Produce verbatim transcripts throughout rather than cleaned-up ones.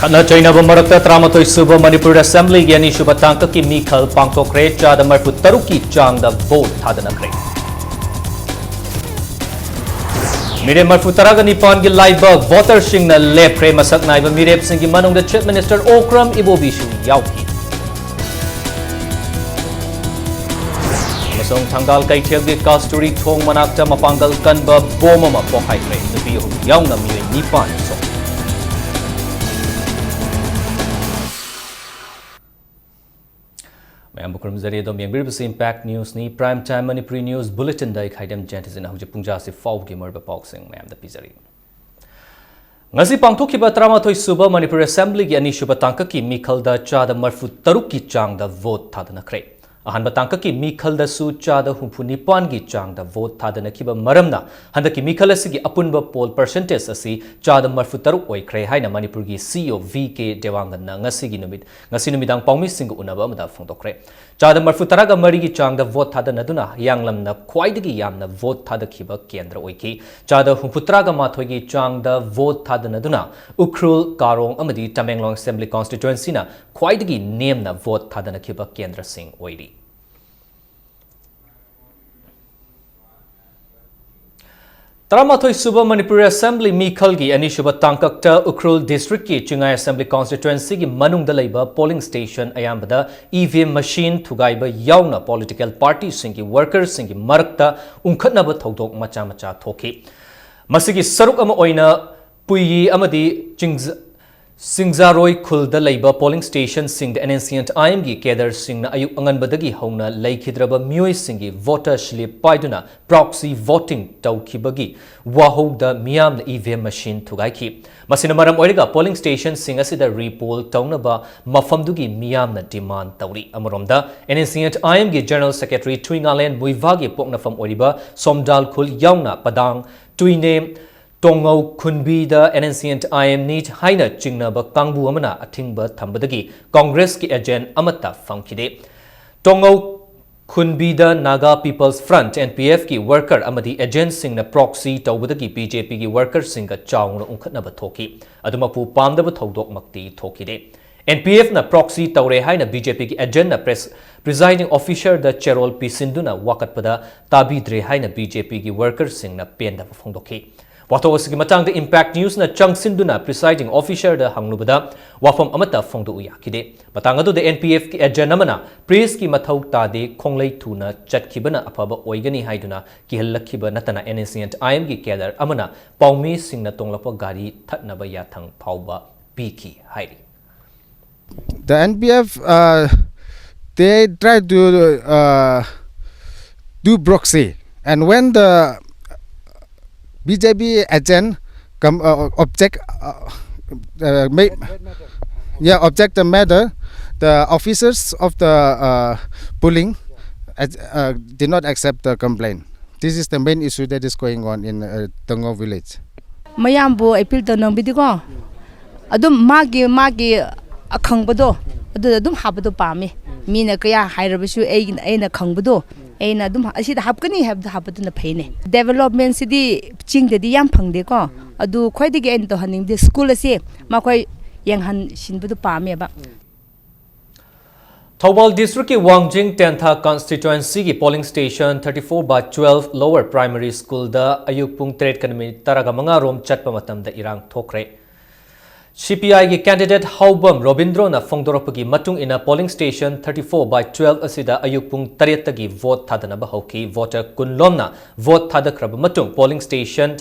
ꯈꯠꯅ ꯆꯩꯅꯕ ꯃꯔꯛꯇ ꯇꯔꯥꯃꯥꯊꯣꯏ ꯁꯨꯕ ꯃꯅꯤꯄꯨꯔ ꯑꯦꯁꯦꯝꯕ꯭ꯂꯤꯒꯤ ꯑꯅꯤꯁꯨꯕ ꯇꯥꯡꯀꯛꯀꯤ ꯃꯤꯈꯜ ꯄꯥꯡꯊꯣꯛꯈ꯭ꯔꯦ꯫ ꯆꯥꯗ ꯃꯔꯤꯐꯨ ꯇꯔꯨꯛꯀꯤ ꯆꯥꯡꯗ ꯚꯣꯠ ꯊꯥꯗꯅꯈ꯭ꯔꯦ꯫ ꯃꯤꯔꯦꯞ ꯃꯔꯤꯐꯨ ꯇꯔꯥꯒ ꯅꯤꯄꯥꯟꯒꯤ ꯂꯥꯏꯕꯛ ꯚꯣꯇꯔꯁꯤꯡꯅ ꯂꯦꯞꯈ꯭ꯔꯦ꯫ ꯃꯁꯛ ꯅꯥꯏꯕ ꯃꯤꯔꯦꯞꯁꯤꯡꯒꯤ ꯃꯅꯨꯡꯗ ꯆꯤꯐ ꯃꯤꯅꯤꯁꯇꯔ ꯑꯣꯀ꯭ꯔꯝ ꯏꯕꯣꯕꯤꯁꯨ ꯌꯥꯎꯈꯤ꯫ ꯑꯃꯁꯨꯡ ꯊꯪꯒꯥꯜ ꯀꯩꯊꯦꯜꯒꯤ ꯀꯥꯁꯇꯨꯔꯤ ꯊꯣꯡ ꯃꯅꯥꯛꯇ ꯃꯄꯥꯡꯒꯜ ꯀꯟꯕ ꯕꯣꯝ ꯑꯃ ꯄꯣꯈꯥꯏꯈ꯭ꯔꯦ꯫ ꯅꯨꯄꯤ ꯑꯍꯨꯝ ꯌꯥꯎꯅ ꯃꯤꯑꯣꯏ ꯅꯤꯄꯥꯟ ꯁꯣꯛꯈꯤ꯫ ꯃꯌꯥꯝꯕꯨ ꯈꯨꯔꯨꯝꯖꯔꯤ꯫ ꯑꯗꯣꯝ ꯌꯦꯡꯕꯤꯔꯤꯕꯁꯤ ꯏꯝꯄꯦꯛ ꯅ꯭ꯌꯨꯁꯅꯤ꯫ ꯄ꯭ꯔꯥꯏꯝ ꯇꯥꯏꯝ ꯃꯅꯤꯄꯨꯔꯤ ꯅ꯭ꯌꯨꯁ ꯕꯨꯂꯦꯇꯤꯟꯗ ꯑꯩ ꯈꯥꯏꯗꯦꯝ ꯖꯌꯟꯇꯁꯤꯅ ꯍꯧꯖꯤꯛ ꯄꯨꯡ ꯇꯔꯥꯁꯤ ꯐꯥꯎꯕꯒꯤ ꯃꯔꯨꯑꯣꯏꯕ ꯄꯥꯎꯁꯤꯡ ꯃꯌꯥꯝꯗ ꯄꯤꯖꯔꯤ꯫ ꯉꯁꯤ ꯄꯥꯡꯊꯣꯛꯈꯤꯕ ꯇꯔꯥꯃꯥꯊꯣꯏ ꯁꯨꯕ ꯃꯅꯤꯄꯨꯔ ꯑꯦꯁꯦꯝꯕ꯭ꯂꯤꯒꯤ ꯑꯅꯤꯁꯨꯕ ꯇꯥꯡꯀꯛꯀꯤ ꯃꯤꯈꯜꯗ ꯆꯥꯗ ꯃꯔꯤꯐꯨ ꯇꯔꯨꯛꯀꯤ ꯆꯥꯡꯗ ꯚꯣꯠ ꯊꯥꯗꯅꯈ꯭ꯔꯦ꯫ ꯑꯍꯥꯟꯕ ꯇꯥꯡꯀꯛꯀꯤ ꯃꯤꯈꯜꯗꯁꯨ ꯆꯥꯗ ꯍꯨꯝꯐꯨ ꯅꯤꯄꯥꯟꯒꯤ ꯆꯥꯡꯗ ꯚꯣꯠ ꯊꯥꯗꯅꯈꯤꯕ ꯃꯔꯝꯅ ꯍꯟꯗꯛꯀꯤ ꯃꯤꯈꯜ ꯑꯁꯤꯒꯤ ꯑꯄꯨꯟꯕ ꯄꯣꯜ ꯄꯔꯁꯦꯟꯇꯦꯖ ꯑꯁꯤ ꯆꯥꯗ ꯃꯔꯤꯐꯨ ꯇꯔꯨꯛ ꯑꯣꯏꯈ꯭ꯔꯦ ꯍꯥꯏꯅ ꯃꯅꯤꯄꯨꯔꯒꯤ ꯁꯤꯏꯑꯣ ꯚꯤ ꯀꯦ ꯗꯦꯋꯥꯡꯒꯟꯅ ꯉꯁꯤꯒꯤ ꯅꯨꯃꯤꯠ, ꯉꯁꯤ ꯅꯨꯃꯤꯗꯥꯡ ꯄꯥꯎꯃꯤꯁꯤꯡꯒ ꯎꯅꯕ ꯑꯃꯗ ꯐꯣꯡꯗꯣꯛꯈ꯭ꯔꯦ꯫ ꯆꯥꯗ ꯃꯔꯤꯐꯨ ꯇꯔꯥꯒ ꯃꯔꯤꯒꯤ ꯆꯥꯡꯗ ꯚꯣꯠ ꯊꯥꯗꯅꯗꯨꯅ ꯍꯤꯌꯥꯡꯂꯝꯅ ꯈ꯭ꯋꯥꯏꯗꯒꯤ ꯌꯥꯝꯅ ꯚꯣꯠ ꯊꯥꯗꯈꯤꯕ ꯀꯦꯟꯗ꯭ꯔ ꯑꯣꯏꯈꯤ꯫ ꯆꯥꯗ ꯍꯨꯝꯐꯨꯇꯔꯥꯒ ꯃꯥꯊꯣꯏꯒꯤ ꯆꯥꯡꯗ ꯚꯣꯠ ꯊꯥꯗꯅꯗꯨꯅ ꯎꯈ꯭ꯔꯨꯜ, ꯀꯥꯔꯣꯡ ꯑꯃꯗꯤ ꯇꯃꯦꯡꯂꯣꯡ ꯑꯦꯁꯦꯝꯕ꯭ꯂꯤ ꯀꯣꯟꯁꯇꯤꯇ꯭ꯋꯦꯟꯁꯤꯅ ꯈ꯭ꯋꯥꯏꯗꯒꯤ ꯅꯦꯝꯅ ꯚꯣꯠ ꯊꯥꯗꯅꯈꯤꯕ ꯀꯦꯟꯗ꯭ꯔꯁꯤꯡ ꯑꯣꯏꯔꯤ꯫ ꯇꯔꯥꯃꯥꯊꯣꯏ ꯁꯨꯕ ꯃꯅꯤꯄꯨꯔ ꯑꯦꯁꯦꯝꯕ꯭ꯂꯤ ꯃꯤꯈꯜꯒꯤ ꯑꯅꯤꯁꯨꯕ ꯇꯥꯡꯀꯛꯇ ꯎꯈ꯭ꯔꯨꯜ ꯗꯤꯁꯇ꯭ꯔꯤꯛꯀꯤ ꯆꯤꯡꯉꯥꯏ ꯑꯦꯁꯦꯝꯕ꯭ꯂꯤ ꯀꯣꯟꯁꯇꯤꯇ꯭ꯋꯦꯟꯁꯤꯒꯤ ꯃꯅꯨꯡꯗ ꯂꯩꯕ ꯄꯣꯂꯤꯡ ꯁ꯭ꯇꯦꯁꯟ ꯑꯌꯥꯝꯕꯗ ꯏ ꯚꯤ ꯑꯦꯝ ꯃꯁꯤꯟ ꯊꯨꯒꯥꯏꯕ ꯌꯥꯎꯅ ꯄꯣꯂꯤꯇꯤꯀꯦꯜ ꯄꯥꯔꯇꯤꯁꯤꯡꯒꯤ ꯋꯥꯔꯀꯔꯁꯤꯡꯒꯤ ꯃꯔꯛꯇ ꯎꯪꯈꯠꯅꯕ ꯊꯧꯗꯣꯛ ꯃꯆꯥ ꯃꯆꯥ ꯊꯣꯛꯈꯤ꯫ ꯃꯁꯤꯒꯤ ꯁꯔꯨꯛ ꯑꯃ ꯑꯣꯏꯅ ꯄꯨꯏꯌꯤ ꯑꯃꯗꯤ ꯆꯤꯡꯖ-, ꯁꯤꯡꯖꯥꯔꯣꯏ ꯈꯨꯜꯗ ꯂꯩꯕ ꯄꯣꯂꯤꯡ ꯁ꯭ꯇꯦꯁꯟꯁꯤꯡꯗ N N C N I ꯑꯦꯝꯒꯤ ꯀꯦꯗꯔꯁꯤꯡꯅ ꯑꯌꯨꯛ ꯑꯉꯟꯕꯗꯒꯤ ꯍꯧꯅ ꯂꯩꯈꯤꯗ꯭ꯔꯕ ꯃꯤꯑꯣꯏꯁꯤꯡꯒꯤ ꯚꯣꯇꯔ ꯁ꯭ꯂꯤꯞ ꯄꯥꯏꯗꯨꯅ ꯄ꯭ꯔꯣꯛꯁꯤ ꯚꯣꯇꯤꯡ ꯇꯧꯈꯤꯕꯒꯤ ꯋꯥꯍꯧꯗ ꯃꯤꯌꯥꯝꯅ ꯏ ꯚꯤ ꯑꯦꯝ ꯃꯁꯤꯟ ꯊꯨꯒꯥꯏꯈꯤ꯫ ꯃꯁꯤꯅ ꯃꯔꯝ ꯑꯣꯏꯔꯒ ꯄꯣꯂꯤꯡ ꯁ꯭ꯇꯦꯁꯟꯁꯤꯡ ꯑꯁꯤꯗ ꯔꯤꯄꯣꯜ ꯇꯧꯅꯕ ꯃꯐꯝꯗꯨꯒꯤ ꯃꯤꯌꯥꯝꯅ ꯗꯤꯃꯥꯟ ꯇꯧꯔꯤ꯫ ꯑꯃꯔꯣꯝꯗ, and N C N I ꯑꯦꯝꯒꯤ ꯖꯦꯅꯔꯦꯜ ꯁꯦꯀ꯭ꯔꯦꯇꯔꯤ ꯊꯨꯏꯉꯥꯂꯦꯟ ꯃꯨꯏꯚꯥꯒꯤ ꯄꯣꯛꯅꯐꯝ ꯑꯣꯏꯔꯤꯕ ꯁꯣꯝꯗꯥꯜ ꯈꯨꯜ ꯌꯥꯎꯅ ꯄꯗꯥꯡ, ꯇꯨꯏꯅꯦ, ꯇꯣꯉꯧ ꯈꯨꯟꯕꯤꯗ ꯑꯦꯟ ꯑꯦꯟ ꯁꯤ ꯑꯦꯟ ꯑꯥꯏ ꯑꯦꯝꯅꯤ ꯍꯥꯏꯅ ꯆꯤꯡꯅꯕ ꯀꯥꯡꯕꯨ ꯑꯃꯅ ꯑꯊꯤꯡꯕ ꯊꯝꯕꯗꯒꯤ ꯀꯣꯡꯒ꯭ꯔꯦꯁꯀꯤ ꯑꯦꯖꯦꯟ ꯑꯃꯠꯇ ꯐꯪꯈꯤꯗꯦ꯫ ꯇꯣꯉꯧ ꯈꯨꯟꯕꯤꯗ Naga People's Front, N P F ꯀꯤ worker ꯑꯃꯗꯤ agentꯁꯤꯡꯅ proxy ꯇꯧꯕꯗꯒꯤ B J P ꯒꯤ workerꯁꯤꯡꯒ ꯆꯥꯎꯅ ꯎꯪꯈꯠꯅꯕ ꯊꯣꯛꯈꯤ꯫ ꯑꯗꯨꯃꯛꯄꯨ ꯄꯥꯝꯗꯕ ꯊꯧꯗꯣꯛꯃꯛꯇꯤ ꯊꯣꯛꯈꯤꯗꯦ꯫ N P F ꯅ proxy ꯇꯧꯔꯦ ꯍꯥꯏꯅ B J P ꯒꯤ agentꯅ press, presiding officerꯗ ꯆꯦꯔꯣꯜ ꯄꯤꯁꯤꯟꯗꯨꯅ ꯋꯥꯀꯠꯄꯗ ꯇꯥꯕꯤꯗ꯭ꯔꯦ ꯍꯥꯏꯅ B J P ꯒꯤ workerꯁꯤꯡꯅ ꯄꯦꯟꯗꯕ ꯐꯣꯡꯗꯣꯛꯈꯤ꯫ ꯋꯥꯊꯣꯛ ꯑꯁꯤꯒꯤ ꯃꯇꯥꯡꯗ Impact Newsꯅ ꯆꯪꯁꯤꯟꯗꯨꯅ presiding officerꯗ ꯍꯪꯂꯨꯕꯗ ꯋꯥꯐꯝ ꯑꯃꯠꯇ ꯐꯣꯡꯗꯣꯛꯎ ꯌꯥꯈꯤꯗꯦ꯫ ꯃꯇꯥꯡ ꯑꯗꯨꯗ N P F ꯀꯤ agent ꯑꯃꯅ pressꯀꯤ ꯃꯊꯧ ꯇꯥꯗꯦ, ꯈꯣꯡꯂꯩ ꯊꯨꯅ ꯆꯠꯈꯤꯕꯅ ꯑꯐꯕ ꯑꯣꯏꯒꯅꯤ ꯍꯥꯏꯗꯨꯅ ꯀꯤꯍꯜꯂꯛꯈꯤꯕ ꯅꯠꯇꯅ N S C N I M ꯒꯤ cadre ꯑꯃꯅ ꯄꯥꯎꯃꯤꯁꯤꯡꯅ ꯇꯣꯡꯂꯛꯄ ꯒꯥꯔꯤ ꯊꯠꯅꯕ ꯌꯥꯊꯪ ꯐꯥꯎꯕ ꯄꯤꯈꯤ ꯍꯥꯏꯔꯤ꯫ The N P F, uh, they try to uh, do proxy, and when the B J P agent come uh, object, uh, uh, may, yeah, object the matter, the officers of the uh, polling uh, did not accept the complaint. This is the main issue that is going on in uh, Tongong village. ꯃꯌꯥꯝꯕꯨ appeal ꯇꯧꯅꯤꯡꯕꯗꯤꯀꯣ, ꯑꯗꯨꯝ ꯃꯥꯒꯤ ꯃꯥꯒꯤ ꯑꯈꯪꯕꯗꯣ ꯑꯗꯨꯗ ꯑꯗꯨꯝ ꯍꯥꯞꯄꯗꯣ ꯄꯥꯝꯃꯦ꯫ ꯃꯤꯅ ꯀꯌꯥ ꯍꯥꯏꯔꯕꯁꯨ ꯑꯩ ꯑꯩꯅ ꯈꯪꯕꯗꯣ ꯑꯩꯅ ꯑꯗꯨꯝ ꯑꯁꯤꯗ ꯍꯥꯞꯀꯅꯤ ꯍꯥꯏꯕꯗꯣ ꯍꯥꯞꯄꯗꯨꯅ ꯐꯩꯅꯦ꯫ Developmentꯁꯤꯗꯤ ꯆꯤꯡꯗꯗꯤ ꯌꯥꯝ ꯐꯪꯗꯦꯀꯣ꯫ ꯑꯗꯨ ꯈ꯭ꯋꯥꯏꯗꯒꯤ ꯑꯩꯅ ꯇꯧꯍꯟꯅꯤꯡꯕꯗꯤ ꯁ꯭ꯀꯨꯜ ꯑꯁꯤ ꯃꯈꯣꯏ ꯌꯦꯡꯍꯟꯁꯤꯟꯕꯗꯣ ꯄꯥꯝꯃꯦꯕ꯫ ꯊꯧꯕꯥꯜ districtꯀꯤ ꯋꯥꯡꯖꯤꯡ ꯇꯦꯟꯊꯥ constituencyꯒꯤ polling station thirty four by twelve lower primary schoolꯗ ꯑꯌꯨꯛ ꯄꯨꯡ ꯇꯔꯦꯠꯀ ꯃꯤꯅꯤꯠ ꯇꯔꯥꯃꯉꯥ ꯔꯣꯝ ꯆꯠꯄ ꯃꯇꯝꯗ ꯏꯔꯥꯡ ꯊꯣꯛꯈ꯭ꯔꯦ꯫ C P Iꯒꯤ candidate ꯍꯥꯎꯕꯝ ꯔꯣꯕꯤꯟꯗ꯭ꯔꯣꯅ ꯐꯣꯡꯗꯣꯔꯛꯄꯒꯤ ꯃꯇꯨꯡ ꯏꯟꯅ polling station thirty four by twelve ꯑꯁꯤꯗ ꯑꯌꯨꯛ ꯄꯨꯡ ꯇꯔꯦꯠꯇꯒꯤ vote ꯊꯥꯗꯅꯕ ꯍꯧꯈꯤ꯫ Voter ꯀꯨꯟ ꯂꯣꯝꯅ vote ꯊꯥꯗꯈ꯭ꯔꯕ ꯃꯇꯨꯡ polling station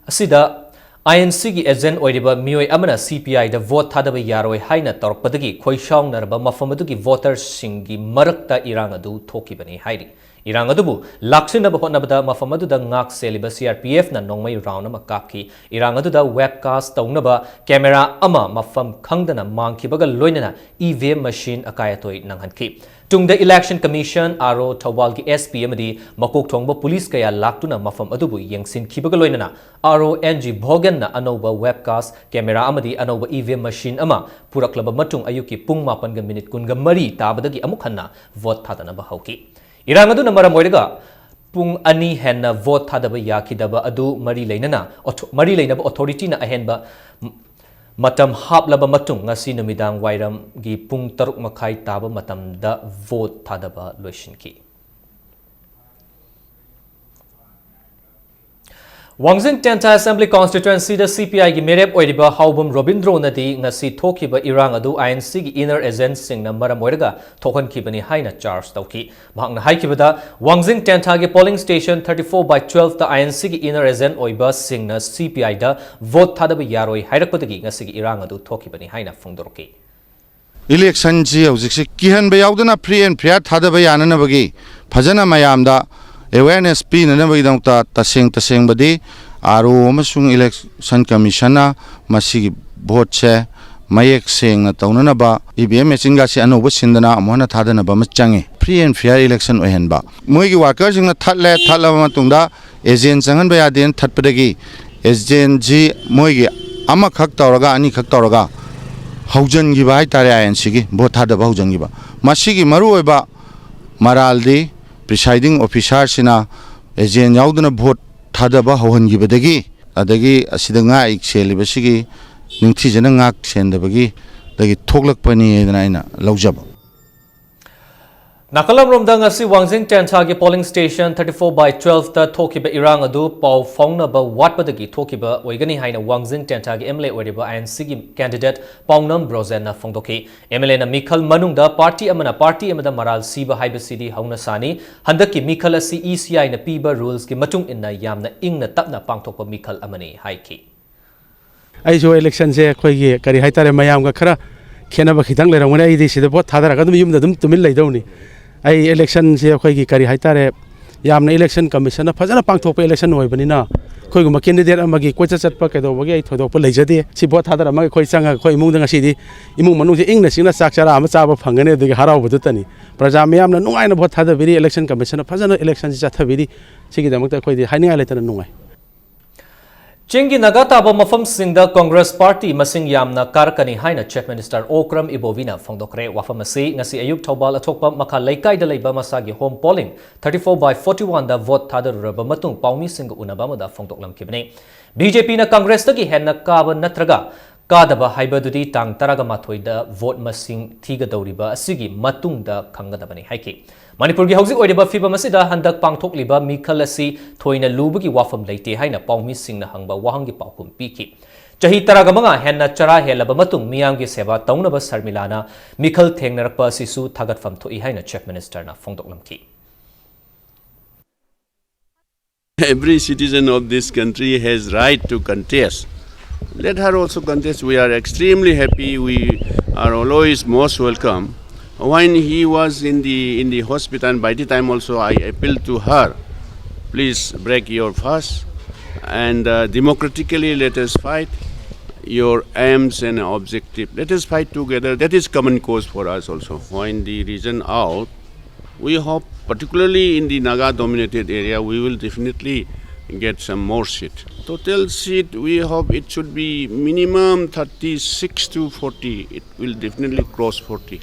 ꯑꯁꯤꯗ I N Cꯒꯤ agent ꯑꯣꯏꯔꯤꯕ ꯃꯤꯑꯣꯏ ꯑꯃꯅ C P Iꯗ vote ꯊꯥꯗꯕ ꯌꯥꯔꯣꯏ ꯍꯥꯏꯅ ꯇꯧꯔꯛꯄꯗꯒꯤ ꯈꯣꯏꯁꯥꯎꯅꯔꯕ ꯃꯐꯝ ꯑꯗꯨꯒꯤ voterꯁꯤꯡꯒꯤ ꯃꯔꯛꯇ ꯏꯔꯥꯡ ꯑꯗꯨ ꯊꯣꯛꯈꯤꯕꯅꯤ ꯍꯥꯏꯔꯤ꯫ ꯏꯔꯥꯡ ꯑꯗꯨꯕꯨ ꯂꯥꯛꯁꯤꯟꯅꯕ ꯍꯣꯠꯅꯕꯗ ꯃꯐꯝ ꯑꯗꯨꯗ ꯉꯥꯛ ꯁꯦꯜꯂꯤꯕ C R P F ꯅ ꯅꯣꯡꯃꯩ round ꯑꯃ ꯀꯥꯞꯈꯤ꯫ ꯏꯔꯥꯡ ꯑꯗꯨꯗ webcast ꯇꯧꯅꯕ camera ꯑꯃ ꯃꯐꯝ ꯈꯪꯗꯅ ꯃꯥꯡꯈꯤꯕꯒ ꯂꯣꯏꯅꯅ E V M machine ꯑꯀꯥꯏ ꯑꯇꯣꯏ ꯅꯪꯍꯟꯈꯤ꯫ ꯇꯨꯡꯗ Election Commission, R O, ꯊꯧꯕꯥꯜꯒꯤ S P ꯑꯃꯗꯤ ꯃꯀꯣꯛ ꯊꯣꯡꯕ police ꯀꯌꯥ ꯂꯥꯛꯇꯨꯅ ꯃꯐꯝ ꯑꯗꯨꯕꯨ ꯌꯦꯡꯁꯤꯟꯈꯤꯕꯒ ꯂꯣꯏꯅꯅ R O N G ꯚꯣꯒꯟꯅ ꯑꯅꯧꯕ webcast camera ꯑꯃꯗꯤ ꯑꯅꯧꯕ E V M machine ꯑꯃ ꯄꯨꯔꯛꯂꯕ ꯃꯇꯨꯡ ꯑꯌꯨꯛꯀꯤ ꯄꯨꯡ ꯃꯥꯄꯟꯒ ꯃꯤꯅꯤꯠ ꯀꯨꯟꯒ ꯃꯔꯤ ꯇꯥꯕꯗꯒꯤ ꯑꯃꯨꯛ ꯍꯟꯅ vote ꯊꯥꯗꯅꯕ ꯍꯧꯈꯤ꯫ ꯏꯔꯥꯡ ꯑꯗꯨꯅ ꯃꯔꯝ ꯑꯣꯏꯔꯒ ꯄꯨꯡ ꯑꯅꯤ ꯍꯦꯟꯅ ꯚꯣꯠ ꯊꯥꯗꯕ ꯌꯥꯈꯤꯗꯕ ꯑꯗꯨ ꯃꯔꯤ ꯂꯩꯅꯅ ꯑꯣꯊꯣ-, ꯃꯔꯤ ꯂꯩꯅꯕ ꯑꯣꯊꯣꯔꯤꯇꯤꯅ ꯑꯍꯦꯟꯕ ꯃ-, ꯃꯇꯝ ꯍꯥꯞꯂꯕ ꯃꯇꯨꯡ ꯉꯁꯤ ꯅꯨꯃꯤꯗꯥꯡ ꯋꯥꯏꯔꯝꯒꯤ ꯄꯨꯡ ꯇꯔꯨꯛ ꯃꯈꯥꯏ ꯇꯥꯕ ꯃꯇꯝꯗ ꯚꯣꯠ ꯊꯥꯗꯕ ꯂꯣꯏꯁꯤꯟꯈꯤ꯫ ꯋꯥꯡꯖꯤꯡ ꯇꯦꯟꯊꯥ ꯑꯦꯁꯦꯝꯕ꯭ꯂꯤ ꯀꯣꯟꯁꯇꯤꯇ꯭ꯋꯦꯟꯁꯤꯗ ꯁꯤ ꯄꯤ ꯑꯥꯏꯒꯤ ꯃꯤꯔꯦꯞ ꯑꯣꯏꯔꯤꯕ ꯍꯥꯎꯕꯝ ꯔꯣꯕꯤꯟꯗ꯭ꯔꯣꯅꯗꯤ ꯉꯁꯤ ꯊꯣꯛꯈꯤꯕ ꯏꯔꯥꯡ ꯑꯗꯨ ꯑꯥꯏ ꯑꯦꯟ ꯁꯤꯒꯤ ꯏꯅꯔ ꯑꯦꯖꯦꯟꯠꯁꯤꯡꯅ ꯃꯔꯝ ꯑꯣꯏꯔꯒ ꯊꯣꯛꯍꯟꯈꯤꯕꯅꯤ ꯍꯥꯏꯅ ꯆꯥꯔꯖ ꯇꯧꯈꯤ꯫ ꯃꯍꯥꯛꯅ ꯍꯥꯏꯈꯤꯕꯗ, ꯋꯥꯡꯖꯤꯡ ꯇꯦꯟꯊꯥꯒꯤ polling station thirty four by twelve the I N ꯁꯤꯒꯤ ꯏꯅꯔ ꯑꯦꯖꯦꯟꯠ ꯑꯣꯏꯕꯁꯤꯡꯅ ꯁꯤ ꯄꯤ ꯑꯥꯏꯗ ꯚꯣꯠ ꯊꯥꯗꯕ ꯌꯥꯔꯣꯏ ꯍꯥꯏꯔꯛꯄꯗꯒꯤ ꯉꯁꯤꯒꯤ ꯏꯔꯥꯡ ꯑꯗꯨ ꯊꯣꯛꯈꯤꯕꯅꯤ ꯍꯥꯏꯅ ꯐꯣꯡꯗꯣꯔꯛꯈꯤ꯫ ꯏꯂꯦꯛꯁꯟꯁꯤ ꯍꯧꯖꯤꯛꯁꯤ ꯀꯤꯍꯟꯕ ꯌꯥꯎꯗꯅ free and fair ꯊꯥꯗꯕ ꯌꯥꯅꯅꯕꯒꯤ ꯐꯖꯅ ꯃꯌꯥꯝꯗ ꯑꯦꯋꯦꯔꯅꯦꯁ ꯄꯤꯅꯅꯕꯒꯤꯗꯃꯛꯇ ꯇꯁꯦꯡ ꯇꯁꯦꯡꯕꯗꯤ ꯑꯥꯔ ꯑꯣ ꯑꯃꯁꯨꯡ ꯏꯂꯦꯛꯁꯟ ꯀꯃꯤꯁꯟꯅ ꯃꯁꯤꯒꯤ ꯚꯣꯠꯁꯦ ꯃꯌꯦꯛ ꯁꯦꯡꯅ ꯇꯧꯅꯅꯕ ꯏ ꯚꯤ ꯑꯦꯝ ꯃꯦꯆꯤꯟꯒꯁꯤ ꯑꯅꯧꯕ ꯁꯤꯟꯗꯅ ꯑꯃꯨꯛ ꯍꯟꯅ ꯊꯥꯗꯅꯕ ꯑꯃ ꯆꯪꯉꯤ꯫ Free and fair election ꯑꯣꯏꯍꯟꯕ꯫ ꯃꯣꯏꯒꯤ ꯋꯥꯔꯀꯔꯁꯤꯡꯅ ꯊꯠꯂꯦ, ꯊꯠꯂꯕ ꯃꯇꯨꯡꯗ ꯑꯦꯖꯦꯟ ꯆꯪꯍꯟꯕ ꯌꯥꯗꯦꯅ ꯊꯠꯄꯗꯒꯤ ꯑꯦꯖꯦꯟꯁꯤ ꯃꯣꯏꯒꯤ ꯑꯃꯈꯛ ꯇꯧꯔꯒ, ꯑꯅꯤꯈꯛ ꯇꯧꯔꯒ ꯍꯧꯖꯤꯟꯈꯤꯕ ꯍꯥꯏꯇꯥꯔꯦ, ꯑꯥꯏ ꯑꯦꯟ ꯁꯤꯒꯤ ꯚꯣꯠ ꯊꯥꯗꯕ ꯍꯧꯖꯤꯟꯈꯤꯕ꯫ ꯃꯁꯤꯒꯤ ꯃꯔꯨꯑꯣꯏꯕ ꯃꯔꯥꯜꯗꯤ ꯄ꯭ꯔꯤꯁꯥꯏꯗꯤꯡ ꯑꯣꯐꯤꯁꯥꯔꯁꯤꯅ ꯑꯦꯖꯦꯟ ꯌꯥꯎꯗꯅ ꯚꯣꯠ ꯊꯥꯗꯕ ꯍꯧꯍꯟꯈꯤꯕꯗꯒꯤ, ꯑꯗꯒꯤ ꯑꯁꯤꯗ ꯉꯥꯛ ꯁꯦꯜꯂꯤꯕꯁꯤꯒꯤ ꯅꯤꯡꯊꯤꯖꯅ ꯉꯥꯛ ꯁꯦꯟꯗꯕꯒꯤ ꯗꯒꯤ ꯊꯣꯛꯂꯛꯄꯅꯤ ꯍꯥꯏꯗꯅ ꯑꯩꯅ ꯂꯧꯖꯕ꯫ ꯅꯥꯀꯜ ꯑꯃꯔꯣꯝꯗ ꯉꯁꯤ ꯋꯥꯡꯖꯤꯡ ꯇꯦꯟꯊꯥꯒꯤ polling station thirty four by twelve ꯇ ꯊꯣꯛꯈꯤꯕ ꯏꯔꯥꯡ ꯑꯗꯨ ꯄꯥꯎ ꯐꯥꯎꯅꯕ ꯋꯥꯠꯄꯗꯒꯤ ꯊꯣꯛꯈꯤꯕ ꯑꯣꯏꯒꯅꯤ ꯍꯥꯏꯅ ꯋꯥꯡꯖꯤꯡ ꯇꯦꯟꯊꯥꯒꯤ ꯑꯦꯝ ꯑꯦꯜ ꯑꯦ ꯑꯣꯏꯔꯤꯕ ꯑꯥꯏ ꯑꯦꯟ ꯁꯤꯒꯤ ꯀꯦꯟꯗꯤꯗꯦꯠ ꯄꯥꯎꯅꯝ ꯕ꯭ꯔꯣꯖꯦꯟꯅ ꯐꯣꯡꯗꯣꯛꯈꯤ꯫ ꯑꯦꯝ ꯑꯦꯜ ꯑꯦꯅ ꯃꯤꯈꯜ ꯃꯅꯨꯡꯗ ꯄꯥꯔꯇꯤ ꯑꯃꯅ ꯄꯥꯔꯇꯤ ꯑꯃꯗ ꯃꯔꯥꯜ ꯁꯤꯕ ꯍꯥꯏꯕꯁꯤꯗꯤ ꯍꯧꯅꯁꯥꯅꯤ꯫ ꯍꯟꯗꯛꯀꯤ ꯃꯤꯈꯜ ꯑꯁꯤ ꯏ ꯁꯤ ꯑꯥꯏꯅ ꯄꯤꯕ ꯔꯨꯜꯁꯀꯤ ꯃꯇꯨꯡ ꯏꯟꯅ ꯌꯥꯝꯅ ꯏꯪꯅ ꯇꯞꯅ ꯄꯥꯡꯊꯣꯛꯄ ꯃꯤꯈꯜ ꯑꯃꯅꯤ ꯍꯥꯏꯈꯤ꯫ ꯑꯩꯁꯨ ꯏꯂꯦꯛꯁꯟꯁꯦ ꯑꯩꯈꯣꯏꯒꯤ ꯀꯔꯤ ꯍꯥꯏꯇꯥꯔꯦ, ꯃꯌꯥꯝꯒ ꯈꯔ ꯈꯦꯠꯅꯕ ꯈꯤꯇꯪ ꯂꯩꯔꯝꯒꯅꯤ꯫ ꯑꯩꯗꯤ ꯁꯤꯗ ꯚꯣꯠ ꯊꯥꯗꯔꯒ ꯑꯗꯨꯝ ꯌꯨꯝꯗ ꯑꯗꯨꯝ ꯇꯨꯃꯤꯟ ꯂꯩꯗꯧꯅꯤ꯫ ꯑꯩ ꯏꯂꯦꯛꯁꯟꯁꯦ ꯑꯩꯈꯣꯏꯒꯤ ꯀꯔꯤ ꯍꯥꯏꯇꯥꯔꯦ, ꯌꯥꯝꯅ ꯏꯂꯦꯛꯁꯟ ꯀꯃꯤꯁꯟꯅ ꯐꯖꯅ ꯄꯥꯡꯊꯣꯛꯄ ꯏꯂꯦꯛꯁꯟ ꯑꯣꯏꯕꯅꯤꯅ ꯑꯩꯈꯣꯏꯒꯨꯝꯕ ꯀꯦꯟꯗꯤꯗꯦꯠ ꯑꯃꯒꯤ ꯀꯣꯏꯆꯠ ꯆꯠꯄ ꯀꯩꯗꯧꯕꯒꯤ ꯑꯩ ꯊꯣꯏꯗꯣꯛꯄ ꯂꯩꯖꯗꯦ꯫ ꯁꯤ ꯚꯣꯠ ꯊꯥꯗꯔꯝꯃꯒ ꯑꯩꯈꯣꯏ ꯆꯪꯉꯒ ꯑꯩꯈꯣꯏ ꯏꯃꯨꯡꯗ ꯉꯁꯤꯗꯤ ꯏꯃꯨꯡ ꯃꯅꯨꯡꯁꯦ ꯏꯪꯅ ꯆꯤꯛꯅ ꯆꯥꯛ ꯆꯔꯥ ꯑꯃ ꯆꯥꯕ ꯐꯪꯒꯅꯤ, ꯑꯗꯨꯒꯤ ꯍꯔꯥꯎꯕꯗꯨꯇꯅꯤ꯫ ꯄ꯭ꯔꯖꯥ ꯃꯤꯌꯥꯝꯅ ꯅꯨꯡꯉꯥꯏꯅ ꯚꯣꯠ ꯊꯥꯗꯕꯤꯔꯤ, ꯏꯂꯦꯛꯁꯟ ꯀꯃꯤꯁꯟꯅ ꯐꯖꯅ ꯏꯂꯦꯛꯁꯟꯁꯤ ꯆꯠꯊꯕꯤꯔꯤ꯫ ꯁꯤꯒꯤꯗꯃꯛꯇ ꯑꯩꯈꯣꯏꯗꯤ ꯍꯥꯏꯅꯤꯡꯉꯥꯏ ꯂꯩꯇꯅ ꯅꯨꯡꯉꯥꯏ꯫ ꯆꯤꯡꯒꯤ ꯅꯥꯒꯥ ꯇꯥꯕ ꯃꯐꯝꯁꯤꯡꯗ ꯀꯣꯡꯒ꯭ꯔꯦꯁ ꯄꯥꯔꯇꯤ ꯃꯁꯤꯡ ꯌꯥꯝꯅ ꯀꯥꯔꯛꯀꯅꯤ ꯍꯥꯏꯅ ꯆꯤꯐ ꯃꯤꯅꯤꯁꯇꯔ ꯑꯣꯀ꯭ꯔꯝ ꯏꯕꯣꯕꯤꯅ ꯐꯣꯡꯗꯣꯛꯈ꯭ꯔꯦ꯫ ꯋꯥꯐꯝ ꯑꯁꯤ ꯉꯁꯤ ꯑꯌꯨꯛ ꯊꯧꯕꯥꯜ ꯑꯊꯣꯛꯄ ꯃꯈꯥ ꯂꯩꯀꯥꯏꯗ ꯂꯩꯕ ꯃꯁꯥꯒꯤ home polling thirty four by forty one the vote ꯊꯥꯗꯔꯨꯔꯕ ꯃꯇꯨꯡ ꯄꯥꯎꯃꯤꯁꯤꯡꯒ ꯎꯅꯕ ꯑꯃꯗ ꯐꯣꯡꯗꯣꯛꯂꯝꯈꯤꯕꯅꯤ꯫ ꯕꯤ ꯖꯦ ꯄꯤꯅ ꯀꯪꯒ꯭ꯔꯦꯁꯇꯒꯤ ꯍꯦꯟꯅ ꯀꯥꯕ ꯅꯠꯇ꯭ꯔꯒ ꯀꯥꯗꯕ ꯍꯥꯏꯕꯗꯨꯗꯤ ꯇꯥꯡ ꯇꯔꯥꯃꯥꯊꯣꯏꯗ ꯚꯣꯠ ꯃꯁꯤꯡ ꯊꯤꯒꯗꯧꯔꯤꯕ ꯑꯁꯤꯒꯤ ꯃꯇꯨꯡꯗ ꯈꯪꯒꯗꯕꯅꯤ ꯍꯥꯏꯈꯤ꯫ ꯃꯅꯤꯄꯨꯔꯒꯤ ꯍꯧꯖꯤꯛ ꯑꯣꯏꯔꯤꯕ ꯐꯤꯕꯝ ꯑꯁꯤꯗ ꯍꯟꯗꯛ ꯄꯥꯡꯊꯣꯛꯂꯤꯕ ꯃꯤꯈꯜ ꯑꯁꯤ ꯊꯣꯏꯅ ꯂꯨꯕꯒꯤ ꯋꯥꯐꯝ ꯂꯩꯇꯦ ꯍꯥꯏꯅ ꯄꯥꯎꯃꯤꯁꯤꯡꯅ ꯍꯪꯕ ꯋꯥꯍꯪꯒꯤ ꯄꯥꯎꯈꯨꯝ ꯄꯤꯈꯤ꯫ ꯆꯍꯤ ꯇꯔꯥꯒ ꯃꯉꯥ ꯍꯦꯟꯅ ꯆꯔꯥ ꯍꯦꯜꯂꯕ ꯃꯇꯨꯡ ꯃꯤꯌꯥꯝꯒꯤ ꯁꯦꯕꯥ ꯇꯧꯅꯕ ꯁꯔꯃꯤꯂꯥꯅ ꯃꯤꯈꯜ ꯊꯦꯡꯅꯔꯛꯄ ꯑꯁꯤꯁꯨ ꯊꯥꯒꯠꯐꯝ ꯊꯣꯛꯏ ꯍꯥꯏꯅ chief ꯃꯤꯅꯤꯁꯇꯔꯅ ꯐꯣꯡꯗꯣꯛꯂꯝꯈꯤ꯫ Every citizen of this country has right to contest. Let her also contest. We are extremely happy. We are always most welcome. When he was in the, in the hospital, and by the time also I appeal to her, please break your fast and, uh, democratically let us fight your aims and objective. Let us fight together. That is common cause for us also. When the region out, we hope, particularly in the Naga dominated area, we will definitely get some more seat. Total seat, we hope it should be minimum thirty-six to forty. It will definitely cross forty.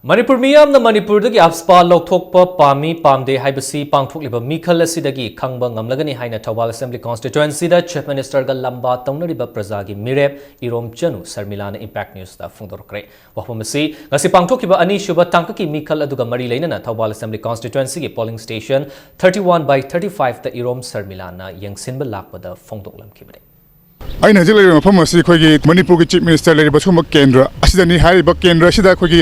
Manipur ꯃꯤꯌꯥꯝꯅ ꯃꯅꯤꯄꯨꯔꯗꯒꯤ ꯑꯞꯁꯄꯥ ꯂꯧꯊꯣꯛꯄ ꯄꯥꯝꯃꯤ ꯄꯥꯝꯗꯦ ꯍꯥꯏꯕꯁꯤ ꯄꯥꯡꯊꯣꯛꯂꯤꯕ ꯃꯤꯈꯜ ꯑꯁꯤꯗꯒꯤ ꯈꯪꯕ ꯉꯝꯂꯒꯅꯤ ꯍꯥꯏꯅ ꯊꯧꯕꯥꯜ ꯑꯦꯁꯦꯝꯕ꯭ꯂꯤ ꯀꯣꯟꯁꯇꯤꯇ꯭ꯋꯦꯟꯁꯤꯗ ꯆꯤꯐ ꯃꯤꯅꯤꯁꯇꯔꯒ ꯂꯝꯕꯥ ꯇꯧꯅꯔꯤꯕ ꯄ꯭ꯔꯖꯥꯒꯤ ꯃꯤꯔꯦꯞ ꯏꯔꯣꯝ ꯆꯅꯨ ꯁꯔꯃꯤꯂꯥꯅ ꯏꯝꯄꯦꯛ ꯅ꯭ꯌꯨꯁꯇ ꯐꯣꯡꯗꯣꯔꯛꯈ꯭ꯔꯦ꯫ ꯋꯥꯐꯝ ꯑꯁꯤ ꯉꯁꯤ ꯄꯥꯡꯊꯣꯛꯈꯤꯕ ꯑꯅꯤꯁꯨꯕ ꯇꯥꯡꯀꯛꯀꯤ ꯃꯤꯈꯜ ꯑꯗꯨꯒ ꯃꯔꯤ ꯂꯩꯅꯅ ꯊꯧꯕꯥꯜ ꯑꯦꯁꯦꯝꯕ꯭ꯂꯤ ꯀꯣꯟꯁꯇꯤꯇ꯭ꯋꯦꯟꯁꯤꯒꯤ polling station thirty one by thirty five ꯇ ꯏꯔꯣꯝ ꯁꯔꯃꯤꯂꯥꯅ ꯌꯦꯡꯁꯤꯟꯕ ꯂꯥꯛꯄꯗ ꯐꯣꯡꯗꯣꯛꯂꯝꯈꯤꯕꯅꯤ꯫ ꯑꯩꯅ ꯍꯧꯖꯤꯛ ꯂꯩꯔꯤꯕ ꯃꯐꯝ ꯑꯁꯤ ꯑꯩꯈꯣꯏꯒꯤ ꯃꯅꯤꯄꯨꯔꯒꯤ ꯆꯤꯐ ꯃꯤꯅꯤꯁꯇꯔ ꯂꯩꯔꯤꯕ ꯁꯤꯒꯨꯝꯕ ꯀꯦꯟꯗ꯭ꯔ ꯑꯁꯤꯗꯅꯤ꯫ ꯍꯥꯏꯔꯤꯕ ꯀꯦꯟꯗ꯭ꯔ ꯑꯁꯤꯗ ꯑꯩꯈꯣꯏꯒꯤ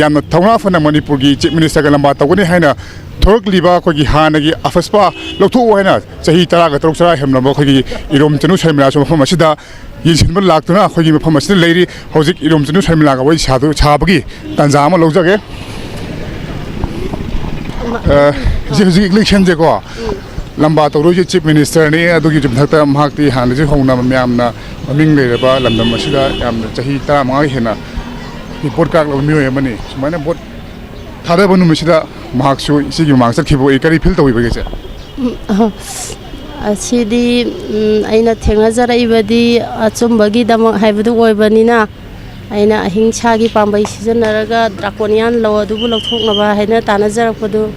ꯌꯥꯝꯅ ꯊꯧꯅꯥ ꯐꯅ ꯃꯅꯤꯄꯨꯔꯒꯤ ꯆꯤꯐ ꯃꯤꯅꯤꯁꯇꯔꯒ ꯂꯝꯕꯥ ꯇꯧꯒꯅꯤ ꯍꯥꯏꯅ ꯊꯣꯔꯛꯂꯤꯕ ꯑꯩꯈꯣꯏꯒꯤ ꯍꯥꯟꯅꯒꯤ ꯑꯐꯁꯄꯥ ꯂꯧꯊꯣꯛꯎ ꯍꯥꯏꯅ ꯆꯍꯤ ꯇꯔꯥꯒ ꯇꯔꯨꯛ ꯆꯔꯥ ꯍꯦꯟꯂꯕ ꯑꯩꯈꯣꯏꯒꯤ ꯏꯔꯣꯝ ꯆꯅꯨ ꯁꯔꯃꯤꯂꯥꯁꯨ ꯃꯐꯝ ꯑꯁꯤꯗ ꯌꯦꯡꯁꯤꯟꯕ ꯂꯥꯛꯇꯨꯅ ꯑꯩꯈꯣꯏꯒꯤ ꯃꯐꯝ ꯑꯁꯤꯗ ꯂꯩꯔꯤ꯫ ꯍꯧꯖꯤꯛ ꯏꯔꯣꯝ ꯆꯅꯨ ꯁꯔꯃꯤꯂꯥꯒ ꯋꯥꯔꯤ ꯁꯥꯗꯨ-, ꯁꯥꯕꯒꯤ ꯇꯥꯟꯖꯥ ꯑꯃ ꯂꯧꯖꯒꯦ꯫ ꯑ, ꯏꯆꯦ, ꯍꯧꯖꯤꯛ ꯏꯂꯦꯛꯁꯟꯁꯦꯀꯣ, ꯂꯝꯕꯥ ꯇꯧꯗꯣꯏꯁꯦ ꯆꯤꯐ ꯃꯤꯅꯤꯁꯇꯔꯅꯤ꯫ ꯑꯗꯨꯒꯤ ꯃꯊꯛꯇ ꯃꯍꯥꯛꯇꯤ ꯍꯥꯟꯅꯗꯒꯤ ꯍꯧꯅ ꯃꯌꯥꯝꯅ ꯃꯃꯤꯡ ꯂꯩꯔꯕ ꯂꯝꯗꯝ ꯑꯁꯤꯗ ꯌꯥꯝꯅ ꯆꯍꯤ ꯇꯔꯥꯃꯉꯥ ꯍꯦꯟꯅ ꯚꯣꯠ ꯀꯥꯔꯛꯂꯕ ꯃꯤꯑꯣꯏ ꯑꯃꯅꯤ꯫ ꯁꯨꯃꯥꯏꯅ ꯚꯣꯠ ꯊꯥꯗꯕ ꯅꯨꯃꯤꯠꯁꯤꯗ ꯃꯍꯥꯛꯁꯨ ꯏꯆꯦꯒꯤ ꯃꯃꯥꯡ ꯆꯠꯈꯤꯕ ꯎꯏ꯫ ꯀꯔꯤ ꯐꯤꯜ ꯇꯧꯕꯤꯕꯒꯦ ꯏꯆꯦ? ꯎꯝ, ꯑ, ꯑꯁꯤꯗꯤ ꯎꯝ, ꯑꯩꯅ ꯊꯦꯡꯅꯖꯔꯛꯏꯕꯗꯤ ꯑꯆꯨꯝꯕꯒꯤꯗꯃꯛ ꯍꯥꯏꯕꯗꯨ ꯑꯣꯏꯕꯅꯤꯅ, ꯑꯩꯅ ꯑꯍꯤꯡꯁꯥꯒꯤ ꯄꯥꯝꯕꯩ ꯁꯤꯖꯤꯟꯅꯔꯒ draconian law ꯑꯗꯨꯕꯨ ꯂꯧꯊꯣꯛꯅꯕ ꯍꯥꯏꯅ ꯇꯥꯟꯅꯖꯔꯛꯄꯗꯨ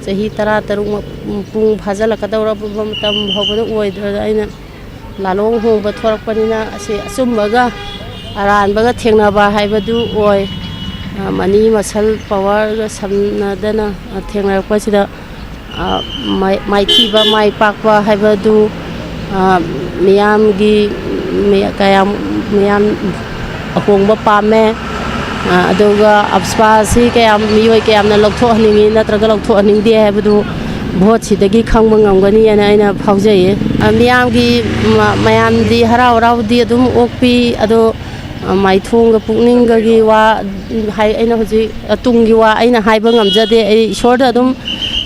ꯆꯍꯤ ꯇꯔꯥ ꯇꯔꯨꯛ ꯃꯄꯨꯡ ꯐꯥꯖꯤꯜꯂꯛꯀꯗꯧꯔꯕ ꯃꯇꯝ ꯐꯥꯎꯕꯗ ꯑꯣꯏꯗ꯭ꯔꯗ ꯑꯩꯅ ꯂꯥꯂꯣꯡ ꯍꯣꯡꯕ ꯊꯣꯔꯛꯄꯅꯤꯅ ꯑꯁꯤ ꯑꯆꯨꯝꯕꯒ ꯑꯔꯥꯟꯕꯒ ꯊꯦꯡꯅꯕ ꯍꯥꯏꯕꯗꯨ ꯑꯣꯏ꯫ ꯑ, ꯃꯅꯤ ꯃꯁꯜ ꯄꯋꯥꯔꯒ ꯁꯝꯅꯗꯅ, ꯑ, ꯊꯦꯡꯅꯔꯛꯄꯁꯤꯗ, ꯑ, ꯃꯥꯏ-, ꯃꯥꯏꯊꯤꯕ ꯃꯥꯏ ꯄꯥꯛꯄ ꯍꯥꯏꯕꯗꯨ, ꯑ, ꯃꯤꯌꯥꯝꯒꯤ, ꯃꯤ-, ꯀꯌꯥꯝ, ꯃꯤꯌꯥꯝ ꯑꯍꯣꯡꯕ ꯄꯥꯝꯃꯦ꯫ ꯑ, ꯑꯗꯨꯒ AFSPA ꯑꯁꯤ ꯀꯌꯥꯝ, ꯃꯤꯑꯣꯏ ꯀꯌꯥꯝꯅ ꯂꯧꯊꯣꯛꯍꯟꯅꯤꯡꯉꯤ ꯅꯠꯇ꯭ꯔꯒ ꯂꯧꯊꯣꯛꯍꯟꯅꯤꯡꯗꯦ ꯍꯥꯏꯕꯗꯨ ꯚꯣꯠꯁꯤꯗꯒꯤ ꯈꯪꯕ ꯉꯝꯒꯅꯤ ꯍꯥꯏꯅ ꯑꯩꯅ ꯐꯥꯎꯖꯩꯌꯦ꯫ ꯑ, ꯃꯤꯌꯥꯝꯒꯤ, ꯃ-, ꯃꯌꯥꯝꯗꯤ ꯍꯔꯥꯎ ꯍꯔꯥꯎꯗꯤ ꯑꯗꯨꯝ ꯑꯣꯛꯄꯤ꯫ ꯑꯗꯣ, ꯑ, ꯃꯥꯏꯊꯣꯡꯒ ꯄꯨꯛꯅꯤꯡꯒꯒꯤ ꯋꯥ ꯍꯥꯏ, ꯑꯩꯅ ꯍꯧꯖꯤꯛ, ꯑ, ꯇꯨꯡꯒꯤ ꯋꯥ ꯑꯩꯅ ꯍꯥꯏꯕ ꯉꯝꯖꯗꯦ꯫ ꯑꯩ ꯏꯁꯣꯔꯗ ꯑꯗꯨꯝ,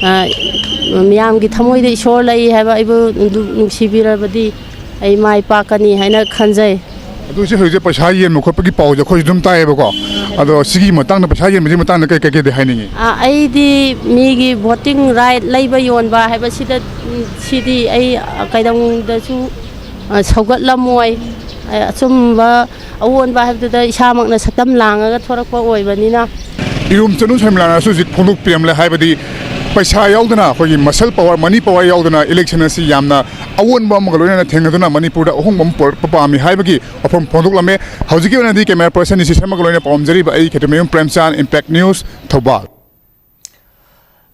ꯑ, ꯃꯤꯌꯥꯝꯒꯤ ꯊꯃꯣꯏꯗ ꯏꯁꯣꯔ ꯂꯩ ꯍꯥꯏꯕ ꯑꯩꯕꯨ ꯑꯗꯨꯝ ꯅꯨꯡꯁꯤꯕꯤꯔꯕꯗꯤ ꯑꯩ ꯃꯥꯏ ꯄꯥꯛꯀꯅꯤ ꯍꯥꯏꯅ ꯈꯟꯖꯩ꯫ ꯑꯗꯨ ꯏꯆꯦ, ꯍꯧꯖꯤꯛꯁꯦ ꯄꯩꯁꯥ ꯌꯦꯟꯕ ꯈꯣꯠꯄꯒꯤ ꯄꯥꯎꯁꯦ ꯑꯩꯈꯣꯏꯁꯨ ꯑꯗꯨꯝ ꯇꯥꯏꯌꯦꯕꯀꯣ꯫ ꯑꯗꯣ ꯁꯤꯒꯤ ꯃꯇꯥꯡꯗ, ꯄꯩꯁꯥ ꯌꯦꯟꯕꯁꯤꯒꯤ ꯃꯇꯥꯡꯗ ꯀꯩ, ꯀꯩ ꯀꯩꯗꯤ ꯍꯥꯏꯅꯤꯡꯉꯤ? ꯑ, ꯑꯩꯗꯤ ꯃꯤꯒꯤ voting right ꯂꯩꯕ ꯌꯣꯟꯕ ꯍꯥꯏꯕꯁꯤꯗ, ꯎꯝ, ꯁꯤꯗꯤ ꯑꯩ, ꯑ, ꯀꯩꯗꯧꯅꯨꯡꯗꯁꯨ, ꯑ, ꯁꯧꯒꯠꯂꯝꯃꯣꯏ꯫ ꯑ, ꯑꯆꯨꯝꯕ ꯑꯑꯣꯟꯕ ꯍꯥꯏꯕꯗꯨꯗ ꯏꯁꯥꯃꯛꯅ ꯁꯛꯇꯝ ꯂꯥꯡꯉꯒ ꯊꯣꯔꯛꯄ ꯑꯣꯏꯕꯅꯤꯅ꯫ ꯏꯔꯨꯝ ꯆꯅꯨ ꯁꯔꯃꯤꯂꯥꯅꯁꯨ ꯍꯧꯖꯤꯛ ꯐꯣꯡꯗꯣꯛꯄꯤꯔꯝꯂꯦ, ꯍꯥꯏꯕꯗꯤ ꯄꯩꯁꯥ ꯌꯥꯎꯗꯅ, ꯑꯩꯈꯣꯏꯒꯤ muscle power, money power ꯌꯥꯎꯗꯅ election ꯑꯁꯤ ꯌꯥꯝꯅ ꯑꯑꯣꯟꯕ ꯑꯃꯒ ꯂꯣꯏꯅꯅ ꯊꯦꯡꯅꯗꯨꯅ ꯃꯅꯤꯄꯨꯔꯗ ꯑꯍꯣꯡꯕ ꯑꯃ ꯄꯨꯔꯛꯄ ꯄꯥꯝꯃꯤ ꯍꯥꯏꯕꯒꯤ ꯋꯥꯐꯝ ꯐꯣꯡꯗꯣꯛꯂꯝꯃꯦ꯫ ꯍꯧꯖꯤꯛꯀꯤ ꯑꯣꯏꯅꯗꯤ camera person ꯅꯤꯁꯤ ꯁꯔꯃꯒ ꯂꯣꯏꯅ ꯄꯥꯎ ꯄꯥꯖꯔꯤꯕ ꯑꯩ ꯈꯦꯇ꯭ꯔꯤꯃꯌꯨꯝ ꯄ꯭ꯔꯦꯝꯆꯥꯟ, Impact News, ꯊꯧꯕꯥꯜ꯫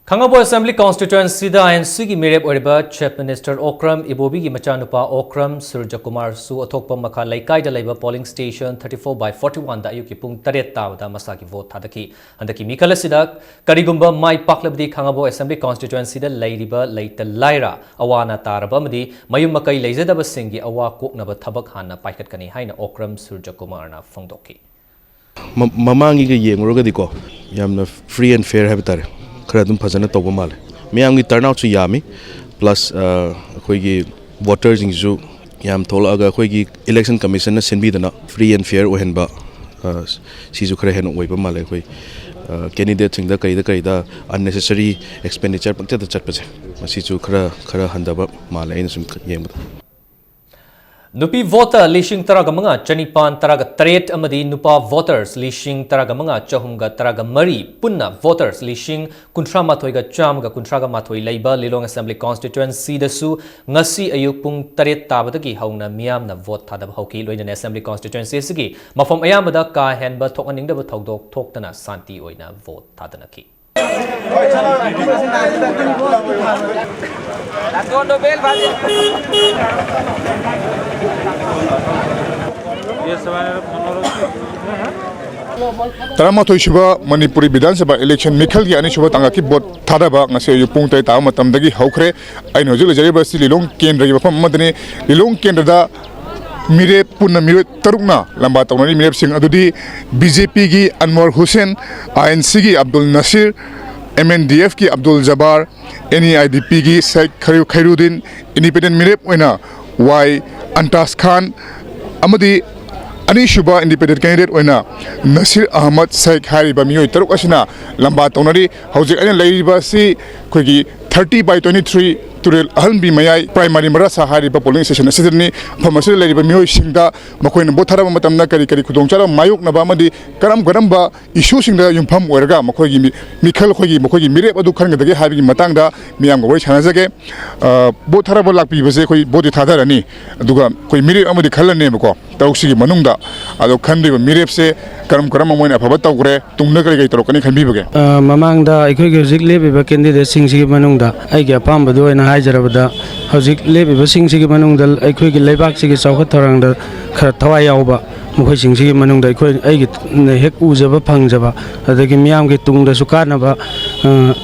ꯈꯥꯉꯕꯣꯛ Assembly Constituencyꯗ INCꯒꯤ ꯃꯤꯔꯦꯞ ꯑꯣꯏꯔꯤꯕ Chief Minister ꯑꯣꯀ꯭ꯔꯝ ꯏꯕꯣꯕꯤꯒꯤ ꯃꯆꯥꯅꯨꯄꯥ ꯑꯣꯀ꯭ꯔꯝ ꯁꯨꯔꯖꯀꯨꯃꯥꯔꯁꯨ ꯑꯊꯣꯛꯄ ꯃꯈꯥ ꯂꯩꯀꯥꯏꯗ ꯂꯩꯕ polling station thirty four by forty oneꯗ ꯑꯌꯨꯛꯀꯤ ꯄꯨꯡ ꯇꯔꯦꯠ ꯇꯥꯕꯗ ꯃꯁꯥꯒꯤ vote ꯊꯥꯗꯈꯤ꯫ ꯍꯟꯗꯛꯀꯤ ꯃꯤꯈꯜ ꯑꯁꯤꯗ ꯀꯔꯤꯒꯨꯝꯕ ꯃꯥꯏ ꯄꯥꯛꯂꯕꯗꯤ ꯈꯥꯉꯕꯣꯛ Assembly Constituencyꯗ ꯂꯩꯔꯤꯕ ꯂꯩꯇ ꯂꯥꯏꯔ, ꯑꯋꯥ ꯑꯅꯥ ꯇꯥꯔꯕ ꯑꯃꯗꯤ ꯃꯌꯨꯝ ꯃꯀꯩ ꯂꯩꯖꯗꯕꯁꯤꯡꯒꯤ ꯑꯋꯥ ꯀꯣꯛꯅꯕ ꯊꯕꯛ ꯍꯥꯟꯅ ꯄꯥꯏꯈꯠꯀꯅꯤ ꯍꯥꯏꯅ ꯑꯣꯀ꯭ꯔꯝ ꯁꯨꯔꯖꯀꯨꯃꯥꯔꯅ ꯐꯣꯡꯗꯣꯛꯈꯤ꯫ ꯃ-, ꯃꯃꯥꯡꯒꯤꯒ ꯌꯦꯡꯉꯨꯔꯒꯗꯤꯀꯣ, ꯌꯥꯝꯅ free and fair ꯍꯥꯏꯕ ꯇꯥꯔꯦ, ꯈꯔ ꯑꯗꯨꯝ ꯐꯖꯅ ꯇꯧꯕ ꯃꯥꯜꯂꯦ꯫ ꯃꯌꯥꯝꯒꯤ turnoutꯁꯨ ꯌꯥꯝꯃꯤ, plus, ꯑ, ꯑꯩꯈꯣꯏꯒꯤ voterꯁꯤꯡꯁꯨ ꯌꯥꯝ ꯊꯣꯛꯂꯛꯑꯒ, ꯑꯩꯈꯣꯏꯒꯤ election commissionꯅ ꯁꯤꯟꯕꯤꯗꯅ free and fair ꯑꯣꯏꯍꯟꯕ, ꯑ, ꯁꯤꯁꯨ ꯈꯔ ꯍꯦꯟꯅ ꯑꯣꯏꯕ ꯃꯥꯜꯂꯦ꯫ ꯑꯩꯈꯣꯏ, ꯀꯦꯟꯗꯤꯗꯦꯠꯁꯤꯡꯗ ꯀꯩꯗ ꯀꯩꯗ ꯑꯟꯅꯦꯁꯦꯁꯔꯤ ꯑꯦꯛꯁꯄꯦꯟꯗꯤꯆꯔ ꯄꯪꯆꯠꯇ ꯆꯠꯄꯁꯦ, ꯃꯁꯤꯁꯨ ꯈꯔ ꯈꯔ ꯍꯟꯊꯕ ꯃꯥꯜꯂꯦ ꯑꯩꯅ ꯁꯨꯝ ꯌꯦꯡꯕꯗ꯫ ꯅꯨꯄꯤ ꯚꯣꯇꯔ ꯂꯤꯁꯤꯡ ꯇꯔꯥꯒ ꯃꯉꯥ ꯆꯅꯤꯄꯥꯟ ꯇꯔꯥꯒ ꯇꯔꯦꯠ ꯑꯃꯗꯤ ꯅꯨꯄꯥ ꯚꯣꯇꯔꯁ ꯂꯤꯁꯤꯡ ꯇꯔꯥꯒ ꯃꯉꯥ ꯆꯍꯨꯝꯒ ꯇꯔꯥꯒ ꯃꯔꯤ, ꯄꯨꯟꯅ ꯚꯣꯇꯔꯁ ꯂꯤꯁꯤꯡ ꯀꯨꯟꯊ꯭ꯔꯥ ꯃꯥꯊꯣꯏꯒ ꯆꯥꯝꯃꯒ ꯀꯨꯟꯊ꯭ꯔꯥꯒ ꯃꯥꯊꯣꯏ ꯂꯩꯕ ꯂꯤꯂꯣꯡ ꯑꯦꯁꯦꯝꯕ꯭ꯂꯤ ꯀꯣꯟꯁꯇꯤꯇ꯭ꯋꯦꯟꯁꯤꯗꯁꯨ ꯉꯁꯤ ꯑꯌꯨꯛ ꯄꯨꯡ ꯇꯔꯦꯠ ꯇꯥꯕꯗꯒꯤ ꯍꯧꯅ ꯃꯤꯌꯥꯝꯅ ꯚꯣꯠ ꯊꯥꯗꯕ ꯍꯧꯈꯤ꯫ ꯂꯣꯏꯅꯅ ꯑꯦꯁꯦꯝꯕ꯭ꯂꯤ ꯀꯣꯟꯁꯇꯤꯇ꯭ꯋꯦꯟꯁꯤ ꯑꯁꯤꯒꯤ ꯃꯐꯝ ꯑꯌꯥꯝꯕꯗ ꯀꯥ ꯍꯦꯟꯕ ꯊꯣꯛꯍꯟꯅꯤꯡꯗꯕ ꯊꯧꯗꯣꯛ ꯊꯣꯛꯇꯅ ꯁꯥꯟꯇꯤ ꯑꯣꯏꯅ ꯚꯣꯠ ꯊꯥꯗꯅꯈꯤ꯫ ꯇꯔꯥꯃꯥꯊꯣꯏ ꯁꯨꯕ ꯃꯅꯤꯄꯨꯔꯤ ꯕꯤꯙꯥꯟ ꯁꯚꯥ ꯏꯂꯦꯛꯁꯟ ꯃꯤꯈꯜꯒꯤ ꯑꯅꯤꯁꯨꯕ ꯇꯥꯡꯀꯛꯀꯤ ꯚꯣꯠ ꯊꯥꯗꯕ ꯉꯁꯤ ꯑꯌꯨꯛ ꯄꯨꯡ ꯇꯔꯦꯠ ꯇꯥꯕ ꯃꯇꯝꯗꯒꯤ ꯍꯧꯈ꯭ꯔꯦ꯫ ꯑꯩꯅ ꯍꯧꯖꯤꯛ ꯂꯩꯖꯔꯤꯕ ꯑꯁꯤ ꯂꯤꯂꯣꯡ ꯀꯦꯟꯗ꯭ꯔꯒꯤ ꯃꯐꯝ ꯑꯃꯗꯅꯤ꯫ ꯂꯤꯂꯣꯡ ꯀꯦꯟꯗ꯭ꯔꯗ ꯃꯤꯔꯦꯞ ꯄꯨꯟꯅ ꯃꯤꯑꯣꯏ ꯇꯔꯨꯛꯅ ꯂꯝꯕꯥ ꯇꯧꯅꯔꯤ꯫ ꯃꯤꯔꯦꯞꯁꯤꯡ ꯑꯗꯨꯗꯤ ꯕꯤ ꯖꯦ ꯄꯤꯒꯤ ꯑꯟꯋꯔ ꯍꯨꯁꯦꯟ, ꯑꯥꯏ ꯑꯦꯟ ꯁꯤꯒꯤ Abdul Nasir, M N D ꯑꯦꯐꯀꯤ Abdul Jabbar, N E I D ꯄꯤꯒꯤ ꯁꯦꯛ ꯈꯔꯤꯎ ꯈꯩꯔꯨꯗꯤꯟ, ꯏꯟꯗꯤꯄꯦꯟꯗꯦꯟ ꯃꯤꯔꯦꯞ ꯑꯣꯏꯅ ꯋꯥꯏ ꯑꯟꯇꯥꯁ ꯈꯥꯟ ꯑꯃꯗꯤ ꯑꯅꯤꯁꯨꯕ ꯏꯟꯗꯤꯄꯦꯟꯗꯦꯟ ꯀꯦꯟꯗꯤꯗꯦꯠ ꯑꯣꯏꯅ ꯅꯁꯤꯔ ꯑꯍꯃꯗ ꯁꯦꯛ ꯍꯥꯏꯔꯤꯕ ꯃꯤꯑꯣꯏ ꯇꯔꯨꯛ ꯑꯁꯤꯅ ꯂꯝꯕꯥ ꯇꯧꯅꯔꯤ꯫ ꯍꯧꯖꯤꯛ ꯑꯩꯅ ꯂꯩꯔꯤꯕ ꯑꯁꯤ ꯑꯩꯈꯣꯏꯒꯤ ꯊꯥꯔꯇꯤ ꯕꯥꯏ ꯇ꯭ꯋꯦꯟꯇꯤ ꯊ꯭ꯔꯤ ꯇꯨꯔꯦꯜ ꯑꯍꯟꯕꯤ ꯃꯌꯥꯏ ꯄ꯭ꯔꯥꯏꯃꯥꯔꯤ ꯃꯔꯥꯁꯥ ꯍꯥꯏꯔꯤꯕ ꯄꯣꯂꯤꯡ ꯁ꯭ꯇꯦꯁꯟ ꯑꯁꯤꯗꯅꯤ꯫ ꯃꯐꯝ ꯑꯁꯤꯗ ꯂꯩꯔꯤꯕ ꯃꯤꯑꯣꯏꯁꯤꯡꯗ ꯃꯈꯣꯏꯅ ꯚꯣꯠ ꯊꯥꯗꯕ ꯃꯇꯝꯗ ꯀꯔꯤ ꯀꯔꯤ ꯈꯨꯗꯣꯡꯆꯥꯗꯕ ꯃꯥꯌꯣꯛꯅꯕ ꯑꯃꯗꯤ ꯀꯔꯝ ꯀꯔꯝꯕ ꯏꯁꯨꯁꯤꯡꯗ ꯌꯨꯝꯐꯝ ꯑꯣꯏꯔꯒ ꯃꯈꯣꯏꯒꯤ ꯃꯤ-, ꯃꯤꯈꯜ ꯑꯩꯈꯣꯏꯒꯤ, ꯃꯈꯣꯏꯒꯤ ꯃꯤꯔꯦꯞ ꯑꯗꯨ ꯈꯟꯒꯗꯒꯦ ꯍꯥꯏꯕꯒꯤ ꯃꯇꯥꯡꯗ ꯃꯤꯌꯥꯝꯒ ꯋꯥꯔꯤ ꯁꯥꯟꯅꯖꯒꯦ꯫ ꯑ, ꯚꯣꯠ ꯊꯥꯗꯕ ꯂꯥꯛꯄꯤꯕꯁꯦ ꯑꯩꯈꯣꯏ ꯚꯣꯠꯇꯤ ꯊꯥꯗꯔꯅꯤ, ꯑꯗꯨꯒ ꯑꯩꯈꯣꯏ ꯃꯤꯔꯦꯞ ꯑꯃꯗꯤ ꯈꯜꯂꯅꯦꯕꯀꯣ ꯇꯔꯨꯛꯁꯤꯒꯤ ꯃꯅꯨꯡꯗ꯫ ꯑꯗꯣ ꯈꯟꯗꯣꯏꯕ ꯃꯤꯔꯦꯞꯁꯦ ꯀꯔꯝ ꯀꯔꯝꯕ ꯃꯣꯏꯅ ꯑꯐꯕ ꯇꯧꯈ꯭ꯔꯦ, ꯇꯨꯡꯗ ꯀꯔꯤ ꯀꯔꯤ ꯇꯧꯔꯛꯀꯅꯤ ꯈꯟꯕꯤꯕꯒꯦ? ꯑ, ꯃꯃꯥꯡꯗ ꯑꯩꯈꯣꯏꯒꯤ ꯍꯧꯖꯤꯛ ꯂꯦꯞꯄꯤꯕ ꯀꯦꯟꯗꯤꯗꯦꯠꯁꯤꯡꯁꯤꯒꯤ ꯃꯅꯨꯡꯗ ꯑꯩꯒꯤ ꯑꯄꯥꯝꯕꯗꯨ ꯑꯣꯏꯅ ꯍꯥꯏꯖꯔꯕꯗ, ꯍꯧꯖꯤꯛ ꯂꯦꯞꯄꯤꯕꯁꯤꯡꯁꯤꯒꯤ ꯃꯅꯨꯡꯗ ꯑꯩꯈꯣꯏꯒꯤ ꯂꯩꯕꯥꯛꯁꯤꯒꯤ ꯆꯥꯎꯈꯠ ꯊꯧꯔꯥꯡꯗ ꯈꯔ ꯊꯋꯥꯏ ꯌꯥꯎꯕ, ꯃꯈꯣꯏꯁꯤꯡꯁꯤꯒꯤ ꯃꯅꯨꯡꯗ ꯑꯩꯈꯣꯏ, ꯑꯩꯒꯤ ꯍꯦꯛ ꯎꯖꯕ ꯐꯪꯖꯕ, ꯑꯗꯒꯤ ꯃꯤꯌꯥꯝꯒꯤ ꯇꯨꯡꯗꯁꯨ ꯀꯥꯟꯅꯕ, ꯑ,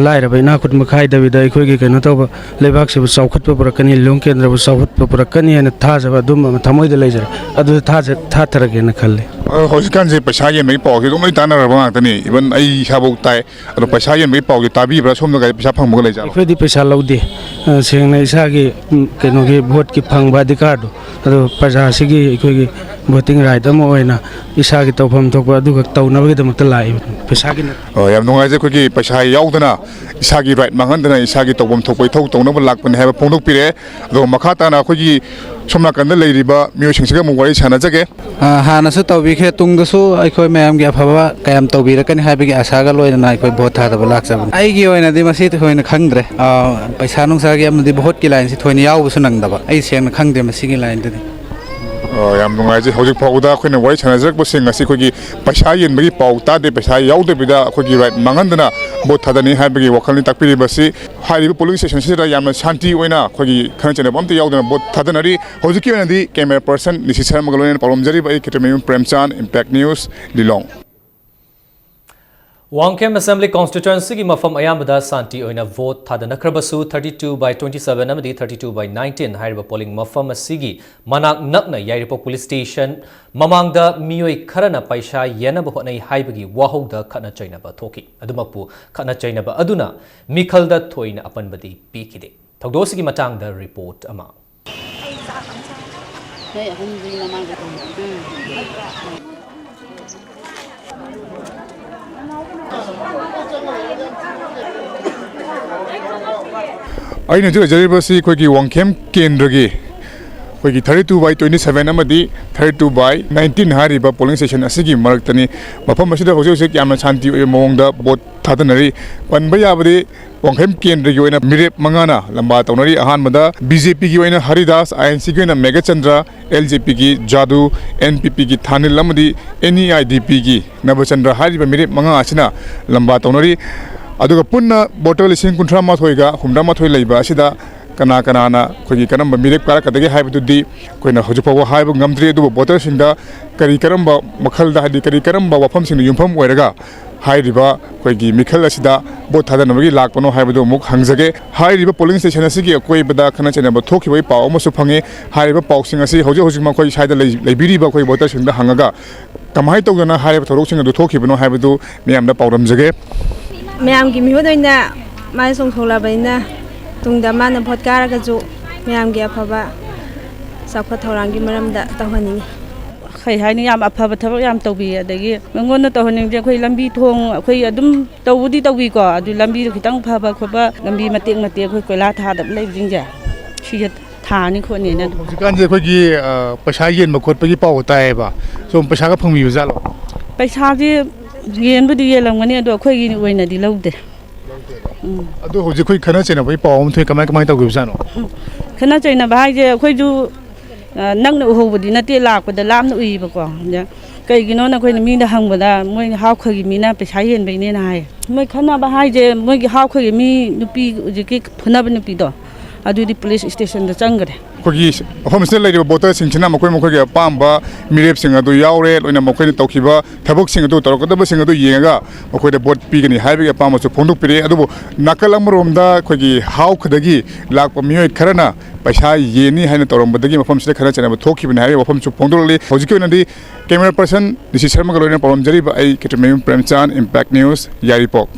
ꯂꯥꯏꯔꯕ ꯏꯅꯥꯛ ꯈꯨꯟꯕ ꯈꯥꯏꯗꯕꯤꯗ ꯑꯩꯈꯣꯏꯒꯤ ꯀꯩꯅꯣ ꯇꯧꯕ, ꯂꯩꯕꯥꯛꯁꯤꯕꯨ ꯆꯥꯎꯈꯠꯄ ꯄꯨꯔꯛꯀꯅꯤ, ꯂꯤꯂꯣꯡ ꯀꯦꯟꯗ꯭ꯔꯕꯨ ꯆꯥꯎꯈꯠꯄ ꯄꯨꯔꯛꯀꯅꯤ ꯍꯥꯏꯅ ꯊꯥꯖꯕ ꯑꯗꯨꯝꯕ ꯑꯃ ꯊꯃꯣꯏꯗ ꯂꯩꯖꯔꯦ꯫ ꯑꯗꯨꯗ ꯊꯥꯖ-, ꯊꯥꯊꯔꯒꯦꯅ ꯈꯜꯂꯤ꯫ ꯑ, ꯍꯧꯖꯤꯛꯀꯥꯟꯁꯦ ꯄꯩꯁꯥ ꯌꯦꯟꯕꯒꯤ ꯄꯥꯎꯁꯦ ꯑꯗꯨꯝ ꯂꯣꯏ ꯇꯥꯟꯅꯔꯕ ꯉꯥꯛꯇꯅꯤ꯫ Even ꯑꯩ ꯏꯁꯥꯐꯥꯎ ꯇꯥꯏ꯫ ꯑꯗꯣ ꯄꯩꯁꯥ ꯌꯦꯟꯕꯒꯤ ꯄꯥꯎꯁꯦ ꯇꯥꯕꯤꯕ꯭ꯔꯥ? ꯁꯣꯝꯗꯒ ꯄꯩꯁꯥ ꯐꯪꯕꯒ ꯂꯩꯖꯥꯠꯂꯣ? ꯑꯩꯈꯣꯏꯗꯤ ꯄꯩꯁꯥ ꯂꯧꯗꯦ꯫ ꯑ, ꯁꯦꯡꯅ ꯏꯁꯥꯒꯤ, ꯎꯝ, ꯀꯩꯅꯣꯒꯤ ꯚꯣꯠꯀꯤ ꯐꯪꯕ ꯑꯙꯤꯀꯥꯔꯗꯣ, ꯑꯗꯣ ꯄ꯭ꯔꯖꯥꯁꯤꯒꯤ ꯑꯩꯈꯣꯏꯒꯤ ꯚꯣꯇꯤꯡ ꯔꯥꯏꯠ ꯑꯃ ꯑꯣꯏꯅ ꯏꯁꯥꯒꯤ ꯇꯧꯐꯝ ꯊꯣꯛꯄ ꯑꯗꯨꯈꯛ ꯇꯧꯅꯕꯒꯤꯗꯃꯛꯇ ꯂꯥꯛꯏꯕꯅꯤ, ꯄꯩꯁꯥꯒꯤ ꯅꯠꯇꯦ꯫ ꯑꯣ, ꯌꯥꯝ ꯅꯨꯡꯉꯥꯏꯖꯩ꯫ ꯑꯩꯈꯣꯏꯒꯤ ꯄꯩꯁꯥ ꯌꯥꯎꯗꯅ ꯏꯁꯥꯒꯤ ꯔꯥꯏꯠ ꯃꯥꯡꯍꯟꯗꯅ ꯏꯁꯥꯒꯤ ꯇꯧꯐꯝ ꯊꯣꯛꯄ ꯏꯊꯧ ꯇꯧꯅꯕ ꯂꯥꯛꯄꯅꯤ ꯍꯥꯏꯕ ꯐꯣꯡꯗꯣꯛꯄꯤꯔꯦ꯫ ꯑꯗꯣ ꯃꯈꯥ ꯇꯥꯅ ꯑꯩꯈꯣꯏꯒꯤ ꯁꯣꯝ ꯅꯥꯀꯟꯗ ꯂꯩꯔꯤꯕ ꯃꯤꯑꯣꯏꯁꯤꯡꯁꯤꯒ ꯑꯃꯨꯛ ꯋꯥꯔꯤ ꯁꯥꯟꯅꯖꯒꯦ꯫ ꯑ, ꯍꯥꯟꯅꯁꯨ ꯇꯧꯕꯤꯈ꯭ꯔꯦ, ꯇꯨꯡꯗꯁꯨ ꯑꯩꯈꯣꯏ ꯃꯌꯥꯝꯒꯤ ꯑꯐꯕ ꯀꯌꯥꯝ ꯇꯧꯕꯤꯔꯛꯀꯅꯤ ꯍꯥꯏꯕꯒꯤ ꯑꯥꯁꯥꯒ ꯂꯣꯏꯅꯅ ꯑꯩꯈꯣꯏ ꯚꯣꯠ ꯊꯥꯗꯕ ꯂꯥꯛꯆꯕꯅꯤ꯫ ꯑꯩꯒꯤ ꯑꯣꯏꯅꯗꯤ ꯃꯁꯤ ꯊꯣꯏꯅ ꯈꯪꯗ꯭ꯔꯦ꯫ ꯑ, ꯄꯩꯁꯥ ꯅꯨꯡꯁꯥꯒꯤ ꯑꯃꯗꯤ ꯚꯣꯠꯀꯤ ꯂꯥꯏꯟꯁꯤ ꯊꯣꯏꯅ ꯌꯥꯎꯕꯁꯨ ꯅꯪꯗꯕ, ꯑꯩ ꯁꯦꯡꯅ ꯈꯪꯗꯦ ꯃꯁꯤꯒꯤ ꯂꯥꯏꯟꯗꯗꯤ꯫ ꯑ, ꯌꯥꯝ ꯅꯨꯡꯉꯥꯏꯖꯩ꯫ ꯍꯧꯖꯤꯛ ꯐꯥꯎꯕꯗ ꯑꯩꯈꯣꯏꯅ ꯋꯥꯔꯤ ꯁꯥꯟꯅꯖꯔꯛꯄꯁꯤꯡ ꯑꯁꯤ ꯑꯩꯈꯣꯏꯒꯤ ꯄꯩꯁꯥ ꯌꯦꯟꯕꯒꯤ ꯄꯥꯎ ꯇꯥꯗꯦ, ꯄꯩꯁꯥ ꯌꯥꯎꯗꯕꯤꯗ ꯑꯩꯈꯣꯏꯒꯤ ꯔꯥꯏꯠ ꯃꯥꯡꯍꯟꯗꯅ ꯚꯣꯠ ꯊꯥꯗꯅꯤ ꯍꯥꯏꯕꯒꯤ ꯋꯥꯈꯜꯅꯤ ꯇꯥꯛꯄꯤꯔꯤꯕꯁꯤ꯫ ꯍꯥꯏꯔꯤꯕ ꯄꯣꯂꯤꯡ ꯁ꯭ꯇꯦꯁꯟꯁꯤꯗ ꯌꯥꯝꯅ ꯁꯥꯟꯇꯤ ꯑꯣꯏꯅ ꯑꯩꯈꯣꯏꯒꯤ ꯈꯠꯅ ꯆꯩꯅꯕ ꯑꯝꯇ ꯌꯥꯎꯗꯅ ꯚꯣꯠ ꯊꯥꯗꯅꯔꯤ꯫ ꯍꯧꯖꯤꯛꯀꯤ ꯑꯣꯏꯅꯗꯤ ꯀꯦꯃꯦꯔꯥ ꯄꯔꯁꯟ ꯅꯤꯁꯤꯠ ꯁꯔꯃꯒ ꯂꯣꯏꯅꯅ ꯄꯥꯎꯔꯝꯖꯔꯤꯕ ꯑꯩ ꯈꯦꯇ꯭ꯔꯤꯃꯌꯨꯝ ꯄ꯭ꯔꯦꯝꯆꯥꯟ, ꯏꯝꯄꯦꯛ ꯅ꯭ꯌꯨꯁ, ꯂꯤꯂꯣꯡ꯫ ꯋꯥꯡꯈꯦꯝ ꯑꯦꯁꯦꯝꯕ꯭ꯂꯤ ꯀꯣꯟꯁꯇꯤꯇ꯭ꯋꯦꯟꯁꯤꯒꯤ ꯃꯐꯝ ꯑꯌꯥꯝꯕꯗ ꯁꯥꯟꯇꯤ ꯑꯣꯏꯅ vote ꯊꯥꯗꯅꯈ꯭ꯔꯕꯁꯨ, thirty two by twenty seven ꯑꯃꯗꯤ thirty two by nineteen ꯍꯥꯏꯔꯤꯕ ꯄꯣꯂꯤꯡ ꯃꯐꯝ ꯑꯁꯤꯒꯤ ꯃꯅꯥꯛ ꯅꯛꯅ ꯌꯥꯏꯔꯤꯄꯣꯛ ꯄꯨꯂꯤꯁ ꯁ꯭ꯇꯦꯁꯟ ꯃꯃꯥꯡꯗ ꯃꯤꯑꯣꯏ ꯈꯔꯅ ꯄꯩꯁꯥ ꯌꯦꯟꯅꯕ ꯍꯣꯠꯅꯩ ꯍꯥꯏꯕꯒꯤ ꯋꯥꯍꯧꯗ ꯈꯠꯅ ꯆꯩꯅꯕ ꯊꯣꯛꯈꯤ꯫ ꯑꯗꯨꯃꯛꯄꯨ ꯈꯠꯅ ꯆꯩꯅꯕ ꯑꯗꯨꯅ ꯃꯤꯈꯜꯗ ꯊꯣꯏꯅ ꯑꯄꯟꯕꯗꯤ ꯄꯤꯈꯤꯗꯦ꯫ ꯊꯧꯗꯣꯛ ꯑꯁꯤꯒꯤ ꯃꯇꯥꯡꯗ ꯔꯤꯄꯣꯔꯠ ꯑꯃ꯫ ꯅꯣꯏ ꯑꯍꯨꯝꯗꯨꯒꯤ ꯃꯃꯥꯡꯗ ꯇꯧꯕ꯫ ꯎꯝ꯫ ꯑꯩꯅ ꯍꯧꯖꯤꯛ ꯂꯩꯖꯔꯤꯕꯁꯤ ꯑꯩꯈꯣꯏꯒꯤ ꯋꯥꯡꯈꯦꯝ ꯀꯦꯟꯗ꯭ꯔꯒꯤ ꯑꯩꯈꯣꯏꯒꯤ thirty two by twenty seven ꯑꯃꯗꯤ thirty two by nineteen ꯍꯥꯏꯔꯤꯕ ꯄꯣꯂꯤꯡ ꯁ꯭ꯇꯦꯁꯟ ꯑꯁꯤꯒꯤ ꯃꯔꯛꯇꯅꯤ꯫ ꯃꯐꯝ ꯑꯁꯤꯗ ꯍꯧꯖꯤꯛ ꯍꯧꯖꯤꯛ ꯌꯥꯝꯅ ꯁꯥꯟꯇꯤ ꯑꯣꯏꯕ ꯃꯑꯣꯡꯗ ꯚꯣꯠ ꯊꯥꯗꯅꯔꯤ꯫ ꯄꯟꯕ ꯌꯥꯕꯗꯤ ꯋꯥꯡꯈꯦꯝ ꯀꯦꯟꯗ꯭ꯔꯒꯤ ꯑꯣꯏꯅ ꯃꯤꯔꯦꯞ ꯃꯉꯥꯅ ꯂꯝꯕꯥ ꯇꯧꯅꯔꯤ꯫ ꯑꯍꯥꯟꯕꯗ ꯕꯤ ꯖꯦ ꯄꯤꯒꯤ ꯑꯣꯏꯅ ꯍꯔꯤꯗꯥꯁ, ꯑꯥꯏ ꯑꯦꯟ ꯁꯤꯒꯤ ꯑꯣꯏꯅ ꯃꯦꯘꯆꯟꯗ꯭ꯔ, ꯑꯦꯜ ꯖꯦ ꯄꯤꯒꯤ ꯖꯥꯗꯨ, ꯑꯦꯟ ꯄꯤ ꯄꯤꯒꯤ ꯊꯥꯅꯤꯜ ꯑꯃꯗꯤ ꯑꯦꯟ ꯏ ꯑꯥꯏ ꯗꯤ ꯄꯤꯒꯤ ꯅꯕꯆꯟꯗ꯭ꯔ ꯍꯥꯏꯔꯤꯕ ꯃꯤꯔꯦꯞ ꯃꯉꯥ ꯑꯁꯤꯅ ꯂꯝꯕꯥ ꯇꯧꯅꯔꯤ꯫ ꯑꯗꯨꯒ ꯄꯨꯟꯅ ꯚꯣꯇꯔ ꯂꯤꯁꯤꯡ ꯀꯨꯟꯊ꯭ꯔꯥ ꯃꯥꯊꯣꯏꯒ ꯍꯨꯝꯗ꯭ꯔꯥ ꯃꯥꯊꯣꯏ ꯂꯩꯕ ꯑꯁꯤꯗ ꯀꯅꯥ ꯀꯅꯥꯅ ꯑꯩꯈꯣꯏꯒꯤ ꯀꯔꯝꯕ ꯃꯤꯔꯦꯞ ꯀꯥꯔꯛꯀꯗꯒꯦ ꯍꯥꯏꯕꯗꯨꯗꯤ ꯑꯩꯈꯣꯏꯅ ꯍꯧꯖꯤꯛ ꯐꯥꯎꯕ ꯍꯥꯏꯕ ꯉꯝꯗ꯭ꯔꯤ꯫ ꯑꯗꯨꯕꯨ ꯚꯣꯇꯔꯁꯤꯡꯗ ꯀꯔꯤ ꯀꯔꯝꯕ ꯃꯈꯜꯗ, ꯍꯥꯏꯗꯤ ꯀꯔꯤ ꯀꯔꯝꯕ ꯋꯥꯐꯝꯁꯤꯡꯗ ꯌꯨꯝꯐꯝ ꯑꯣꯏꯔꯒ ꯍꯥꯏꯔꯤꯕ ꯑꯩꯈꯣꯏꯒꯤ ꯃꯤꯈꯜ ꯑꯁꯤꯗ ꯚꯣꯠ ꯊꯥꯗꯅꯕꯒꯤ ꯂꯥꯛꯄꯅꯣ ꯍꯥꯏꯕꯗꯨ ꯑꯃꯨꯛ ꯍꯪꯖꯒꯦ꯫ ꯍꯥꯏꯔꯤꯕ ꯄꯣꯂꯤꯡ ꯁ꯭ꯇꯦꯁꯟ ꯑꯁꯤꯒꯤ ꯑꯀꯣꯏꯕꯗ ꯈꯠꯅ ꯆꯩꯅꯕ ꯊꯣꯛꯈꯤꯕꯒꯤ ꯄꯥꯎ ꯑꯃꯁꯨ ꯐꯪꯉꯤ꯫ ꯍꯥꯏꯔꯤꯕ ꯄꯥꯎꯁꯤꯡ ꯑꯁꯤ ꯍꯧꯖꯤꯛ ꯍꯧꯖꯤꯛ ꯃꯈꯣꯏ ꯁ꯭ꯋꯥꯏꯗ ꯂꯩ-, ꯂꯩꯕꯤꯔꯤꯕ ꯑꯩꯈꯣꯏ ꯚꯣꯇꯔꯁꯤꯡꯗ ꯍꯪꯉꯒ ꯀꯃꯥꯏꯅ ꯇꯧꯗꯅ ꯍꯥꯏꯔꯤꯕ ꯊꯧꯗꯣꯛꯁꯤꯡ ꯑꯗꯨ ꯊꯣꯛꯈꯤꯕꯅꯣ ꯍꯥꯏꯕꯗꯨ ꯃꯤꯌꯥꯝꯗ ꯄꯥꯎꯗꯝꯖꯒꯦ꯫ ꯃꯌꯥꯝꯒꯤ ꯃꯤꯍꯨꯠ ꯑꯣꯏꯅ ꯃꯥꯅ ꯆꯣꯡꯊꯣꯛꯂꯕꯅꯤꯅ ꯇꯨꯡꯗ ꯃꯥꯅ ꯚꯣꯠ ꯀꯥꯔꯒꯁꯨ ꯃꯌꯥꯝꯒꯤ ꯑꯐꯕ ꯆꯥꯎꯈꯠ ꯊꯧꯔꯥꯡꯒꯤ ꯃꯔꯝꯗ ꯇꯧꯍꯟꯅꯤꯡꯉꯤ꯫ ꯀꯩ ꯍꯥꯏꯅꯤ, ꯌꯥꯝ ꯑꯐꯕ ꯊꯕꯛ ꯌꯥꯝ ꯇꯧꯕꯤ꯫ ꯑꯗꯒꯤ ꯃꯉꯣꯟꯗ ꯇꯧꯍꯟꯅꯤꯡꯕꯁꯦ, ꯑꯩꯈꯣꯏ ꯂꯝꯕꯤ ꯊꯣꯡ ꯑꯩꯈꯣꯏ ꯑꯗꯨꯝ ꯇꯧꯕꯨꯗꯤ ꯇꯧꯕꯤꯀꯣ, ꯑꯗꯨ ꯂꯝꯕꯤꯗꯣ ꯈꯤꯇꯪ ꯐꯕ ꯈꯣꯠꯄ, ꯂꯝꯕꯤ ꯃꯇꯦꯛ ꯃꯇꯦꯛ ꯑꯩꯈꯣꯏ ꯀꯣꯏꯂꯥ ꯊꯥꯗꯕ ꯂꯩꯕꯁꯤꯡꯁꯦ, ꯁꯤꯁꯦ ꯊꯥꯅꯤ ꯈꯣꯠꯅꯤꯅ ꯑꯗꯨꯝ꯫ ꯍꯧꯖꯤꯛꯀꯥꯟꯁꯦ ꯑꯩꯈꯣꯏꯒꯤ, ꯑ, ꯄꯩꯁꯥ ꯌꯦꯟꯕ ꯈꯣꯠꯄꯒꯤ ꯄꯥꯎ ꯇꯥꯏꯌꯦꯕ, ꯁꯨꯝ ꯄꯩꯁꯥꯒ ꯐꯪꯕꯤꯕ ꯖꯥꯠꯂꯣ? ꯄꯩꯁꯥꯁꯦ ꯌꯦꯟꯕꯨꯗꯤ ꯌꯦꯜꯂꯝꯒꯅꯤ, ꯑꯗꯣ ꯑꯩꯈꯣꯏꯒꯤ ꯑꯣꯏꯅꯗꯤ ꯂꯧꯗꯦ꯫ ꯎꯝ꯫ ꯑꯗꯣ ꯍꯧꯖꯤꯛ ꯑꯩꯈꯣꯏ ꯈꯠꯅ ꯆꯩꯅꯕꯒꯤ ꯄꯥꯎ ꯑꯃ ꯊꯣꯛꯑꯦ, ꯀꯃꯥꯏ, ꯀꯃꯥꯏꯅ ꯇꯧꯈꯤꯕꯖꯥꯠꯅꯣ? ꯎꯝ꯫ ꯈꯠꯅ ꯆꯩꯅꯕ ꯍꯥꯏꯁꯦ ꯑꯩꯈꯣꯏꯁꯨ, ꯑ, ꯅꯛꯅ ꯎꯍꯧꯕꯗꯤ ꯅꯠꯇꯦ, ꯂꯥꯛꯄꯗ ꯂꯥꯞꯅ ꯎꯏꯌꯦꯕꯀꯣ꯫ ꯑꯗ ꯀꯩꯒꯤꯅꯣꯅ ꯑꯩꯈꯣꯏꯅ ꯃꯤꯗ ꯍꯪꯕꯗ, ꯃꯣꯏ ꯍꯥꯎꯈꯒꯤ ꯃꯤꯅ ꯄꯩꯁꯥ ꯌꯦꯟꯕꯩꯅꯦꯅ ꯍꯥꯏ꯫ ꯃꯣꯏ ꯈꯠꯅꯕ ꯍꯥꯏꯁꯦ, ꯃꯣꯏꯒꯤ ꯍꯥꯎꯈꯒꯤ ꯃꯤ ꯅꯨꯄꯤ, ꯍꯧꯖꯤꯛꯀꯤ ꯐꯨꯅꯕ ꯅꯨꯄꯤꯗꯣ, ꯑꯗꯨꯗꯤ ꯄꯨꯂꯤꯁ ꯏꯁꯇꯦꯁꯟꯗ ꯆꯪꯈ꯭ꯔꯦ꯫ ꯑꯩꯈꯣꯏꯒꯤ ꯃꯐꯝꯁꯤꯗ ꯂꯩꯔꯤꯕ ꯚꯣꯇꯔꯁꯤꯡꯁꯤꯅ ꯃꯈꯣꯏ ꯃꯈꯣꯏꯒꯤ ꯑꯄꯥꯝꯕ ꯃꯤꯔꯦꯞꯁꯤꯡ ꯑꯗꯨ ꯌꯥꯎꯔꯦ, ꯂꯣꯏꯅ ꯃꯈꯣꯏꯅ ꯇꯧꯈꯤꯕ ꯊꯕꯛꯁꯤꯡ ꯑꯗꯨ, ꯇꯧꯔꯛꯀꯗꯕꯁꯤꯡ ꯑꯗꯨ ꯌꯦꯡꯉꯒ ꯃꯈꯣꯏꯗ ꯚꯣꯠ ꯄꯤꯒꯅꯤ ꯍꯥꯏꯕꯒꯤ ꯑꯄꯥꯝꯕꯁꯨ ꯐꯣꯡꯗꯣꯛꯄꯤꯔꯛꯑꯦ꯫ ꯑꯗꯨꯕꯨ ꯅꯥꯀꯜ ꯑꯃꯔꯣꯝꯗ ꯑꯩꯈꯣꯏꯒꯤ ꯍꯥꯎꯈꯗꯒꯤ ꯂꯥꯛꯄ ꯃꯤꯑꯣꯏ ꯈꯔꯅ ꯄꯩꯁꯥ ꯌꯦꯟꯅꯤ ꯍꯥꯏꯅ ꯇꯧꯔꯝꯕꯗꯒꯤ ꯃꯐꯝꯁꯤꯗ ꯈꯠꯅ ꯆꯩꯅꯕ ꯊꯣꯛꯈꯤꯕꯅꯤ ꯍꯥꯏꯕꯒꯤ ꯋꯥꯐꯝꯁꯨ ꯐꯣꯡꯗꯣꯔꯛꯂꯤ꯫ ꯍꯧꯖꯤꯛꯀꯤ ꯑꯣꯏꯅꯗꯤ ꯀꯦꯃꯦꯔꯥ ꯄꯔꯁꯟ ꯗꯤ ꯁꯤ ꯁꯔꯃꯒ ꯂꯣꯏꯅꯅ ꯄꯥꯎꯗꯝꯖꯔꯤꯕ ꯑꯩ ꯀꯦꯇ꯭ꯔꯤꯃꯌꯨꯝ ꯄ꯭ꯔꯦꯝꯆꯥꯟ, ꯏꯝꯄꯦꯛ ꯅ꯭ꯌꯨꯁ, ꯌꯥꯏꯔꯤꯄꯣꯛ꯫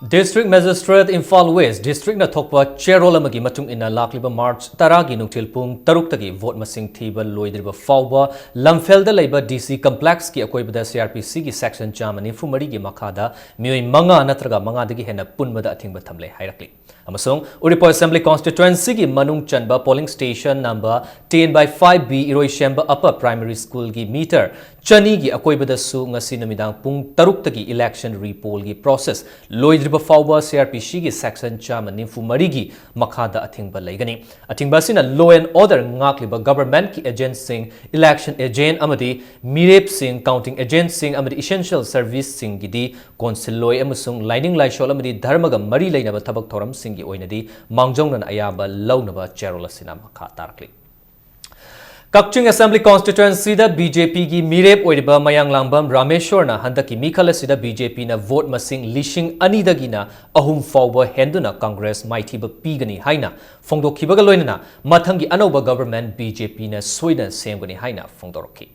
District Magistrate, Imphal West District ꯅ ꯊꯣꯛꯄ ꯆꯦꯔꯣꯜ ꯑꯃꯒꯤ ꯃꯇꯨꯡ ꯏꯟꯅ, ꯂꯥꯛꯂꯤꯕ ꯃꯥꯔꯆ ꯇꯔꯥꯒꯤ ꯅꯨꯡꯊꯤꯜ ꯄꯨꯡ ꯇꯔꯨꯛꯇꯒꯤ ꯚꯣꯠ ꯃꯁꯤꯡ ꯊꯤꯕ ꯂꯣꯏꯗ꯭ꯔꯤꯕ ꯐꯥꯎꯕ ꯂꯝꯐꯦꯜꯗ ꯂꯩꯕ ꯗꯤ ꯁꯤ ꯀꯝꯄ꯭ꯂꯦꯛꯁꯀꯤ ꯑꯀꯣꯏꯕꯗ ꯁꯤ ꯑꯥꯔ ꯄꯤ ꯁꯤꯒꯤ ꯁꯦꯛꯁꯟ ꯆꯥꯝꯃ ꯅꯤꯐꯨ ꯃꯔꯤꯒꯤ ꯃꯈꯥꯗ ꯃꯤꯑꯣꯏ ꯃꯉꯥ ꯅꯠꯇ꯭ꯔꯒ ꯃꯉꯥꯗꯒꯤ ꯍꯦꯟꯅ ꯄꯨꯟꯕꯗ ꯑꯊꯤꯡꯕ ꯊꯝꯂꯦ ꯍꯥꯏꯔꯛꯂꯤ꯫ ꯑꯃꯁꯨꯡ ꯎꯔꯤꯄꯣꯛ Assembly Constituencyꯒꯤ ꯃꯅꯨꯡ ꯆꯟꯕ polling station number ten by five B, ꯏꯔꯣꯏꯁꯦꯝꯕ Upper Primary Schoolꯒꯤ meter ꯆꯅꯤꯒꯤ ꯑꯀꯣꯏꯕꯗꯁꯨ ꯉꯁꯤ ꯅꯨꯃꯤꯗꯥꯡ ꯄꯨꯡ ꯇꯔꯨꯛꯇꯒꯤ election repollꯒꯤ process ꯂꯣꯏꯗ꯭ꯔꯤꯕ ꯐꯥꯎꯕ ꯁꯤ ꯑꯥꯔ ꯄꯤ ꯁꯤꯒꯤ ꯁꯦꯛꯁꯟ ꯆꯥꯝꯃ ꯅꯤꯐꯨ ꯃꯔꯤꯒꯤ ꯃꯈꯥꯗ ꯑꯊꯤꯡꯕ ꯂꯩꯒꯅꯤ꯫ ꯑꯊꯤꯡꯕ ꯑꯁꯤꯅ law and order ꯉꯥꯛꯂꯤꯕ governmentꯀꯤ agentꯁꯤꯡ, election agent ꯑꯃꯗꯤ ꯃꯤꯔꯦꯞꯁꯤꯡ, counting agentꯁꯤꯡ ꯑꯃꯗꯤ essential serviceꯁꯤꯡꯒꯤꯗꯤ ꯀꯣꯟꯁꯤꯜꯂꯣꯏ ꯑꯃꯁꯨꯡ ꯂꯥꯏꯅꯤꯡ ꯂꯥꯏꯁꯣꯜ ꯑꯃꯗꯤ ꯙꯔꯃꯒ ꯃꯔꯤ ꯂꯩꯅꯕ ꯊꯕꯛ ꯊꯧꯔꯝꯁꯤꯡꯒꯤ ꯑꯣꯏꯅꯗꯤ ꯃꯥꯡꯖꯧꯅꯅ ꯑꯌꯥꯕ ꯂꯧꯅꯕ ꯆꯦꯔꯣꯜ ꯑꯁꯤꯅ ꯃꯈꯥ ꯇꯥꯔꯛꯂꯤ꯫ ꯀꯛꯆꯤꯡ Assembly Constituencyꯗ BJPꯒꯤ ꯃꯤꯔꯦꯞ ꯑꯣꯏꯔꯤꯕ ꯃꯌꯥꯡꯂꯥꯡꯕꯝ ꯔꯥꯃꯦꯁꯣꯔꯅ ꯍꯟꯗꯛꯀꯤ ꯃꯤꯈꯜ ꯑꯁꯤꯗ BJPꯅ vote ꯃꯁꯤꯡ ꯂꯤꯁꯤꯡ ꯑꯅꯤꯗꯒꯤꯅ ꯑꯍꯨꯝ ꯐꯥꯎꯕ ꯍꯦꯟꯗꯨꯅ Congress ꯃꯥꯏꯊꯤꯕ ꯄꯤꯒꯅꯤ ꯍꯥꯏꯅ ꯐꯣꯡꯗꯣꯛꯈꯤꯕꯒ ꯂꯣꯏꯅꯅ ꯃꯊꯪꯒꯤ ꯑꯅꯧꯕ government BJPꯅ ꯁꯣꯏꯗꯅ ꯁꯦꯝꯒꯅꯤ ꯍꯥꯏꯅ ꯐꯣꯡꯗꯣꯔꯛꯈꯤ꯫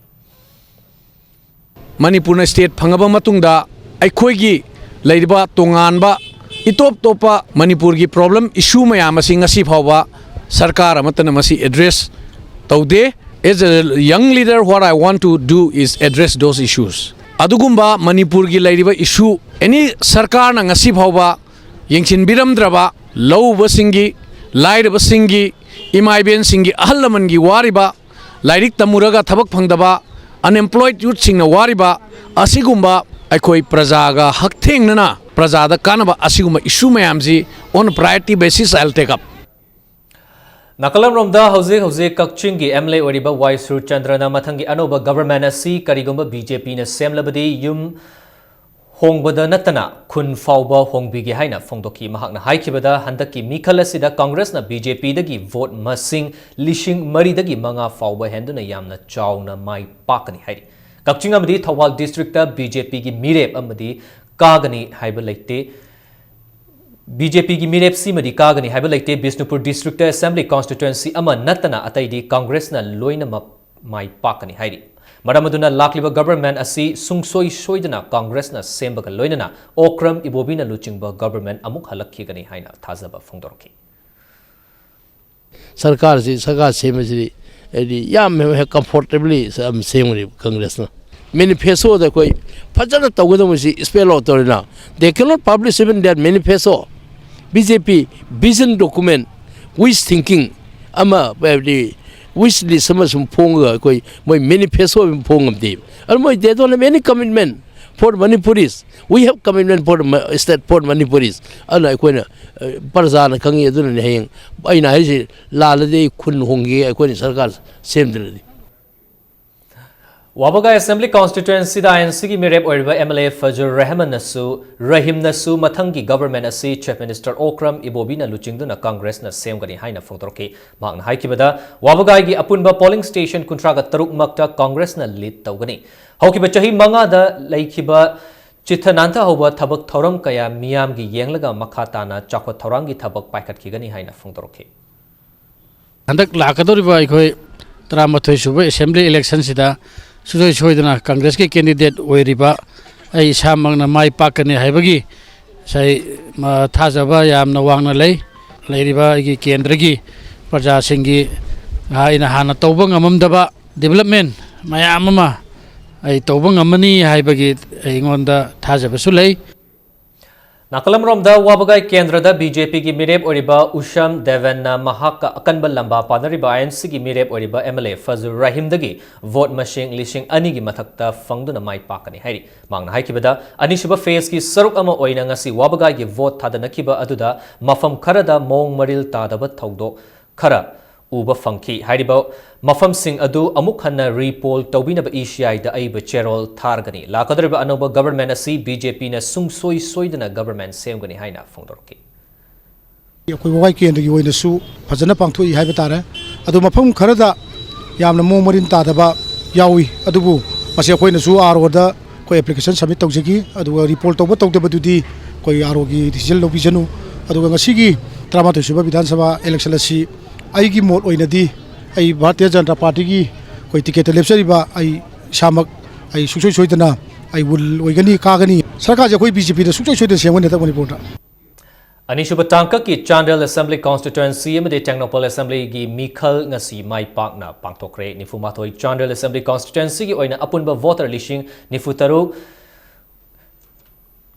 ꯃꯅꯤꯄꯨꯔꯅ state ꯐꯪꯉꯕ ꯃꯇꯨꯡꯗ ꯑꯩꯈꯣꯏꯒꯤ ꯂꯩꯔꯤꯕ ꯇꯣꯉꯥꯟꯕ ꯏꯇꯣꯞ ꯇꯣꯞꯄ ꯃꯅꯤꯄꯨꯔꯒꯤ problem issue ꯃꯌꯥꯝ ꯑꯁꯤ ꯉꯁꯤ ꯐꯥꯎꯕ ꯁꯔꯀꯥꯔ ꯑꯃꯠꯇꯅ ꯃꯁꯤ address ꯇꯧꯗꯦ꯫ As a young leader, what I want to do is address those issues. ꯑꯗꯨꯒꯨꯝꯕ ꯃꯅꯤꯄꯨꯔꯒꯤ ꯂꯩꯔꯤꯕ issue, any ꯁꯔꯀꯥꯔꯅ ꯉꯁꯤ ꯐꯥꯎꯕ ꯌꯦꯡꯁꯤꯟꯕꯤꯔꯝꯗ꯭ꯔꯕ ꯂꯧꯎꯕꯁꯤꯡꯒꯤ, ꯂꯥꯏꯔꯕꯁꯤꯡꯒꯤ, ꯏꯃꯥ ꯏꯕꯦꯟꯁꯤꯡꯒꯤ, ꯑꯍꯜ ꯂꯃꯟꯒꯤ ꯋꯥꯔꯤꯕ, ꯂꯥꯏꯔꯤꯛ ꯇꯝꯃꯨꯔꯒ ꯊꯕꯛ ꯐꯪꯗꯕ, unemployed youthꯁꯤꯡꯅ ꯋꯥꯔꯤꯕ, ꯑꯁꯤꯒꯨꯝꯕ ꯑꯩꯈꯣꯏ ꯄ꯭ꯔꯖꯥꯒ ꯍꯛꯊꯦꯡꯅꯅ ꯄ꯭ꯔꯖꯥꯗ ꯀꯥꯟꯅꯕ ꯑꯁꯤꯒꯨꯝꯕ issue ꯃꯌꯥꯝꯁꯤ on priority basis I'll take up. ꯅꯥꯀꯜ ꯑꯃꯔꯣꯝꯗ ꯍꯧꯖꯤꯛ ꯍꯧꯖꯤꯛ ꯀꯛꯆꯤꯡꯒꯤ ꯑꯦꯝ ꯑꯦꯜ ꯑꯦ ꯑꯣꯏꯔꯤꯕ ꯋꯥꯏ ꯁꯨꯔꯆꯟꯗ꯭ꯔꯅ ꯃꯊꯪꯒꯤ ꯑꯅꯧꯕ ꯒꯚꯔꯟꯃꯦꯟꯠ ꯑꯁꯤ ꯀꯔꯤꯒꯨꯝꯕ ꯕꯤ ꯖꯦ ꯄꯤꯅ ꯁꯦꯝꯂꯕꯗꯤ ꯌꯨꯝ ꯍꯣꯡꯕꯗ ꯅꯠꯇꯅ ꯈꯨꯟ ꯐꯥꯎꯕ ꯍꯣꯡꯕꯤꯒꯦ ꯍꯥꯏꯅ ꯐꯣꯡꯗꯣꯛꯈꯤ꯫ ꯃꯍꯥꯛꯅ ꯍꯥꯏꯈꯤꯕꯗ ꯍꯟꯗꯛꯀꯤ ꯃꯤꯈꯜ ꯑꯁꯤꯗ ꯀꯪꯒ꯭ꯔꯦꯁꯅ ꯕꯤ ꯖꯦ ꯄꯤꯗꯒꯤ ꯚꯣꯠ ꯃꯁꯤꯡ ꯂꯤꯁꯤꯡ ꯃꯔꯤꯗꯒꯤ ꯃꯉꯥ ꯐꯥꯎꯕ ꯍꯦꯟꯗꯨꯅ ꯌꯥꯝꯅ ꯆꯥꯎꯅ ꯃꯥꯏ ꯄꯥꯛꯀꯅꯤ ꯍꯥꯏꯔꯤ꯫ ꯀꯛꯆꯤꯡ ꯑꯃꯗꯤ ꯊꯧꯕꯥꯜ ꯗꯤꯁꯇ꯭ꯔꯤꯛꯇ ꯕꯤ ꯖꯦ ꯄꯤꯒꯤ ꯃꯤꯔꯦꯞ ꯑꯃꯗꯤ ꯀꯥꯒꯅꯤ ꯍꯥꯏꯕ ꯂꯩꯇꯦ꯫ ꯕꯤ ꯖꯦ ꯄꯤꯒꯤ ꯃꯤꯔꯦꯞꯁꯤꯃꯗꯤ ꯀꯥꯒꯅꯤ ꯍꯥꯏꯕ ꯂꯩꯇꯦ꯫ ꯕꯤꯁꯅꯨꯄꯨꯔ ꯗꯤꯁꯇ꯭ꯔꯤꯛꯇ ꯑꯦꯁꯦꯝꯕ꯭ꯂꯤ ꯀꯣꯟꯁꯇꯤꯇ꯭ꯋꯦꯟꯁꯤ ꯑꯃ ꯅꯠꯇꯅ ꯑꯇꯩꯗꯤ ꯀꯪꯒ꯭ꯔꯦꯁꯅ ꯂꯣꯏꯅꯃꯛ ꯃꯥꯏ ꯄꯥꯛꯀꯅꯤ ꯍꯥꯏꯔꯤ꯫ ꯃꯔꯝ ꯑꯗꯨꯅ ꯂꯥꯛꯂꯤꯕ ꯒꯚꯔꯟꯃꯦꯟꯠ ꯑꯁꯤ ꯁꯨꯡꯁꯣꯏ ꯁꯣꯏꯗꯅ ꯀꯪꯒ꯭ꯔꯦꯁꯅ ꯁꯦꯝꯕꯒ ꯂꯣꯏꯅꯅ ꯑꯣꯀ꯭ꯔꯝ ꯏꯕꯣꯕꯤꯅ ꯂꯨꯆꯤꯡꯕ ꯒꯚꯔꯟꯃꯦꯟꯠ ꯑꯃꯨꯛ ꯍꯜꯂꯛꯈꯤꯒꯅꯤ ꯍꯥꯏꯅ ꯊꯥꯖꯕ ꯐꯣꯡꯗꯣꯔꯛꯈꯤ꯫ ꯁꯔꯀꯥꯔꯁꯤ, ꯁꯔꯀꯥꯔ ꯁꯦꯝꯕꯁꯤꯗꯤ ꯍꯥꯏꯗꯤ ꯌꯥꯝ ꯍꯦꯛ comfortably ꯑꯗꯨꯝ ꯁꯦꯝꯒꯅꯤ ꯀꯪꯒ꯭ꯔꯦꯁꯅ꯫ ꯃꯦꯅꯤꯐꯦꯁꯇꯣꯗ ꯑꯩꯈꯣꯏ ꯐꯖꯅ ꯇꯧꯒꯗꯧꯕꯁꯤ spell out ꯇꯧꯔꯦꯅ꯫ They cannot publish even their manifesto. B J P vision document, wish thinking ꯑꯃ, ꯍꯥꯏꯕꯗꯤ wish list ꯑꯃ ꯁꯨꯝ ꯐꯣꯡꯉꯒ ꯑꯩꯈꯣꯏ ꯃꯣꯏ manifesto ꯑꯃ ꯐꯣꯡ ꯉꯝꯗꯦ꯫ ꯑꯗꯨ ꯃꯣꯏ, they don't have any commitment for Manipuris. We have commitment for the Ma-, state, for Manipuris. ꯑꯗꯨꯅ ꯑꯩꯈꯣꯏꯅ, ꯑ, ꯄ꯭ꯔꯖꯥꯅ ꯈꯪꯉꯤ꯫ ꯑꯗꯨꯅꯅꯦ ꯍꯌꯦꯡ ꯑꯩꯅ ꯍꯥꯏꯔꯤꯁꯦ ꯂꯥꯜꯂꯗꯤ ꯑꯩ ꯈꯨꯟ ꯍꯣꯡꯒꯦ, ꯑꯩꯈꯣꯏꯅ ꯁꯔꯀꯥꯔ ꯁꯦꯝꯗ꯭ꯔꯗꯤ꯫ ꯋꯥꯕꯒꯥꯏ ꯑꯦꯁꯦꯝꯕ꯭ꯂꯤ ꯀꯣꯟꯁꯇꯤꯇ꯭ꯋꯦꯟꯁꯤꯗ ꯑꯥꯏ ꯑꯦꯟ ꯁꯤꯒꯤ ꯃꯤꯔꯦꯞ ꯑꯣꯏꯔꯤꯕ ꯑꯦꯝ ꯑꯦꯜ ꯑꯦ ꯐꯖꯨꯔ ꯔꯍꯃꯟꯅꯁꯨ, ꯔꯍꯤꯝꯅꯁꯨ ꯃꯊꯪꯒꯤ ꯒꯚꯔꯟꯃꯦꯟꯠ ꯑꯁꯤ ꯆꯤꯐ ꯃꯤꯅꯤꯁꯇꯔ ꯑꯣꯀ꯭ꯔꯝ ꯏꯕꯣꯕꯤꯅ ꯂꯨꯆꯤꯡꯗꯨꯅ ꯀꯪꯒ꯭ꯔꯦꯁꯅ ꯁꯦꯝꯒꯅꯤ ꯍꯥꯏꯅ ꯐꯣꯡꯗꯣꯔꯛꯈꯤ꯫ ꯃꯍꯥꯛꯅ ꯍꯥꯏꯈꯤꯕꯗ, ꯋꯥꯕꯒꯥꯏꯒꯤ ꯑꯄꯨꯟꯕ ꯄꯣꯂꯤꯡ ꯁ꯭ꯇꯦꯁꯟ ꯀꯨꯟꯊ꯭ꯔꯥꯒ ꯇꯔꯨꯛꯃꯛꯇ ꯀꯪꯒ꯭ꯔꯦꯁꯅ ꯂꯤꯗ ꯇꯧꯒꯅꯤ꯫ ꯍꯧꯈꯤꯕ ꯆꯍꯤ ꯃꯉꯥꯗ ꯂꯩꯈꯤꯕ ꯆꯤꯊ ꯅꯥꯟꯊꯍꯧꯕ ꯊꯕꯛ ꯊꯧꯔꯝ ꯀꯌꯥ ꯃꯤꯌꯥꯝꯒꯤ ꯌꯦꯡꯂꯒ ꯃꯈꯥ ꯇꯥꯅ ꯆꯥꯎꯈꯠ ꯊꯧꯔꯥꯡꯒꯤ ꯊꯕꯛ ꯄꯥꯏꯈꯠꯈꯤꯒꯅꯤ ꯍꯥꯏꯅ ꯐꯣꯡꯗꯣꯔꯛꯈꯤ꯫ ꯍꯟꯗꯛ ꯂꯥꯛꯀꯗꯧꯔꯤꯕ ꯑꯩꯈꯣꯏ ꯇꯔꯥꯃꯥꯊꯣꯏ ꯁꯨꯕ ꯑꯦꯁꯦꯝꯕ꯭ꯂꯤ ꯏꯂꯦꯛꯁꯟꯁꯤꯗ ꯁꯨꯡꯁꯣꯏ ꯁꯣꯏꯗꯅ ꯀꯪꯒ꯭ꯔꯦꯁꯀꯤ ꯀꯦꯟꯗꯤꯗꯦꯠ ꯑꯣꯏꯔꯤꯕ ꯑꯩ ꯏꯁꯥꯃꯛꯅ ꯃꯥꯏ ꯄꯥꯛꯀꯅꯤ ꯍꯥꯏꯕꯒꯤ ꯉꯁꯥꯏ, ꯃ-, ꯊꯥꯖꯕ ꯌꯥꯝꯅ ꯋꯥꯡꯅ ꯂꯩ꯫ ꯂꯩꯔꯤꯕ ꯑꯩꯒꯤ ꯀꯦꯟꯗ꯭ꯔꯒꯤ ꯄ꯭ꯔꯖꯥꯁꯤꯡꯒꯤ ꯑꯩꯅ ꯍꯥꯟꯅ ꯇꯧꯕ ꯉꯝꯃꯝꯗꯕ development ꯃꯌꯥꯝ ꯑꯃ ꯑꯩ ꯇꯧꯕ ꯉꯝꯃꯅꯤ ꯍꯥꯏꯕꯒꯤ ꯑꯩꯉꯣꯟꯗ ꯊꯥꯖꯕꯁꯨ ꯂꯩ꯫ ꯅꯥꯀꯜ ꯑꯃꯔꯣꯝꯗ ꯋꯥꯕꯒꯥꯏ ꯀꯦꯟꯗ꯭ꯔꯗ ꯕꯤ ꯖꯦ ꯄꯤꯒꯤ ꯃꯤꯔꯦꯞ ꯑꯣꯏꯔꯤꯕ ꯎꯁꯝ ꯗꯦꯕꯟꯅ ꯃꯍꯥꯛꯀ ꯑꯀꯟꯕ ꯂꯝꯕꯥ ꯄꯥꯅꯔꯤꯕ ꯑꯥꯏ ꯑꯦꯟ ꯁꯤꯒꯤ ꯃꯤꯔꯦꯞ ꯑꯣꯏꯔꯤꯕ ꯑꯦꯝ ꯑꯦꯜ ꯑꯦ ꯐꯖꯨꯔ ꯔꯍꯤꯝꯗꯒꯤ ꯚꯣꯠ ꯃꯁꯤꯡ ꯂꯤꯁꯤꯡ ꯑꯅꯤꯒꯤ ꯃꯊꯛꯇ ꯐꯪꯗꯨꯅ ꯃꯥꯏ ꯄꯥꯛꯀꯅꯤ ꯍꯥꯏꯔꯤ꯫ ꯃꯍꯥꯛꯅ ꯍꯥꯏꯈꯤꯕꯗ, ꯑꯅꯤꯁꯨꯕ ꯐꯦꯖꯀꯤ ꯁꯔꯨꯛ ꯑꯃ ꯑꯣꯏꯅ ꯉꯁꯤ ꯋꯥꯕꯒꯥꯏꯒꯤ ꯚꯣꯠ ꯊꯥꯗꯅꯈꯤꯕ ꯑꯗꯨꯗ ꯃꯐꯝ ꯈꯔꯗ ꯃꯑꯣꯡ ꯃꯔꯤꯜ ꯇꯥꯗꯕ ꯊꯧꯗꯣꯛ ꯈꯔ ꯎꯕ ꯐꯪꯈꯤ꯫ ꯍꯥꯏꯔꯤꯕ ꯃꯐꯝꯁꯤꯡ ꯑꯗꯨ ꯑꯃꯨꯛ ꯍꯟꯅ ꯔꯤꯄꯣꯜ ꯇꯧꯕꯤꯅꯕ ꯏ ꯁꯤ ꯑꯥꯏꯗ ꯑꯩꯕꯨ ꯆꯦꯔꯣꯜ ꯊꯥꯔꯒꯅꯤ꯫ ꯂꯥꯛꯀꯗꯧꯔꯤꯕ ꯑꯅꯧꯕ ꯒꯕꯔꯟꯃꯦꯟ ꯑꯁꯤ ꯕꯤ ꯖꯦ ꯄꯤꯅ ꯁꯨꯡꯁꯣꯏ ꯁꯣꯏꯗꯅ ꯒꯕꯔꯟꯃꯦꯟ ꯁꯦꯝꯒꯅꯤ ꯍꯥꯏꯅ ꯐꯣꯡꯗꯣꯔꯛꯈꯤ꯫ ꯑꯩꯈꯣꯏ ꯋꯥꯕꯒꯥꯏ ꯀꯦꯟꯗ꯭ꯔꯒꯤ ꯑꯣꯏꯅꯁꯨ ꯐꯖꯅ ꯄꯥꯡꯊꯣꯛꯏ ꯍꯥꯏꯕ ꯇꯥꯔꯦ꯫ ꯑꯗꯣ ꯃꯐꯝ ꯈꯔꯗ ꯌꯥꯝꯅ ꯃꯑꯣꯡ ꯃꯔꯤꯟ ꯇꯥꯗꯕ ꯌꯥꯎꯏ꯫ ꯑꯗꯨꯕꯨ ꯃꯁꯤ ꯑꯩꯈꯣꯏꯅꯁꯨ ꯑꯥꯔ ꯑꯣꯗ ꯑꯩꯈꯣꯏ ꯑꯦꯄ꯭ꯂꯤꯀꯦꯁꯟ ꯁꯕꯃꯤꯠ ꯇꯧꯖꯈꯤ꯫ ꯑꯗꯨꯒ ꯔꯤꯄꯣꯜ ꯇꯧꯕ ꯇꯧꯗꯕꯗꯨꯗꯤ ꯑꯩꯈꯣꯏ ꯑꯥꯔ ꯑꯣꯒꯤ ꯗꯤꯁꯤꯖꯟ ꯂꯧꯕꯤꯁꯅꯨ꯫ ꯑꯗꯨꯒ ꯉꯁꯤꯒꯤ ꯇꯔꯥꯃꯥꯊꯣꯏ ꯁꯨꯕ ꯕꯤꯙꯥꯟ ꯁꯚꯥ ꯏꯂꯦꯛꯁꯟ ꯑꯁꯤ ꯑꯩꯒꯤ ꯃꯣꯠ ꯑꯣꯏꯅꯗꯤ ꯑꯩ ꯚꯥꯔꯇꯤꯌ ꯖꯅꯇꯥ ꯄꯥꯔꯇꯤꯒꯤ ꯑꯩꯈꯣꯏ ꯇꯤꯀꯦꯠꯇ ꯂꯦꯞꯆꯔꯤꯕ ꯑꯩ ꯏꯁꯥꯃꯛ ꯑꯩ ꯁꯨꯡꯁꯣꯏ ꯁꯣꯏꯗꯅ ꯑꯩ ꯋꯤꯟ ꯑꯣꯏꯒꯅꯤ, ꯀꯥꯒꯅꯤ꯫ ꯁꯔꯀꯥꯔꯁꯦ ꯑꯩꯈꯣꯏ ꯕꯤ ꯖꯦ ꯄꯤꯗ ꯁꯨꯡꯁꯣꯏ ꯁꯣꯏꯗꯅ ꯁꯦꯝꯒꯅꯤ ꯍꯟꯗꯛ ꯃꯅꯤꯄꯨꯔꯗ꯫ ꯑꯅꯤꯁꯨꯕ ꯇꯥꯡꯀꯛꯀꯤ ꯆꯥꯟꯗꯦꯜ ꯑꯦꯁꯦꯝꯕ꯭ꯂꯤ ꯀꯣꯟꯁꯇꯤꯇ꯭ꯋꯦꯟꯁꯤ ꯑꯃꯗꯤ ꯇꯦꯡꯅꯧꯄꯜ ꯑꯦꯁꯦꯝꯕ꯭ꯂꯤꯒꯤ ꯃꯤꯈꯜ ꯉꯁꯤ ꯃꯥꯏ ꯄꯥꯛꯅ ꯄꯥꯡꯊꯣꯛꯈ꯭ꯔꯦ꯫ ꯅꯤꯐꯨꯃꯥꯊꯣꯏ ꯆꯥꯟꯗꯦꯜ ꯑꯦꯁꯦꯝꯕ꯭ꯂꯤ ꯀꯣꯟꯁꯇꯤꯇ꯭ꯋꯦꯟꯁꯤꯒꯤ ꯑꯣꯏꯅ ꯑꯄꯨꯟꯕ ꯚꯣꯇꯔ ꯂꯤꯁꯤꯡ ꯅꯤꯐꯨ ꯇꯔꯨꯛ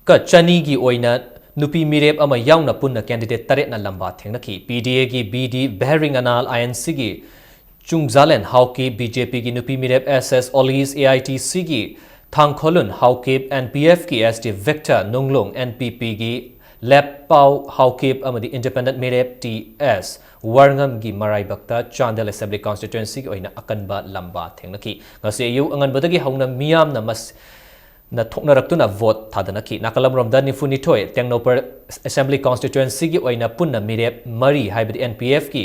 ꯀ ꯆꯅꯤꯒꯤ ꯑꯣꯏꯅ ꯅꯨꯄꯤ ꯃꯤꯔꯦꯞ ꯑꯃ ꯌꯥꯎꯅ ꯄꯨꯟꯅ ꯀꯦꯟꯗꯤꯗꯦꯠ ꯇꯔꯦꯠꯅ ꯂꯝꯕꯥ ꯊꯦꯡꯅꯈꯤ꯫ ꯄꯤ ꯗꯤ ꯑꯦꯒꯤ B D Behring Anal, I N ꯁꯤꯒꯤ ꯆꯨꯡꯖꯥꯂꯦꯟ ꯍꯥꯎꯀꯤꯞ, ꯕꯤ ꯖꯦ ꯄꯤꯒꯤ ꯅꯨꯄꯤ ꯃꯤꯔꯦꯞ ꯑꯦꯁ ꯑꯦꯁ ꯑꯣꯂꯤꯁ, ꯑꯦ ꯑꯥꯏ ꯇꯤ ꯁꯤꯒꯤ ꯊꯥꯡꯈꯣꯂꯨꯟ ꯍꯥꯎꯀꯤꯞ, ꯑꯦꯟ ꯄꯤ ꯑꯦꯐꯀꯤ ꯑꯦꯁ ꯇꯤ ꯚꯤꯛꯇꯔ ꯅꯨꯡꯂꯨꯡ, ꯑꯦꯟ ꯄꯤ ꯄꯤꯒꯤ ꯂꯦꯞꯄꯥꯎ ꯍꯥꯎꯀꯤꯞ ꯑꯃꯗꯤ ꯏꯟꯗꯤꯄꯦꯟꯗꯦꯟꯠ ꯃꯤꯔꯦꯞ ꯇꯤ ꯑꯦꯁ ꯋꯥꯔꯉꯝꯒꯤ ꯃꯔꯥꯏꯕꯛꯇ ꯆꯥꯟꯗꯦꯜ ꯑꯦꯁꯦꯝꯕ꯭ꯂꯤ ꯀꯣꯟꯁꯇꯤꯇ꯭ꯋꯦꯟꯁꯤꯒꯤ ꯑꯣꯏꯅ ꯑꯀꯟꯕ ꯂꯝꯕꯥ ꯊꯦꯡꯅꯈꯤ꯫ ꯉꯁꯤ ꯑꯌꯨꯛ ꯑꯉꯟꯕꯗꯒꯤ ꯍꯧꯅ ꯃꯤꯌꯥꯝꯅ ꯃꯁ-, ꯅ ꯊꯣꯛꯅꯔꯛꯇꯨꯅ ꯚꯣꯠ ꯊꯥꯗꯅꯈꯤ꯫ ꯅꯥꯀꯜ ꯑꯃꯔꯣꯝꯗ ꯅꯤꯐꯨꯅꯤꯊꯣꯏ ꯇꯦꯡꯅꯧꯄꯜ ꯑꯦꯁꯦꯝꯕ꯭ꯂꯤ ꯀꯣꯟꯁꯇꯤꯇ꯭ꯋꯦꯟꯁꯤꯒꯤ ꯑꯣꯏꯅ ꯄꯨꯟꯅ ꯃꯤꯔꯦꯞ ꯃꯔꯤ, ꯍꯥꯏꯕꯗꯤ ꯑꯦꯟ ꯄꯤ ꯑꯦꯐꯀꯤ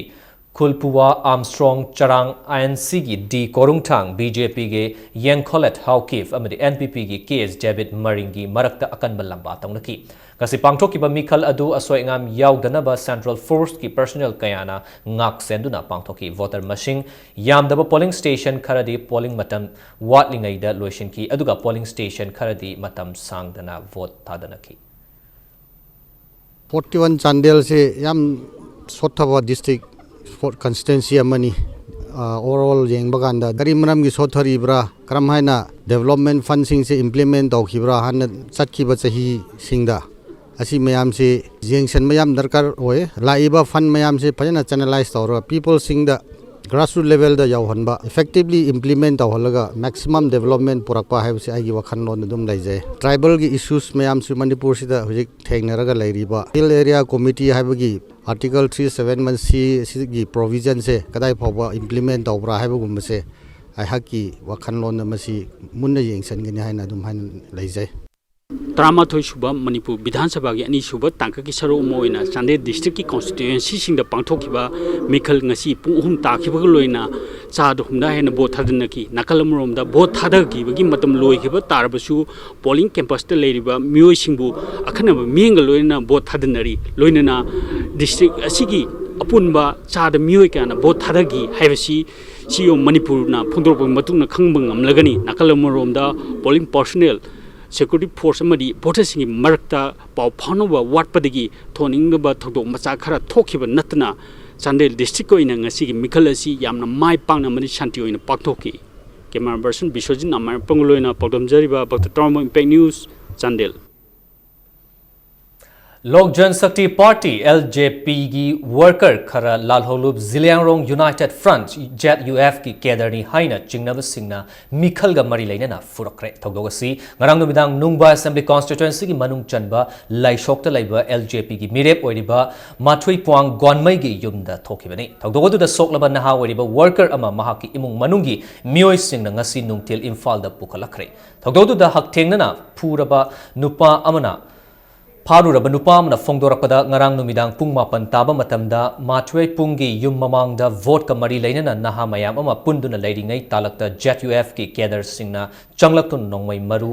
ꯈꯨꯜꯄꯨꯋꯥ ꯑꯥꯝꯁꯇ꯭ꯔꯣꯡ ꯆꯔꯥꯡ, ꯑꯥꯏ ꯑꯦꯟ ꯁꯤꯒꯤ ꯗꯤ ꯀꯣꯔꯨꯡꯊꯥꯡ, ꯕꯤ ꯖꯦ ꯄꯤꯒꯤ ꯌꯦꯡꯈꯣꯂꯦꯠ ꯍꯥꯎꯀꯤꯞ ꯑꯃꯗꯤ ꯑꯦꯟ ꯄꯤ ꯄꯤꯒꯤ ꯀꯦ ꯑꯦꯁ ꯗꯦꯕꯤꯠ ꯃꯔꯤꯡꯒꯤ ꯃꯔꯛꯇ ꯑꯀꯟꯕ ꯂꯝꯕꯥ ꯇꯧꯅꯈꯤ꯫ ꯉꯁꯤ ꯄꯥꯡꯊꯣꯛꯈꯤꯕ ꯃꯤꯈꯜ ꯑꯗꯨ ꯑꯁꯣꯏ ꯑꯉꯥꯝ ꯌꯥꯎꯗꯅꯕ ꯁꯦꯟꯇ꯭ꯔꯦꯜ ꯐꯣꯔꯁꯀꯤ ꯄꯔꯁꯣꯅꯦꯜ ꯀꯌꯥꯅ ꯉꯥꯛ ꯁꯦꯟꯗꯨꯅ ꯄꯥꯡꯊꯣꯛꯈꯤ꯫ ꯚꯣꯇꯔ ꯃꯁꯤꯡ ꯌꯥꯝꯗꯕ ꯄꯣꯂꯤꯡ ꯁ꯭ꯇꯦꯁꯟ ꯈꯔꯗꯤ ꯄꯣꯂꯤꯡ ꯃꯇꯝ ꯋꯥꯠꯂꯤꯉꯩꯗ ꯂꯣꯏꯁꯤꯟꯈꯤ, ꯑꯗꯨꯒ ꯄꯣꯂꯤꯡ ꯁ꯭ꯇꯦꯁꯟ ꯈꯔꯗꯤ ꯃꯇꯝ ꯁꯥꯡꯗꯅ ꯚꯣꯠ ꯊꯥꯗꯅꯈꯤ꯫ ꯐꯣꯔꯇꯤ ꯋꯥꯟ ꯆꯥꯟꯗꯦꯜꯁꯤ ꯌꯥꯝ ꯁꯣꯠꯊꯕ ꯗꯤꯁꯇ꯭ꯔꯤꯛ ꯀꯟꯁꯇꯤꯇ꯭ꯋꯦꯟꯁꯤ ꯑꯃꯅꯤ꯫ ꯑꯣꯚꯔ ꯑꯣꯜ ꯌꯦꯡꯕ ꯀꯥꯟꯗ ꯀꯔꯤ ꯃꯔꯝꯒꯤ ꯁꯣꯠꯊꯔꯤꯕ꯭ꯔꯥ, ꯀꯔꯝ ꯍꯥꯏꯅ ꯗꯦꯕꯂꯞꯃꯦꯟ ꯐꯟꯁꯤꯡꯁꯦ ꯏꯝꯄ꯭ꯂꯤꯃꯦꯟ ꯇꯧꯈꯤꯕ꯭ꯔꯥ ꯍꯥꯟꯅ ꯆꯠꯈꯤꯕ ꯆꯍꯤꯁꯤꯡꯗ, ꯑꯁꯤ ꯃꯌꯥꯝꯁꯤ ꯌꯦꯡꯁꯤꯟꯕ ꯌꯥꯝ ꯗꯔꯀꯥꯔ ꯑꯣꯏ꯫ ꯂꯥꯛꯏꯕ ꯐꯟ ꯃꯌꯥꯝꯁꯤ ꯐꯖꯅ ꯆꯦꯅꯦꯂꯥꯏꯁ ꯇꯧꯔꯒ ꯄꯤꯄꯜꯁꯤꯡꯗ ꯒ꯭ꯔꯥꯁꯔꯨꯠ ꯂꯦꯚꯦꯜꯗ ꯌꯧꯍꯟꯕ, ꯏꯐꯦꯛꯇꯤꯚꯂꯤ ꯏꯝꯄ꯭ꯂꯤꯃꯦꯟ ꯇꯧꯍꯜꯂꯒ ꯃꯦꯛꯁꯤꯃꯝ ꯗꯦꯕꯂꯞꯃꯦꯟ ꯄꯨꯔꯛꯄ ꯍꯥꯏꯕꯁꯤ ꯑꯩꯒꯤ ꯋꯥꯈꯜꯂꯣꯟ ꯑꯗꯨꯝ ꯂꯩꯖꯩ꯫ ꯇ꯭ꯔꯥꯏꯕꯦꯜꯒꯤ ꯏꯁꯨꯁ ꯃꯌꯥꯝꯁꯨ ꯃꯅꯤꯄꯨꯔꯁꯤꯗ ꯍꯧꯖꯤꯛ ꯊꯦꯡꯅꯔꯒ ꯂꯩꯔꯤꯕ ꯍꯤꯜ ꯑꯦꯔꯤꯌꯥ ꯀꯣꯃꯤꯇꯤ ꯍꯥꯏꯕꯒꯤ ꯑꯥꯔꯇꯤꯀꯜ ꯊ꯭ꯔꯤ ꯁꯕꯦꯟ ꯋꯥꯟ ꯁꯤ ꯑꯁꯤꯒꯤ ꯄ꯭ꯔꯣꯚꯤꯖꯟꯁꯦ ꯀꯗꯥꯏ ꯐꯥꯎꯕ ꯏꯝꯄ꯭ꯂꯤꯃꯦꯟ ꯇꯧꯕ꯭ꯔꯥ ꯍꯥꯏꯕꯒꯨꯝꯕꯁꯦ ꯑꯩꯍꯥꯛꯀꯤ ꯋꯥꯈꯜꯂꯣꯟꯗ ꯃꯁꯤ ꯃꯨꯟꯅ ꯌꯦꯡꯁꯤꯟꯒꯅꯤ ꯍꯥꯏꯅ ꯑꯗꯨꯝ ꯍꯥꯏꯅ ꯂꯩꯖꯩ꯫ ꯇꯔꯥꯃꯥꯊꯣꯏ ꯁꯨꯕ ꯃꯅꯤꯄꯨꯔ ꯕꯤꯙꯥꯟ ꯁꯚꯥꯒꯤ ꯑꯅꯤꯁꯨꯕ ꯇꯥꯡꯀꯛꯀꯤ ꯁꯔꯨꯛ ꯑꯃ ꯑꯣꯏꯅ ꯆꯥꯟꯗꯦꯜ ꯗꯤꯁꯇ꯭ꯔꯤꯛꯀꯤ ꯀꯣꯟꯁꯇꯤꯇ꯭ꯋꯦꯟꯁꯤꯁꯤꯡꯗ ꯄꯥꯡꯊꯣꯛꯈꯤꯕ ꯃꯤꯈꯜ ꯉꯁꯤ ꯄꯨꯡ ꯑꯍꯨꯝ ꯇꯥꯈꯤꯕꯒ ꯂꯣꯏꯅ ꯆꯥꯗ ꯍꯨꯝꯗ꯭ꯔꯥ ꯍꯦꯟꯅ ꯚꯣꯠ ꯊꯥꯗꯅꯈꯤ꯫ ꯅꯥꯀꯜ ꯑꯃꯔꯣꯝꯗ ꯚꯣꯠ ꯊꯥꯗꯈꯤꯕꯒꯤ ꯃꯇꯝ ꯂꯣꯏꯈꯤꯕ ꯇꯥꯔꯕꯁꯨ ꯄꯣꯂꯤꯡ ꯀꯦꯝꯄꯁꯇ ꯂꯩꯔꯤꯕ ꯃꯤꯑꯣꯏꯁꯤꯡꯕꯨ ꯑꯈꯟꯅꯕ ꯃꯤꯠꯌꯦꯡꯒ ꯂꯣꯏꯅꯅ ꯚꯣꯠ ꯊꯥꯗꯅꯔꯤ꯫ ꯂꯣꯏꯅꯅ ꯗꯤꯁꯇ꯭ꯔꯤꯛ ꯑꯁꯤꯒꯤ ꯑꯄꯨꯟꯕ ꯆꯥꯗ ꯃꯤꯑꯣꯏ ꯀꯌꯥꯅ ꯚꯣꯠ ꯊꯥꯗꯈꯤ ꯍꯥꯏꯕꯁꯤ ꯁꯤ ꯃꯅꯤꯄꯨꯔꯅ ꯐꯣꯡꯗꯣꯔꯛꯄꯒꯤ ꯃꯇꯨꯡꯗ ꯈꯪꯕ ꯉꯝꯂꯒꯅꯤ꯫ ꯅꯥꯀꯜ ꯑꯃꯔꯣꯝꯗ ꯄꯣꯂꯤꯡ ꯄꯥꯔꯁꯣꯅꯦꯜ, ꯁꯦꯀ꯭ꯌꯨꯔꯤꯇꯤ ꯐꯣꯔꯁ ꯑꯃꯗꯤ ꯚꯣꯇꯔꯁꯤꯡꯒꯤ ꯃꯔꯛꯇ ꯄꯥꯎ ꯐꯥꯎꯅꯕ ꯋꯥꯠꯄꯗꯒꯤ ꯊꯣꯛꯍꯟꯅꯤꯡꯗꯕ ꯊꯧꯗꯣꯛ ꯃꯆꯥ ꯈꯔ ꯊꯣꯛꯈꯤꯕ ꯅꯠꯇꯅ ꯆꯥꯟꯗꯦꯜ ꯗꯤꯁꯇ꯭ꯔꯤꯛꯀꯤ ꯑꯣꯏꯅ ꯉꯁꯤꯒꯤ ꯃꯤꯈꯜ ꯑꯁꯤ ꯌꯥꯝꯅ ꯃꯥꯏ ꯄꯥꯛꯅ ꯑꯃꯗꯤ ꯁꯥꯟꯇꯤ ꯑꯣꯏꯅ ꯄꯥꯡꯊꯣꯛꯈꯤ꯫ ꯀꯦꯃꯦꯔꯥ ꯄꯔꯁꯟ ꯕꯤꯁ꯭ꯋꯖꯤꯠ ꯅꯥꯃꯥꯏꯔꯝ ꯄꯪꯂꯣꯏꯅ ꯄꯥꯎꯗꯝꯖꯔꯤꯕ ꯚꯛꯇ ꯇꯔꯥꯃꯔꯤ ꯏꯝꯄꯦꯛ ꯅ꯭ꯌꯨꯁ, ꯆꯥꯟꯗꯦꯜ꯫ ꯂꯣꯛ ꯖꯟ ꯁꯛꯇꯤ ꯄꯥꯔꯇꯤ, LJPꯒꯤ ꯋꯥꯔꯀꯔ ꯈꯔ ꯂꯥꯜꯍꯧꯂꯨꯞ ꯖꯤꯂꯤꯌꯥꯡꯔꯣꯡ ꯌꯨꯅꯥꯏꯇꯦꯗ ꯐ꯭ꯔꯟꯠ, ZUFꯀꯤ ꯀꯦꯗꯔꯅꯤ ꯍꯥꯏꯅ ꯆꯤꯡꯅꯕꯁꯤꯡꯅ ꯃꯤꯈꯜꯒ ꯃꯔꯤ ꯂꯩꯅꯅ ꯐꯨꯔꯛꯈ꯭ꯔꯦ꯫ ꯊꯧꯗꯣꯛ ꯑꯁꯤ ꯉꯔꯥꯡ ꯅꯨꯃꯤꯗꯥꯡ ꯅꯨꯡꯕꯥ ꯑꯦꯁꯦꯝꯕ꯭ꯂꯤ ꯀꯣꯟꯁꯇꯤꯇ꯭ꯋꯦꯟꯁꯤꯒꯤ ꯃꯅꯨꯡ ꯆꯟꯕ ꯂꯥꯏꯁꯣꯛꯇ ꯂꯩꯕ LJPꯒꯤ ꯃꯤꯔꯦꯞ ꯑꯣꯏꯔꯤꯕ ꯃꯥꯊꯨꯏ ꯄ꯭ꯋꯥꯡ ꯒꯣꯟꯃꯩꯒꯤ ꯌꯨꯝꯗ ꯊꯣꯛꯈꯤꯕꯅꯤ꯫ ꯊꯧꯗꯣꯛ ꯑꯗꯨꯗ ꯁꯣꯛꯂꯕ ꯅꯍꯥ ꯑꯣꯏꯔꯤꯕ ꯋꯥꯔꯀꯔ ꯑꯃ ꯃꯍꯥꯛꯀꯤ ꯏꯃꯨꯡ ꯃꯅꯨꯡꯒꯤ ꯃꯤꯑꯣꯏꯁꯤꯡꯅ ꯉꯁꯤ ꯅꯨꯡꯊꯤꯜ ꯏꯝꯐꯥꯜꯗ ꯄꯨꯈꯠꯂꯛꯈ꯭ꯔꯦ꯫ ꯊꯧꯗꯣꯛ ꯑꯗꯨꯗ ꯍꯛꯊꯦꯡꯅꯅ ꯐꯨꯔꯕ ꯅꯨꯄꯥ ꯑꯃꯅ ꯐꯥꯔꯨꯔꯕ ꯅꯨꯄꯥ ꯑꯃꯅ ꯐꯣꯡꯗꯣꯔꯛꯄꯗ, ꯉꯔꯥꯡ ꯅꯨꯃꯤꯗꯥꯡ ꯄꯨꯡ ꯃꯥꯄꯟ ꯇꯥꯕ ꯃꯇꯝꯗ ꯃꯥꯊꯨꯏ ꯄꯨꯡꯒꯤ ꯌꯨꯝ ꯃꯃꯥꯡꯗ ꯚꯣꯠꯀ ꯃꯔꯤ ꯂꯩꯅꯅ ꯅꯍꯥ ꯃꯌꯥꯝ ꯑꯃ ꯄꯨꯟꯗꯨꯅ ꯂꯩꯔꯤꯉꯩ ꯇꯥꯂꯛꯇ ZUFꯀꯤ ꯀꯦꯗꯔꯁꯤꯡꯅ ꯆꯪꯂꯛꯇꯨꯅ ꯅꯣꯡꯃꯩ ꯃꯔꯨ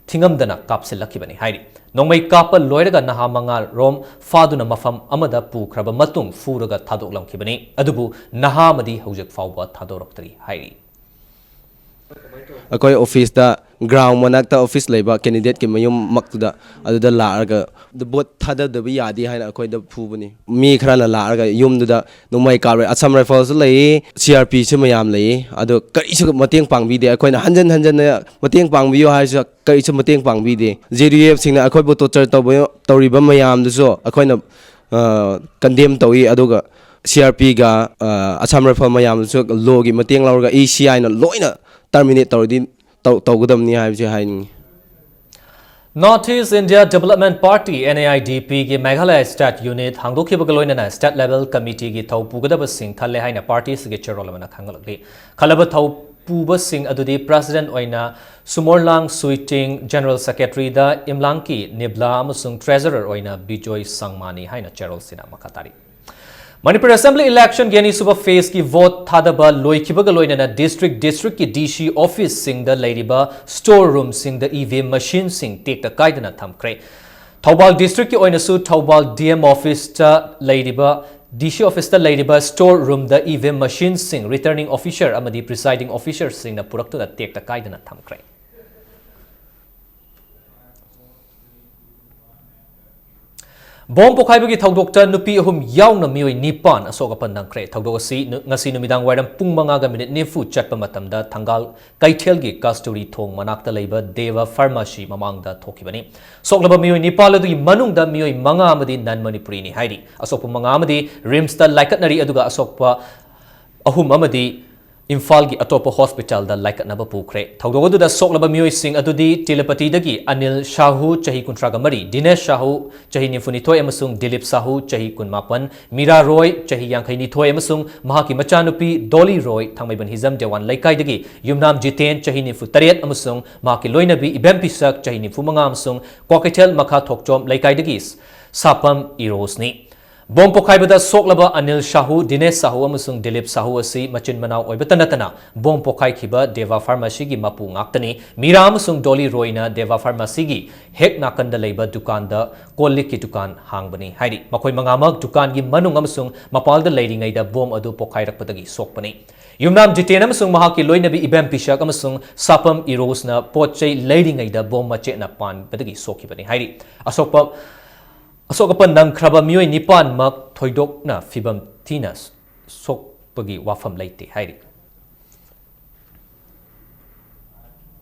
ꯊꯤꯡꯉꯝꯗꯅ ꯀꯥꯞꯁꯤꯜꯂꯛꯈꯤꯕꯅꯤ ꯍꯥꯏꯔꯤ꯫ ꯅꯣꯡꯃꯩ ꯀꯥꯞꯄ ꯂꯣꯏꯔꯒ ꯅꯍꯥ ꯃꯉꯥ ꯔꯣꯝ ꯐꯥꯗꯨꯅ ꯃꯐꯝ ꯑꯃꯗ ꯄꯨꯈ꯭ꯔꯕ ꯃꯇꯨꯡ ꯐꯨꯔꯒ ꯊꯥꯗꯣꯛꯂꯝꯈꯤꯕꯅꯤ꯫ ꯑꯗꯨꯕꯨ ꯅꯍꯥ ꯑꯃꯗꯤ ꯍꯧꯖꯤꯛ ꯐꯥꯎꯕ ꯊꯥꯗꯣꯔꯛꯇ꯭ꯔꯤ ꯍꯥꯏꯔꯤ꯫ ꯑꯩꯈꯣꯏ ꯑꯣꯐꯤꯁꯇ, ꯒ꯭ꯔꯥꯎꯟ ꯃꯅꯥꯛꯇ ꯑꯣꯐꯤꯁ ꯂꯩꯕ ꯀꯦꯟꯗꯤꯗꯦꯠꯀꯤ ꯃꯌꯨꯝꯃꯛꯇꯨꯗ, ꯑꯗꯨꯗ ꯂꯥꯛꯑꯒ ꯚꯣꯠ ꯊꯥꯗꯗꯕ ꯌꯥꯗꯦ ꯍꯥꯏꯅ ꯑꯩꯈꯣꯏꯗ ꯐꯨꯕꯅꯤ꯫ ꯃꯤ ꯈꯔꯅ ꯂꯥꯛꯑꯒ ꯌꯨꯝꯗꯨꯗ ꯅꯣꯡꯃꯩ ꯀꯥꯞꯂꯦ꯫ ꯑꯁꯥꯝ ꯔꯥꯏꯐꯜꯁꯨ ꯂꯩꯌꯦ, ꯁꯤ ꯑꯥꯔ ꯄꯤꯁꯨ ꯃꯌꯥꯝ ꯂꯩꯌꯦ꯫ ꯑꯗꯣ ꯀꯔꯤꯁꯨ ꯃꯇꯦꯡ ꯄꯥꯡꯕꯤꯗꯦ꯫ ꯑꯩꯈꯣꯏꯅ ꯍꯟꯖꯟ ꯍꯟꯖꯟꯅ ꯃꯇꯦꯡ ꯄꯥꯡꯕꯤꯌꯨ ꯍꯥꯏꯔꯁꯨ ꯀꯔꯤꯁꯨ ꯃꯇꯦꯡ ꯄꯥꯡꯕꯤꯗꯦ꯫ ꯖꯦ ꯗꯤ ꯌꯨ ꯑꯦꯐꯁꯤꯡꯅ ꯑꯩꯈꯣꯏꯕꯨ ꯇꯣꯔꯆꯔ ꯇꯧꯕ, ꯇꯧꯔꯤꯕ ꯃꯌꯥꯝꯗꯨꯁꯨ ꯑꯩꯈꯣꯏꯅ ꯀꯟꯗꯦꯝ ꯇꯧꯏ꯫ ꯑꯗꯨꯒ ꯁꯤ ꯑꯥꯔ ꯄꯤꯒ ꯑꯁꯥꯝ ꯔꯥꯏꯐꯜ ꯃꯌꯥꯝꯗꯨꯁꯨ ꯂꯣꯒꯤ ꯃꯇꯦꯡ ꯂꯧꯔꯒ ꯏ ꯁꯤ ꯑꯥꯏꯅ ꯂꯣꯏꯅ ꯇꯔꯃꯤꯅꯦꯠ ꯇꯧꯔꯗꯤ ꯇꯧ-, ꯇꯧꯒꯗꯕꯅꯤ ꯍꯥꯏꯕꯁꯤ ꯍꯥꯏꯅꯤꯡꯉꯤ꯫ North East India Development Party, N E I D P, ꯒꯤ ꯃꯦꯘꯥꯂꯌ ꯁ꯭ꯇꯦꯠ ꯌꯨꯅꯤꯠ ꯍꯥꯡꯗꯣꯛꯈꯤꯕꯒ ꯂꯣꯏꯅꯅ ꯁ꯭ꯇꯦꯠ ꯂꯦꯚꯦꯜ ꯀꯃꯤꯇꯤꯒꯤ ꯊꯧ ꯄꯨꯒꯗꯕꯁꯤꯡ ꯈꯜꯂꯦ ꯍꯥꯏꯅ ꯄꯥꯔꯇꯤ ꯑꯁꯤꯒꯤ ꯆꯦꯔꯣꯜ ꯑꯃꯅ ꯈꯪꯍꯜꯂꯛꯂꯤ꯫ ꯈꯜꯂꯕ ꯊꯧ ꯄꯨꯕꯁꯤꯡ ꯑꯗꯨꯗꯤ ꯄ꯭ꯔꯦꯁꯤꯗꯦꯟꯠ ꯑꯣꯏꯅ ꯁꯨꯃꯣꯔꯂꯥꯡ ꯁꯨꯏꯇꯤꯡ, ꯖꯦꯅꯔꯦꯜ ꯁꯦꯀ꯭ꯔꯦꯇꯔꯤꯗ ꯏꯝꯂꯥꯡꯀꯤ ꯅꯤꯕ꯭ꯂꯥ ꯑꯃꯁꯨꯡ ꯇ꯭ꯔꯦꯖꯔꯔ ꯑꯣꯏꯅ ꯕꯤꯖꯣꯏ ꯁꯪꯃꯥꯅꯤ ꯍꯥꯏꯅ ꯆꯦꯔꯣꯜꯁꯤꯅ ꯃꯈꯥ ꯇꯥꯔꯤ꯫ ꯃꯅꯤꯄꯨꯔ ꯑꯦꯁꯦꯝꯕ꯭ꯂꯤ ꯏꯂꯦꯛꯁꯟꯒꯤ ꯑꯅꯤꯁꯨꯕ ꯐꯦꯖꯀꯤ ꯚꯣꯠ ꯊꯥꯗꯕ ꯂꯣꯏꯈꯤꯕꯒ ꯂꯣꯏꯅꯅ ꯗꯤꯁꯇ꯭ꯔꯤꯛ ꯗꯤꯁꯇ꯭ꯔꯤꯛꯀꯤ ꯗꯤ ꯁꯤ ꯑꯣꯐꯤꯁꯁꯤꯡꯗ ꯂꯩꯔꯤꯕ ꯁ꯭ꯇꯣꯔ ꯔꯨꯝꯁꯤꯡꯗ ꯏ ꯚꯤ ꯑꯦꯝ ꯃꯦꯁꯤꯟꯁꯤꯡ ꯇꯦꯛꯇ ꯀꯥꯏꯗꯅ ꯊꯝꯈ꯭ꯔꯦ꯫ ꯊꯧꯕꯥꯜ ꯗꯤꯁꯇ꯭ꯔꯤꯛꯀꯤ ꯑꯣꯏꯅꯁꯨ ꯊꯧꯕꯥꯜ ꯗꯤ ꯑꯦꯝ ꯑꯣꯐꯤꯁꯇ ꯂꯩꯔꯤꯕ, ꯗꯤ ꯁꯤ ꯑꯣꯐꯤꯁꯇ ꯂꯩꯔꯤꯕ ꯁ꯭ꯇꯣꯔ ꯔꯨꯝꯗ ꯏ ꯚꯤ ꯑꯦꯝ ꯃꯦꯁꯤꯟꯁꯤꯡ ꯔꯤꯇꯔꯅꯤꯡ ꯑꯣꯐꯤꯁꯔ ꯑꯃꯗꯤ ꯄ꯭ꯔꯤꯁꯥꯏꯗꯤꯡ ꯑꯣꯐꯤꯁꯔꯁꯤꯡꯅ ꯄꯨꯔꯛꯇꯨꯅ ꯇꯦꯛꯇ ꯀꯥꯏꯗꯅ ꯊꯝꯈ꯭ꯔꯦ꯫ ꯕꯣꯝ ꯄꯣꯈꯥꯏꯕꯒꯤ ꯊꯧꯗꯣꯛꯇ ꯅꯨꯄꯤ ꯑꯍꯨꯝ ꯌꯥꯎꯅ ꯃꯤꯑꯣꯏ ꯅꯤꯄꯥꯟ ꯑꯁꯣꯛ ꯑꯄꯟ ꯅꯪꯈ꯭ꯔꯦ꯫ ꯊꯧꯗꯣꯛ ꯑꯁꯤ ꯅꯨ-, ꯉꯁꯤ ꯅꯨꯃꯤꯗꯥꯡ ꯋꯥꯏꯔꯝ ꯄꯨꯡ ꯃꯉꯥꯒ ꯃꯤꯅꯤꯠ ꯅꯤꯐꯨ ꯆꯠꯄ ꯃꯇꯝꯗ ꯊꯪꯒꯥꯜ ꯀꯩꯊꯦꯜꯒꯤ ꯀꯁꯇꯨꯔꯤ ꯊꯣꯡ ꯃꯅꯥꯛꯇ ꯂꯩꯕ ꯗꯦꯕ ꯐꯥꯔꯃꯥꯁꯤ ꯃꯃꯥꯡꯗ ꯊꯣꯛꯈꯤꯕꯅꯤ꯫ ꯁꯣꯛꯂꯕ ꯃꯤꯑꯣꯏ ꯅꯤꯄꯥꯟ ꯑꯗꯨꯒꯤ ꯃꯅꯨꯡꯗ ꯃꯤꯑꯣꯏ ꯃꯉꯥ ꯑꯃꯗꯤ ꯅꯟ ꯃꯅꯤꯄꯨꯔꯤꯅꯤ ꯍꯥꯏꯔꯤ꯫ ꯑꯁꯣꯛꯄ ꯃꯉꯥ ꯑꯃꯗꯤ ꯔꯤꯝꯁꯇ ꯂꯥꯏꯀꯠꯅꯔꯤ, ꯑꯗꯨꯒ ꯑꯁꯣꯛꯄ ꯑꯍꯨꯝ ꯑꯃꯗꯤ ꯏꯝꯐꯥꯜꯒꯤ ꯑꯇꯣꯞꯄ ꯍꯣꯁꯄꯤꯇꯥꯜꯗ ꯂꯥꯏꯀꯠꯅꯕ ꯄꯨꯈ꯭ꯔꯦ꯫ ꯊꯧꯗꯣꯛ ꯑꯗꯨꯗ ꯁꯣꯛꯂꯕ ꯃꯤꯑꯣꯏꯁꯤꯡ ꯑꯗꯨꯗꯤ ꯇꯦꯂꯄꯇꯤꯗꯒꯤ ꯑꯅꯤꯜ ꯁꯥꯍꯨ, ꯆꯍꯤ ꯀꯨꯟꯊ꯭ꯔꯥꯒ ꯃꯔꯤ, ꯗꯤꯅꯦꯁ ꯁꯥꯍꯨ, ꯆꯍꯤ ꯅꯤꯐꯨꯅꯤꯊꯣꯏ, ꯑꯃꯁꯨꯡ ꯗꯤꯂꯤꯞ ꯁꯥꯍꯨ, ꯆꯍꯤ ꯀꯨꯟꯃꯥꯄꯟ, ꯃꯤꯔꯥ ꯔꯣꯏ, ꯆꯍꯤ ꯌꯥꯡꯈꯩꯅꯤꯊꯣꯏ, ꯑꯃꯁꯨꯡ ꯃꯍꯥꯛꯀꯤ ꯃꯆꯥꯅꯨꯄꯤ ꯗꯣꯂꯤ ꯔꯣꯏ, ꯊꯥꯡꯃꯩꯕꯟ ꯍꯤꯖꯝ ꯗꯦꯋꯥꯟ ꯂꯩꯀꯥꯏꯗꯒꯤ ꯌꯨꯝꯅꯥꯝ ꯖꯤꯇꯦꯟ, ꯆꯍꯤ ꯅꯤꯐꯨꯇꯔꯦꯠ, ꯑꯃꯁꯨꯡ ꯃꯍꯥꯛꯀꯤ ꯂꯣꯏꯅꯕꯤ ꯏꯕꯦꯝ ꯄꯤꯁꯛ, ꯆꯍꯤ ꯅꯤꯐꯨꯃꯉꯥ, ꯑꯃꯁꯨꯡ ꯀ꯭ꯋꯥꯀꯩꯊꯦꯜ ꯃꯈꯥ ꯊꯣꯛꯆꯣꯝ ꯂꯩꯀꯥꯏꯗꯒꯤ ꯁꯥꯄꯝ ꯏꯔꯣꯁꯅꯤ꯫ ꯕꯣꯝ ꯄꯣꯈꯥꯏꯕꯗ ꯁꯣꯛꯂꯕ ꯑꯅꯤꯜ ꯁꯥꯍꯨ, ꯗꯤꯅꯦꯁ ꯁꯥꯍꯨ ꯑꯃꯁꯨꯡ ꯗꯤꯂꯤꯞ ꯁꯥꯍꯨ ꯑꯁꯤ ꯃꯆꯤꯟ ꯃꯅꯥꯎ ꯑꯣꯏꯕꯇ ꯅꯠꯇꯅ ꯕꯣꯝ ꯄꯣꯈꯥꯏꯈꯤꯕ ꯗꯦꯕꯥ ꯐꯥꯔꯃꯥꯁꯤꯒꯤ ꯃꯄꯨ ꯉꯥꯛꯇꯅꯤ꯫ ꯃꯤꯔꯥ ꯑꯃꯁꯨꯡ ꯗꯣꯂꯤ ꯔꯣꯏꯅ ꯗꯦꯕꯥ ꯐꯥꯔꯃꯥꯁꯤꯒꯤ ꯍꯦꯛ ꯅꯥꯀꯟꯗ ꯂꯩꯕ ꯗꯨꯀꯥꯟꯗ ꯀꯣꯜ ꯂꯤꯛꯀꯤ ꯗꯨꯀꯥꯟ ꯍꯥꯡꯕꯅꯤ ꯍꯥꯏꯔꯤ꯫ ꯃꯈꯣꯏ ꯃꯉꯥꯃꯛ ꯗꯨꯀꯥꯟꯒꯤ ꯃꯅꯨꯡ ꯑꯃꯁꯨꯡ ꯃꯄꯥꯜꯗ ꯂꯩꯔꯤꯉꯩꯗ ꯕꯣꯝ ꯑꯗꯨ ꯄꯣꯈꯥꯏꯔꯛꯄꯗꯒꯤ ꯁꯣꯛꯄꯅꯤ꯫ ꯌꯨꯝꯅꯥꯝ ꯖꯤꯇꯦꯟ ꯑꯃꯁꯨꯡ ꯃꯍꯥꯛꯀꯤ ꯂꯣꯏꯅꯕꯤ ꯏꯕꯦꯝ ꯄꯤꯁꯛ ꯑꯃꯁꯨꯡ ꯁꯥꯄꯝ ꯏꯔꯣꯁꯅ ꯄꯣꯠ ꯆꯩ ꯂꯩꯔꯤꯉꯩꯗ ꯕꯣꯝ ꯃꯆꯦꯠꯅ ꯄꯥꯟꯕꯗꯒꯤ ꯁꯣꯛꯈꯤꯕꯅꯤ ꯍꯥꯏꯔꯤ꯫ ꯑꯁꯣꯛꯄ ꯑꯁꯣꯛ ꯑꯄꯟ ꯅꯪꯈ꯭ꯔꯕ ꯃꯤꯑꯣꯏ ꯅꯤꯄꯥꯟꯃꯛ ꯊꯣꯏꯗꯣꯛꯅ ꯐꯤꯕꯝ ꯊꯤꯅ ꯁꯣꯛꯄꯒꯤ ꯋꯥꯐꯝ ꯂꯩꯇꯦ ꯍꯥꯏꯔꯤ꯫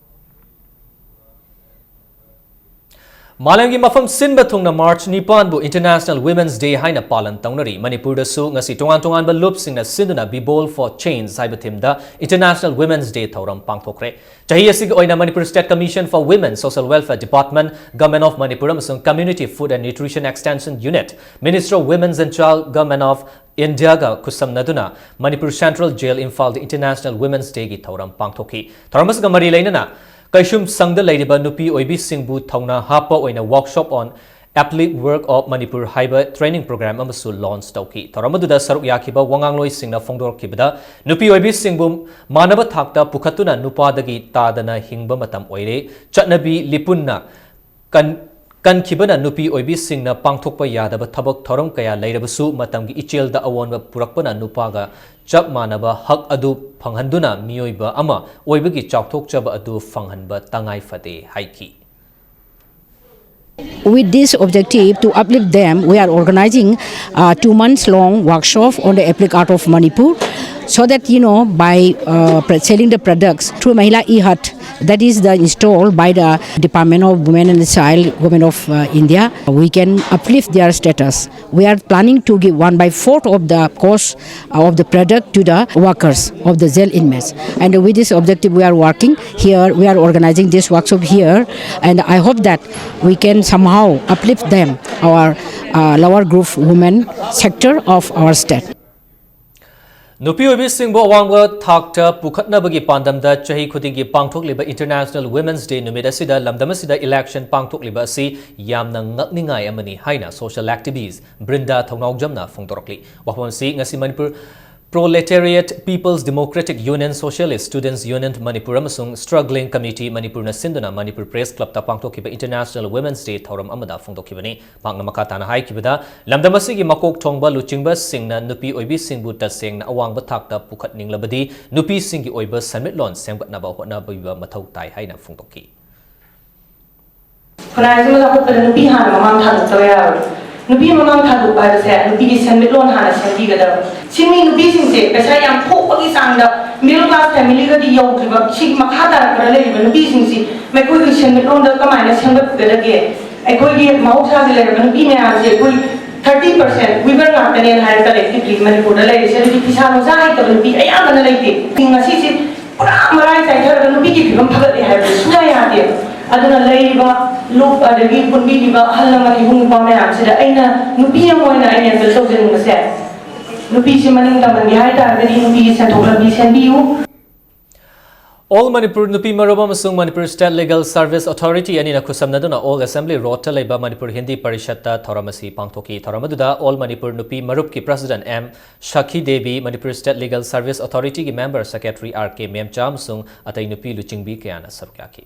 ꯃꯥꯂꯦꯝꯒꯤ ꯃꯐꯝ ꯁꯤꯟꯕ ꯊꯨꯡꯅ ꯃꯥꯔꯆ ꯅꯤꯄꯥꯟꯕꯨ International Women's Day ꯍꯥꯏꯅ ꯄꯥꯂꯟ ꯇꯧꯅꯔꯤ꯫ ꯃꯅꯤꯄꯨꯔꯗꯁꯨ ꯉꯁꯤ ꯇꯣꯉꯥꯟ ꯇꯣꯉꯥꯟꯕ ꯂꯨꯞꯁꯤꯡꯅ ꯁꯤꯟꯗꯨꯅ Be Bold for Change ꯍꯥꯏꯕ ꯊꯤꯝꯗ International Women's Day ꯊꯧꯔꯝ ꯄꯥꯡꯊꯣꯛꯈ꯭ꯔꯦ꯫ ꯆꯍꯤ ꯑꯁꯤꯒꯤ ꯑꯣꯏꯅ Manipur State Commission for Women, Social Welfare Department, Government of Manipur ꯑꯃꯁꯨꯡ Community Food and Nutrition Extension Unit, Ministry of Women's and Child, Government of India ꯒ ꯈꯨꯠꯁꯝꯅꯗꯨꯅ Manipur Central Jail ꯏꯝꯐꯥꯜꯗ International Women's Day ꯒꯤ ꯊꯧꯔꯝ ꯄꯥꯡꯊꯣꯛꯈꯤ꯫ ꯊꯧꯔꯝ ꯑꯁꯤꯒ ꯃꯔꯤ ꯂꯩꯅꯅ ꯀꯩꯁꯨꯝ ꯁꯪꯗ ꯂꯩꯔꯤꯕ ꯅꯨꯄꯤ ꯑꯣꯏꯕꯤꯁꯤꯡꯕꯨ ꯊꯧꯅꯥ ꯍꯥꯞꯄ ꯑꯣꯏꯅ Workshop on Uplift Work of Manipur ꯍꯥꯏꯕ training program ꯑꯃꯁꯨ launch ꯇꯧꯈꯤ꯫ ꯊꯧꯔꯝ ꯑꯗꯨꯗ ꯁꯔꯨꯛ ꯌꯥꯈꯤꯕ ꯋꯥꯉꯥꯡꯂꯣꯏꯁꯤꯡꯅ ꯐꯣꯡꯗꯣꯔꯛꯈꯤꯕꯗ, ꯅꯨꯄꯤ ꯑꯣꯏꯕꯤꯁꯤꯡꯕꯨ ꯃꯥꯟꯅꯕ ꯊꯥꯛꯇ ꯄꯨꯈꯠꯇꯨꯅ ꯅꯨꯄꯥꯗꯒꯤ ꯇꯥꯗꯅ ꯍꯤꯡꯕ ꯃꯇꯝ ꯑꯣꯏꯔꯦ꯫ ꯆꯠꯅꯕꯤ ꯂꯤꯄꯨꯟꯅ ꯀꯟ-, ꯀꯟꯈꯤꯕꯅ ꯅꯨꯄꯤ ꯑꯣꯏꯕꯤꯁꯤꯡꯅ ꯄꯥꯡꯊꯣꯛꯄ ꯌꯥꯗꯕ ꯊꯕꯛ ꯊꯧꯔꯝ ꯀꯌꯥ ꯂꯩꯔꯕꯁꯨ, ꯃꯇꯝꯒꯤ ꯏꯆꯦꯜꯗ ꯑꯑꯣꯟꯕ ꯄꯨꯔꯛꯄꯅ ꯅꯨꯄꯥꯒ ꯆꯞ ꯃꯥꯟꯅꯕ ꯍꯛ ꯑꯗꯨ ꯐꯪꯍꯟꯗꯨꯅ ꯃꯤꯑꯣꯏꯕ ꯑꯃ ꯑꯣꯏꯕꯒꯤ ꯆꯥꯎꯊꯣꯛꯆꯕ ꯑꯗꯨ ꯐꯪꯍꯟꯕ ꯇꯉꯥꯏ ꯐꯗꯦ ꯍꯥꯏꯈꯤ꯫ With this objective to uplift them, we are organizing a two months long workshop on the applique art of Manipur, so that, you know, by uh, pre- selling the products through Mahila E-Hut, that is the installed by the Department of Women and Child, Government of uh, India, we can uplift their status. We are planning to give one by fourth of the cost of the product to the workers, of the jail inmates. And with this objective, we are working here. We are organizing this workshop here, and I hope that we can somehow uplift them, our uh, lower group women sector of our state. ꯅꯨꯄꯤ ꯑꯣꯏꯕꯤꯁꯤꯡꯕꯨ ꯑꯋꯥꯡꯕ ꯊꯥꯛꯇ ꯄꯨꯈꯠꯅꯕꯒꯤ ꯄꯥꯟꯗꯝꯗ ꯆꯍꯤ ꯈꯨꯗꯤꯡꯒꯤ ꯄꯥꯡꯊꯣꯛꯂꯤꯕ International Women's Day ꯅꯨꯃꯤꯠ ꯑꯁꯤꯗ ꯂꯝꯗꯝ ꯑꯁꯤꯗ election ꯄꯥꯡꯊꯣꯛꯂꯤꯕ ꯑꯁꯤ ꯌꯥꯝꯅ ꯉꯛꯅꯤꯡꯉꯥꯏ ꯑꯃꯅꯤ ꯍꯥꯏꯅ social activist ꯕ꯭ꯔꯤꯟꯗꯥ ꯊꯧꯅꯥꯎꯖꯝꯅ ꯐꯣꯡꯗꯣꯔꯛꯂꯤ꯫ ꯋꯥꯐꯝ ꯑꯁꯤ ꯉꯁꯤ Manipur Proletariat People's Democratic Union, Socialist Students Union Manipur ꯑꯃꯁꯨꯡ Struggling Committee ꯃꯅꯤꯄꯨꯔꯅ ꯁꯤꯟꯗꯨꯅ ꯃꯅꯤꯄꯨꯔ Press Clubꯇ ꯄꯥꯡꯊꯣꯛꯈꯤꯕ International Women's Day ꯊꯧꯔꯝ ꯑꯃꯗ ꯐꯣꯡꯗꯣꯛꯈꯤꯕꯅꯤ꯫ ꯃꯍꯥꯛꯅ ꯃꯈꯥ ꯇꯥꯅ ꯍꯥꯏꯈꯤꯕꯗ, ꯂꯝꯗꯝ ꯑꯁꯤꯒꯤ ꯃꯀꯣꯛ ꯊꯣꯡꯕ ꯂꯨꯆꯤꯡꯕꯁꯤꯡꯅ ꯅꯨꯄꯤ ꯑꯣꯏꯕꯤꯁꯤꯡꯕꯨ ꯇꯁꯦꯡꯅ ꯑꯋꯥꯡꯕ ꯊꯥꯛꯇ ꯄꯨꯈꯠꯅꯤꯡꯂꯕꯗꯤ ꯅꯨꯄꯤꯁꯤꯡꯒꯤ ꯑꯣꯏꯕ ꯁꯦꯟꯃꯤꯠꯂꯣꯟ ꯁꯦꯝꯒꯠꯅꯕ ꯍꯣꯠꯅꯕꯤꯕ ꯃꯊꯧ ꯇꯥꯏ ꯍꯥꯏꯅ ꯐꯣꯡꯗꯣꯛꯈꯤ꯫ ꯈꯨꯟꯅꯥꯏ ꯑꯁꯤꯃ ꯆꯥꯎꯈꯠꯄꯗ ꯅꯨꯄꯤ ꯍꯥꯟꯅ ꯃꯃꯥꯡ ꯊꯥꯗꯣꯛꯇꯕ ꯌꯥꯔꯣꯏ꯫ ꯅꯨꯄꯤ ꯃꯃꯥꯡ ꯊꯥꯗꯣꯛꯄ ꯍꯥꯏꯕꯁꯦ ꯅꯨꯄꯤꯒꯤ ꯁꯦꯟꯃꯤꯠꯂꯣꯟ ꯍꯥꯟꯅ ꯁꯦꯝꯕꯤꯒꯗꯕ꯫ ꯁꯤꯟꯃꯤ ꯅꯨꯄꯤꯁꯤꯡꯁꯦ ꯄꯩꯁꯥ ꯌꯥꯝ ꯊꯣꯛꯄꯒꯤ ꯆꯥꯡꯗ middle class familyꯒꯗꯤ ꯌꯧꯗ꯭ꯔꯤꯕ, ꯁꯤꯒꯤ ꯃꯈꯥ ꯇꯥꯔꯛꯄꯗ ꯂꯩꯔꯤꯕ ꯅꯨꯄꯤꯁꯤꯡꯁꯤ ꯃꯈꯣꯏꯒꯤ ꯁꯦꯟꯃꯤꯠꯂꯣꯟꯗ ꯀꯃꯥꯏꯅ ꯁꯦꯝꯒꯠꯀꯗꯒꯦ? ꯑꯩꯈꯣꯏꯒꯤ ꯃꯍꯧꯁꯥꯒꯤ ꯂꯩꯔꯕ ꯅꯨꯄꯤ ꯃꯌꯥꯝꯁꯦ ꯑꯩꯈꯣꯏ thirty percent weaver ꯉꯥꯛꯇꯅꯦꯅ ꯍꯥꯏꯔꯒ collectively ꯃꯅꯤꯄꯨꯔꯗ ꯂꯩꯔꯤꯁꯦ꯫ ꯑꯗꯨꯗꯤ ꯐꯤꯁꯥ ꯂꯣꯟꯁꯥ ꯍꯩꯇꯕ ꯅꯨꯄꯤ ꯑꯌꯥꯝꯕꯅ ꯂꯩꯇꯦ꯫ ꯉꯁꯤꯁꯦ ꯄꯨꯔꯥ ꯃꯔꯥꯏ ꯆꯥꯏꯊꯔꯒ ꯅꯨꯄꯤꯒꯤ ꯐꯤꯕꯝ ꯐꯒꯠꯂꯦ ꯍꯥꯏꯕꯗꯤ ꯁꯨꯡꯌꯥ ꯌꯥꯗꯦ꯫ ꯑꯗꯨꯅ ꯂꯩꯔꯤꯕ ꯂꯨꯞ ꯑꯗꯒꯤ ꯄꯨꯟꯕꯤꯔꯤꯕ ꯑꯍꯜ ꯂꯃꯟ ꯏꯕꯨꯡ ꯏꯄ꯭ꯋꯥ ꯃꯌꯥꯝꯁꯤꯗ ꯑꯩꯅ ꯅꯨꯄꯤ ꯑꯃ ꯑꯣꯏꯅ ꯑꯩꯅ appeal ꯇꯧꯖꯅꯤꯡꯕꯁꯦ, ꯅꯨꯄꯤꯁꯤ ꯃꯅꯤꯡ ꯇꯝꯍꯟꯒꯦ ꯍꯥꯏ ꯇꯥꯔꯒꯗꯤ ꯅꯨꯄꯤꯒꯤ ꯁꯦꯟꯊꯣꯛ ꯂꯝꯕꯤ ꯁꯦꯝꯕꯤꯌꯨ꯫ All Manipur ꯅꯨꯄꯤ ꯃꯔꯨꯞ ꯑꯃꯁꯨꯡ Manipur State Legal Service Authority ꯑꯅꯤꯅ ꯈꯨꯠꯁꯝꯅꯗꯨꯅ Old Assembly Roadꯇ ꯂꯩꯕ ꯃꯅꯤꯄꯨꯔ ꯍꯤꯟꯗꯤ ꯄꯔꯤꯁꯠꯇ ꯊꯧꯔꯝ ꯑꯁꯤ ꯄꯥꯡꯊꯣꯛꯈꯤ꯫ ꯊꯧꯔꯝ ꯑꯗꯨꯗ All Manipur ꯅꯨꯄꯤ ꯃꯔꯨꯞꯀꯤ President M ꯁꯈꯤ Devi, Manipur State Legal Service Authorityꯒꯤ member secretary R K ꯃꯦꯝꯆꯥ ꯑꯃꯁꯨꯡ ꯑꯇꯩ ꯅꯨꯄꯤ ꯂꯨꯆꯤꯡꯕꯤ ꯀꯌꯥꯅ ꯁꯔꯨꯛ ꯌꯥꯈꯤ꯫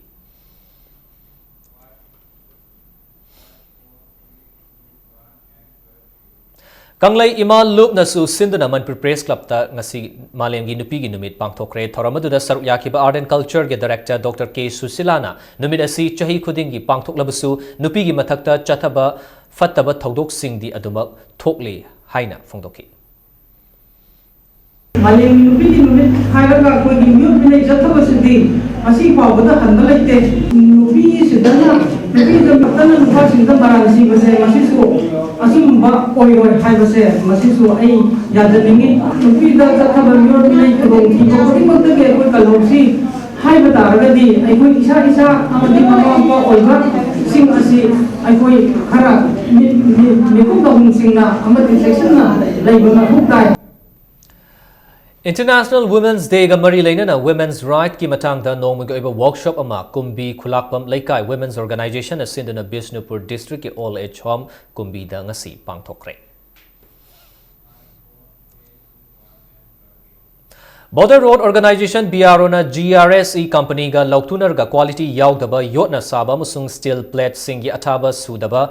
ꯀꯪꯂꯩ ꯏꯃꯥ ꯂꯨꯞꯅꯁꯨ ꯁꯤꯟꯗꯨꯅ ꯃꯅꯤꯄꯨꯔ Press Clubꯇ ꯉꯁꯤ ꯃꯥꯂꯦꯝꯒꯤ ꯅꯨꯄꯤꯒꯤ ꯅꯨꯃꯤꯠ ꯄꯥꯡꯊꯣꯛꯈ꯭ꯔꯦ꯫ ꯊꯧꯔꯝ ꯑꯗꯨꯗ ꯁꯔꯨꯛ ꯌꯥꯈꯤꯕ Art and Cultureꯒꯤ Director Doctor K ꯁꯨꯁꯤꯂꯥꯅ ꯅꯨꯃꯤꯠ ꯑꯁꯤ ꯆꯍꯤ ꯈꯨꯗꯤꯡꯒꯤ ꯄꯥꯡꯊꯣꯛꯂꯕꯁꯨ ꯅꯨꯄꯤꯒꯤ ꯃꯊꯛꯇ ꯆꯠꯊꯕ ꯐꯠꯇꯕ ꯊꯧꯗꯣꯛꯁꯤꯡꯗꯤ ꯑꯗꯨꯃꯛ ꯊꯣꯛꯂꯤ ꯍꯥꯏꯅ ꯐꯣꯡꯗꯣꯛꯈꯤ꯫ ꯃꯥꯂꯦꯝꯒꯤ ꯅꯨꯄꯤꯒꯤ ꯅꯨꯃꯤꯠ ꯍꯥꯏꯔꯒ ꯑꯩꯈꯣꯏꯒꯤ ꯃꯤꯑꯣꯠ ꯃꯤꯅꯩ ꯆꯠꯊꯕꯁꯤꯗꯤ ꯉꯁꯤ ꯐꯥꯎꯕꯗ ꯍꯟꯕ ꯂꯩꯇꯦ꯫ ꯅꯨꯄꯤꯁꯤꯗꯅ, ꯅꯨꯄꯤꯗ ꯈꯛꯇꯅ ꯅꯨꯄꯥꯁꯤꯡꯗ ꯃꯔꯥꯜ ꯁꯤꯕꯁꯦ ꯃꯁꯤꯁꯨ ꯑꯆꯨꯝꯕ ꯑꯣꯏꯔꯣꯏ ꯍꯥꯏꯕꯁꯦ ꯃꯁꯤꯁꯨ ꯑꯩ ꯌꯥꯖꯅꯤꯡꯉꯤ꯫ ꯅꯨꯄꯤꯗ ꯆꯠꯊꯕ ꯃꯤꯑꯣꯠ ꯃꯤꯅꯩ ꯈꯨꯗꯣꯡꯊꯤꯕ ꯈꯨꯗꯤꯡꯃꯛꯇꯒꯤ ꯑꯩꯈꯣꯏ ꯀꯜꯍꯧꯁꯤ ꯍꯥꯏꯕ ꯇꯥꯔꯒꯗꯤ ꯑꯩꯈꯣꯏ ꯏꯁꯥ ꯏꯁꯥ ꯑꯃꯗꯤ ꯃꯃꯥ ꯃꯄꯥ ꯑꯣꯏꯕꯁꯤꯡ ꯑꯁꯤ ꯑꯩꯈꯣꯏ ꯈꯔ ꯃꯤ-, ꯃꯤ-, ꯃꯤꯀꯨꯞ ꯇꯧꯐꯝꯁꯤꯡꯅ ꯑꯃꯗꯤ ꯆꯦꯛꯁꯤꯟꯅ ꯂꯩꯕ ꯃꯊꯧ ꯇꯥꯏ꯫ International Women's Day ꯒ ꯃꯔꯤ ꯂꯩꯅꯅ Women's Right ꯀꯤ ꯃꯇꯥꯡꯗ ꯅꯣꯡꯃꯒꯤ ꯑꯣꯏꯕ workshop ꯑꯃ ꯀꯨꯝꯕꯤ ꯈꯨꯂꯥꯛꯄꯝ ꯂꯩꯀꯥꯏ Women's Organization ꯅ ꯁꯤꯟꯗꯨꯅ ꯕꯤꯁꯅꯨꯄꯨꯔ district ꯀꯤ Old Age Home ꯀꯨꯝꯕꯤꯗ ꯉꯁꯤ ꯄꯥꯡꯊꯣꯛꯈ꯭ꯔꯦ꯫ Border Road Organization, B R O ꯅ G R S E company ꯒ ꯂꯧꯊꯨꯅꯔꯒ quality ꯌꯥꯎꯗꯕ ꯌꯣꯠꯅ ꯁꯥꯕ ꯑꯃꯁꯨꯡ steel plate ꯁꯤꯡꯒꯤ ꯑꯊꯥꯕ ꯁꯨꯗꯕ,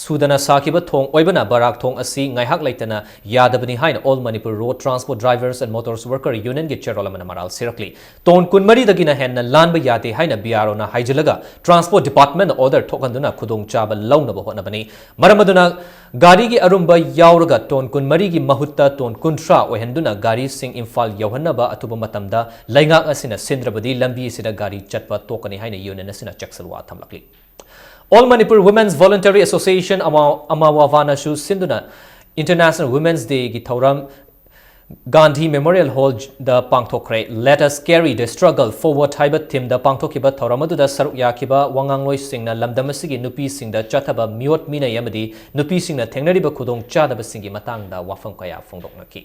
ꯁꯨꯗꯅ ꯁꯥꯈꯤꯕ ꯊꯣꯡ ꯑꯣꯏꯕꯅ ꯕꯔꯥꯛ ꯊꯣꯡ ꯑꯁꯤ ꯉꯥꯏꯍꯥꯛ ꯂꯩꯇꯅ ꯌꯥꯗꯕꯅꯤ ꯍꯥꯏꯅ All Manipur Road Transport Drivers and Motors Worker Union ꯒꯤ ꯆꯦꯔꯣꯜ ꯑꯃꯅ ꯃꯔꯥꯜ ꯁꯤꯔꯛꯂꯤ꯫ ꯇꯣꯟ ꯀꯨꯟꯃꯔꯤꯗꯒꯤꯅ ꯍꯦꯟꯅ ꯂꯥꯟꯕ ꯌꯥꯗꯦ ꯍꯥꯏꯅ B R O ꯅ ꯍꯥꯏꯖꯤꯜꯂꯒ Transport Department ꯅ order ꯊꯣꯛꯍꯟꯗꯨꯅ ꯈꯨꯗꯣꯡꯆꯥꯕ ꯂꯧꯅꯕ ꯍꯣꯠꯅꯕꯅꯤ꯫ ꯃꯔꯝ ꯑꯗꯨꯅ ꯒꯥꯔꯤꯒꯤ ꯑꯔꯨꯝꯕ ꯌꯥꯎꯔꯒ ꯇꯣꯟ ꯀꯨꯟꯃꯔꯤꯒꯤ ꯃꯍꯨꯠꯇ ꯇꯣꯟ ꯀꯨꯟꯊ꯭ꯔꯥ ꯑꯣꯏꯍꯟꯗꯨꯅ ꯒꯥꯔꯤꯁꯤꯡ ꯏꯝꯐꯥꯜ ꯌꯧꯍꯟꯅꯕ ꯑꯊꯨꯕ ꯃꯇꯝꯗ ꯂꯩꯉꯥꯛ ꯑꯁꯤꯅ ꯁꯤꯟꯗ꯭ꯔꯕꯗꯤ ꯂꯝꯕꯤ ꯑꯁꯤꯗ ꯒꯥꯔꯤ ꯆꯠꯄ ꯇꯣꯛꯀꯅꯤ ꯍꯥꯏꯅ union ꯑꯁꯤꯅ ꯆꯦꯛꯁꯤꯜꯋꯥ ꯊꯝꯂꯛꯂꯤ꯫ All Manipur Women's Voluntary Association ꯑꯃ-, ꯑꯃꯋꯥꯋꯥꯅꯁꯨ ꯁꯤꯟꯗꯨꯅ International Women's Day ꯒꯤ ꯊꯧꯔꯝ Gandhi Memorial Hall the ꯄꯥꯡꯊꯣꯛꯈ꯭ꯔꯦ꯫ Let us carry the struggle forward ꯍꯥꯏꯕ theme ꯗ ꯄꯥꯡꯊꯣꯛꯈꯤꯕ ꯊꯧꯔꯝ ꯑꯗꯨꯗ ꯁꯔꯨꯛ ꯌꯥꯈꯤꯕ ꯋꯥꯉꯥꯡꯂꯣꯏꯁꯤꯡꯅ ꯂꯝꯗꯝ ꯑꯁꯤꯒꯤ ꯅꯨꯄꯤꯁꯤꯡꯗ ꯆꯠꯊꯕ ꯃꯤꯑꯣꯠ ꯃꯤꯅꯩ ꯑꯃꯗꯤ ꯅꯨꯄꯤꯁꯤꯡꯅ ꯊꯦꯡꯅꯔꯤꯕ ꯈꯨꯗꯣꯡꯆꯥꯗꯕꯁꯤꯡꯒꯤ ꯃꯇꯥꯡꯗ ꯋꯥꯐꯝ ꯀꯌꯥ ꯐꯣꯡꯗꯣꯛꯅꯈꯤ꯫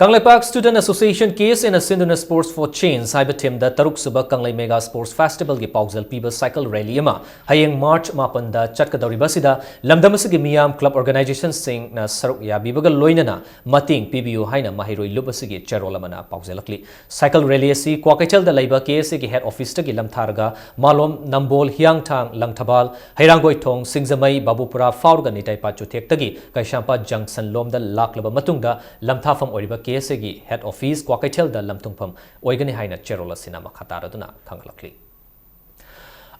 Kangleipak Student Association, K S A ꯅ ꯁꯤꯟꯗꯨꯅ Sports for Change ꯍꯥꯏꯕ theme ꯗ ꯇꯔꯨꯛ ꯁꯨꯕ ꯀꯪꯂꯩ Mega Sports Festival ꯒꯤ ꯄꯥꯎꯖꯦꯜ ꯄꯤꯕ cycle rally ꯑꯃ ꯍꯌꯦꯡ March ꯃꯥꯄꯟꯗ ꯆꯠꯀꯗꯧꯔꯤꯕ ꯑꯁꯤꯗ ꯂꯝꯗꯝ ꯑꯁꯤꯒꯤ ꯃꯤꯌꯥꯝ, club organization ꯁꯤꯡꯅ ꯁꯔꯨꯛ ꯌꯥꯕꯤꯕꯒ ꯂꯣꯏꯅꯅ ꯃꯇꯦꯡ ꯄꯤꯕꯤꯌꯨ ꯍꯥꯏꯅ ꯃꯍꯩꯔꯣꯏ ꯂꯨꯞ ꯑꯁꯤꯒꯤ ꯆꯦꯔꯣꯜ ꯑꯃꯅ ꯄꯥꯎꯖꯦꯜꯂꯛꯂꯤ꯫ Cycle rally ꯑꯁꯤ ꯀ꯭ꯋꯥꯀꯩꯊꯦꯜꯗ ꯂꯩꯕ K S A ꯒꯤ head office ꯇꯒꯤ ꯂꯝꯊꯥꯔꯒ ꯃꯥꯂꯣꯝ, ꯅꯝꯕꯣꯜ, ꯍꯤꯌꯥꯡꯊꯥꯡ, ꯂꯪꯊꯕꯥꯜ, ꯍꯩꯔꯥꯡꯒꯣꯏꯊꯣꯡ, ꯁꯤꯡꯖꯃꯩ, ꯕꯥꯕꯨꯄꯨꯔꯥ ꯐꯥꯎꯔꯒ ꯅꯤꯇꯥꯏꯄꯥꯠ ꯆꯨꯊꯦꯛꯇꯒꯤ ꯀꯩꯁꯥꯝꯄꯥꯠ junction ꯂꯣꯝꯗ ꯂꯥꯛꯂꯕ ꯃꯇꯨꯡꯗ ꯂꯝꯊꯥꯐꯝ ꯑꯣꯏꯔꯤꯕ K S A ꯒꯤ head office ꯀ꯭ꯋꯥꯀꯩꯊꯦꯜꯗ ꯂꯝꯊꯨꯡꯐꯝ ꯑꯣꯏꯒꯅꯤ ꯍꯥꯏꯅ ꯆꯦꯔꯣꯜ ꯑꯁꯤꯅ ꯃꯈꯥ ꯇꯥꯔꯗꯨꯅ ꯈꯪꯍꯜꯂꯛꯂꯤ꯫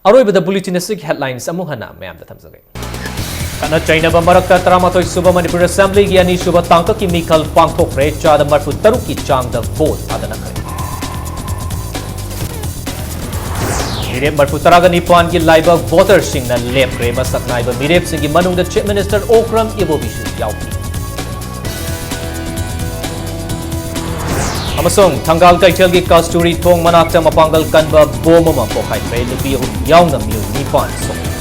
ꯑꯔꯣꯏꯕꯗ bulletin ꯑꯁꯤꯒꯤ headlines ꯑꯃꯨꯛ ꯍꯟꯅ ꯃꯌꯥꯝꯗ ꯊꯝꯖꯒꯦ꯫ ꯈꯠꯅ ꯆꯩꯅꯕ ꯃꯔꯛꯇ ꯇꯔꯥꯃꯥꯊꯣꯏ ꯁꯨꯕ ꯃꯅꯤꯄꯨꯔ Assembly ꯒꯤ ꯑꯅꯤꯁꯨꯕ ꯇꯥꯡꯀꯛꯀꯤ ꯃꯤꯈꯜ ꯄꯥꯡꯊꯣꯛꯈ꯭ꯔꯦ, ꯆꯥꯗ ꯃꯔꯐꯨ ꯇꯔꯨꯛꯀꯤ ꯆꯥꯡꯗ vote ꯊꯥꯗꯅꯈ꯭ꯔꯦ꯫ ꯃꯤꯔꯦꯞ ꯃꯔꯐꯨ ꯇꯔꯥꯒ ꯅꯤꯄꯥꯟꯒꯤ ꯂꯥꯏꯕꯛ voter ꯁꯤꯡꯅ ꯂꯦꯞꯈ꯭ꯔꯦ꯫ ꯃꯁꯛ ꯅꯥꯏꯕ ꯃꯤꯔꯦꯞꯁꯤꯡꯒꯤ ꯃꯅꯨꯡꯗ Chief Minister Okram Ibobiꯁꯨ ꯌꯥꯎꯈꯤ꯫ ꯑꯃꯁꯨꯡ ꯊꯪꯒꯥꯜ ꯀꯩꯊꯦꯜꯒꯤ ꯀꯁꯇꯨꯔꯤ ꯊꯣꯡ ꯃꯅꯥꯛꯇ ꯃꯄꯥꯡꯒꯜ ꯀꯟꯕ bomb ꯑꯃ ꯄꯣꯈꯥꯏꯈ꯭ꯔꯦ꯫ ꯅꯨꯄꯤ ꯑꯍꯨꯝ ꯌꯥꯎꯅ ꯃꯤꯑꯣꯏ ꯅꯤꯄꯥꯟ ꯁꯣꯛꯈꯤ꯫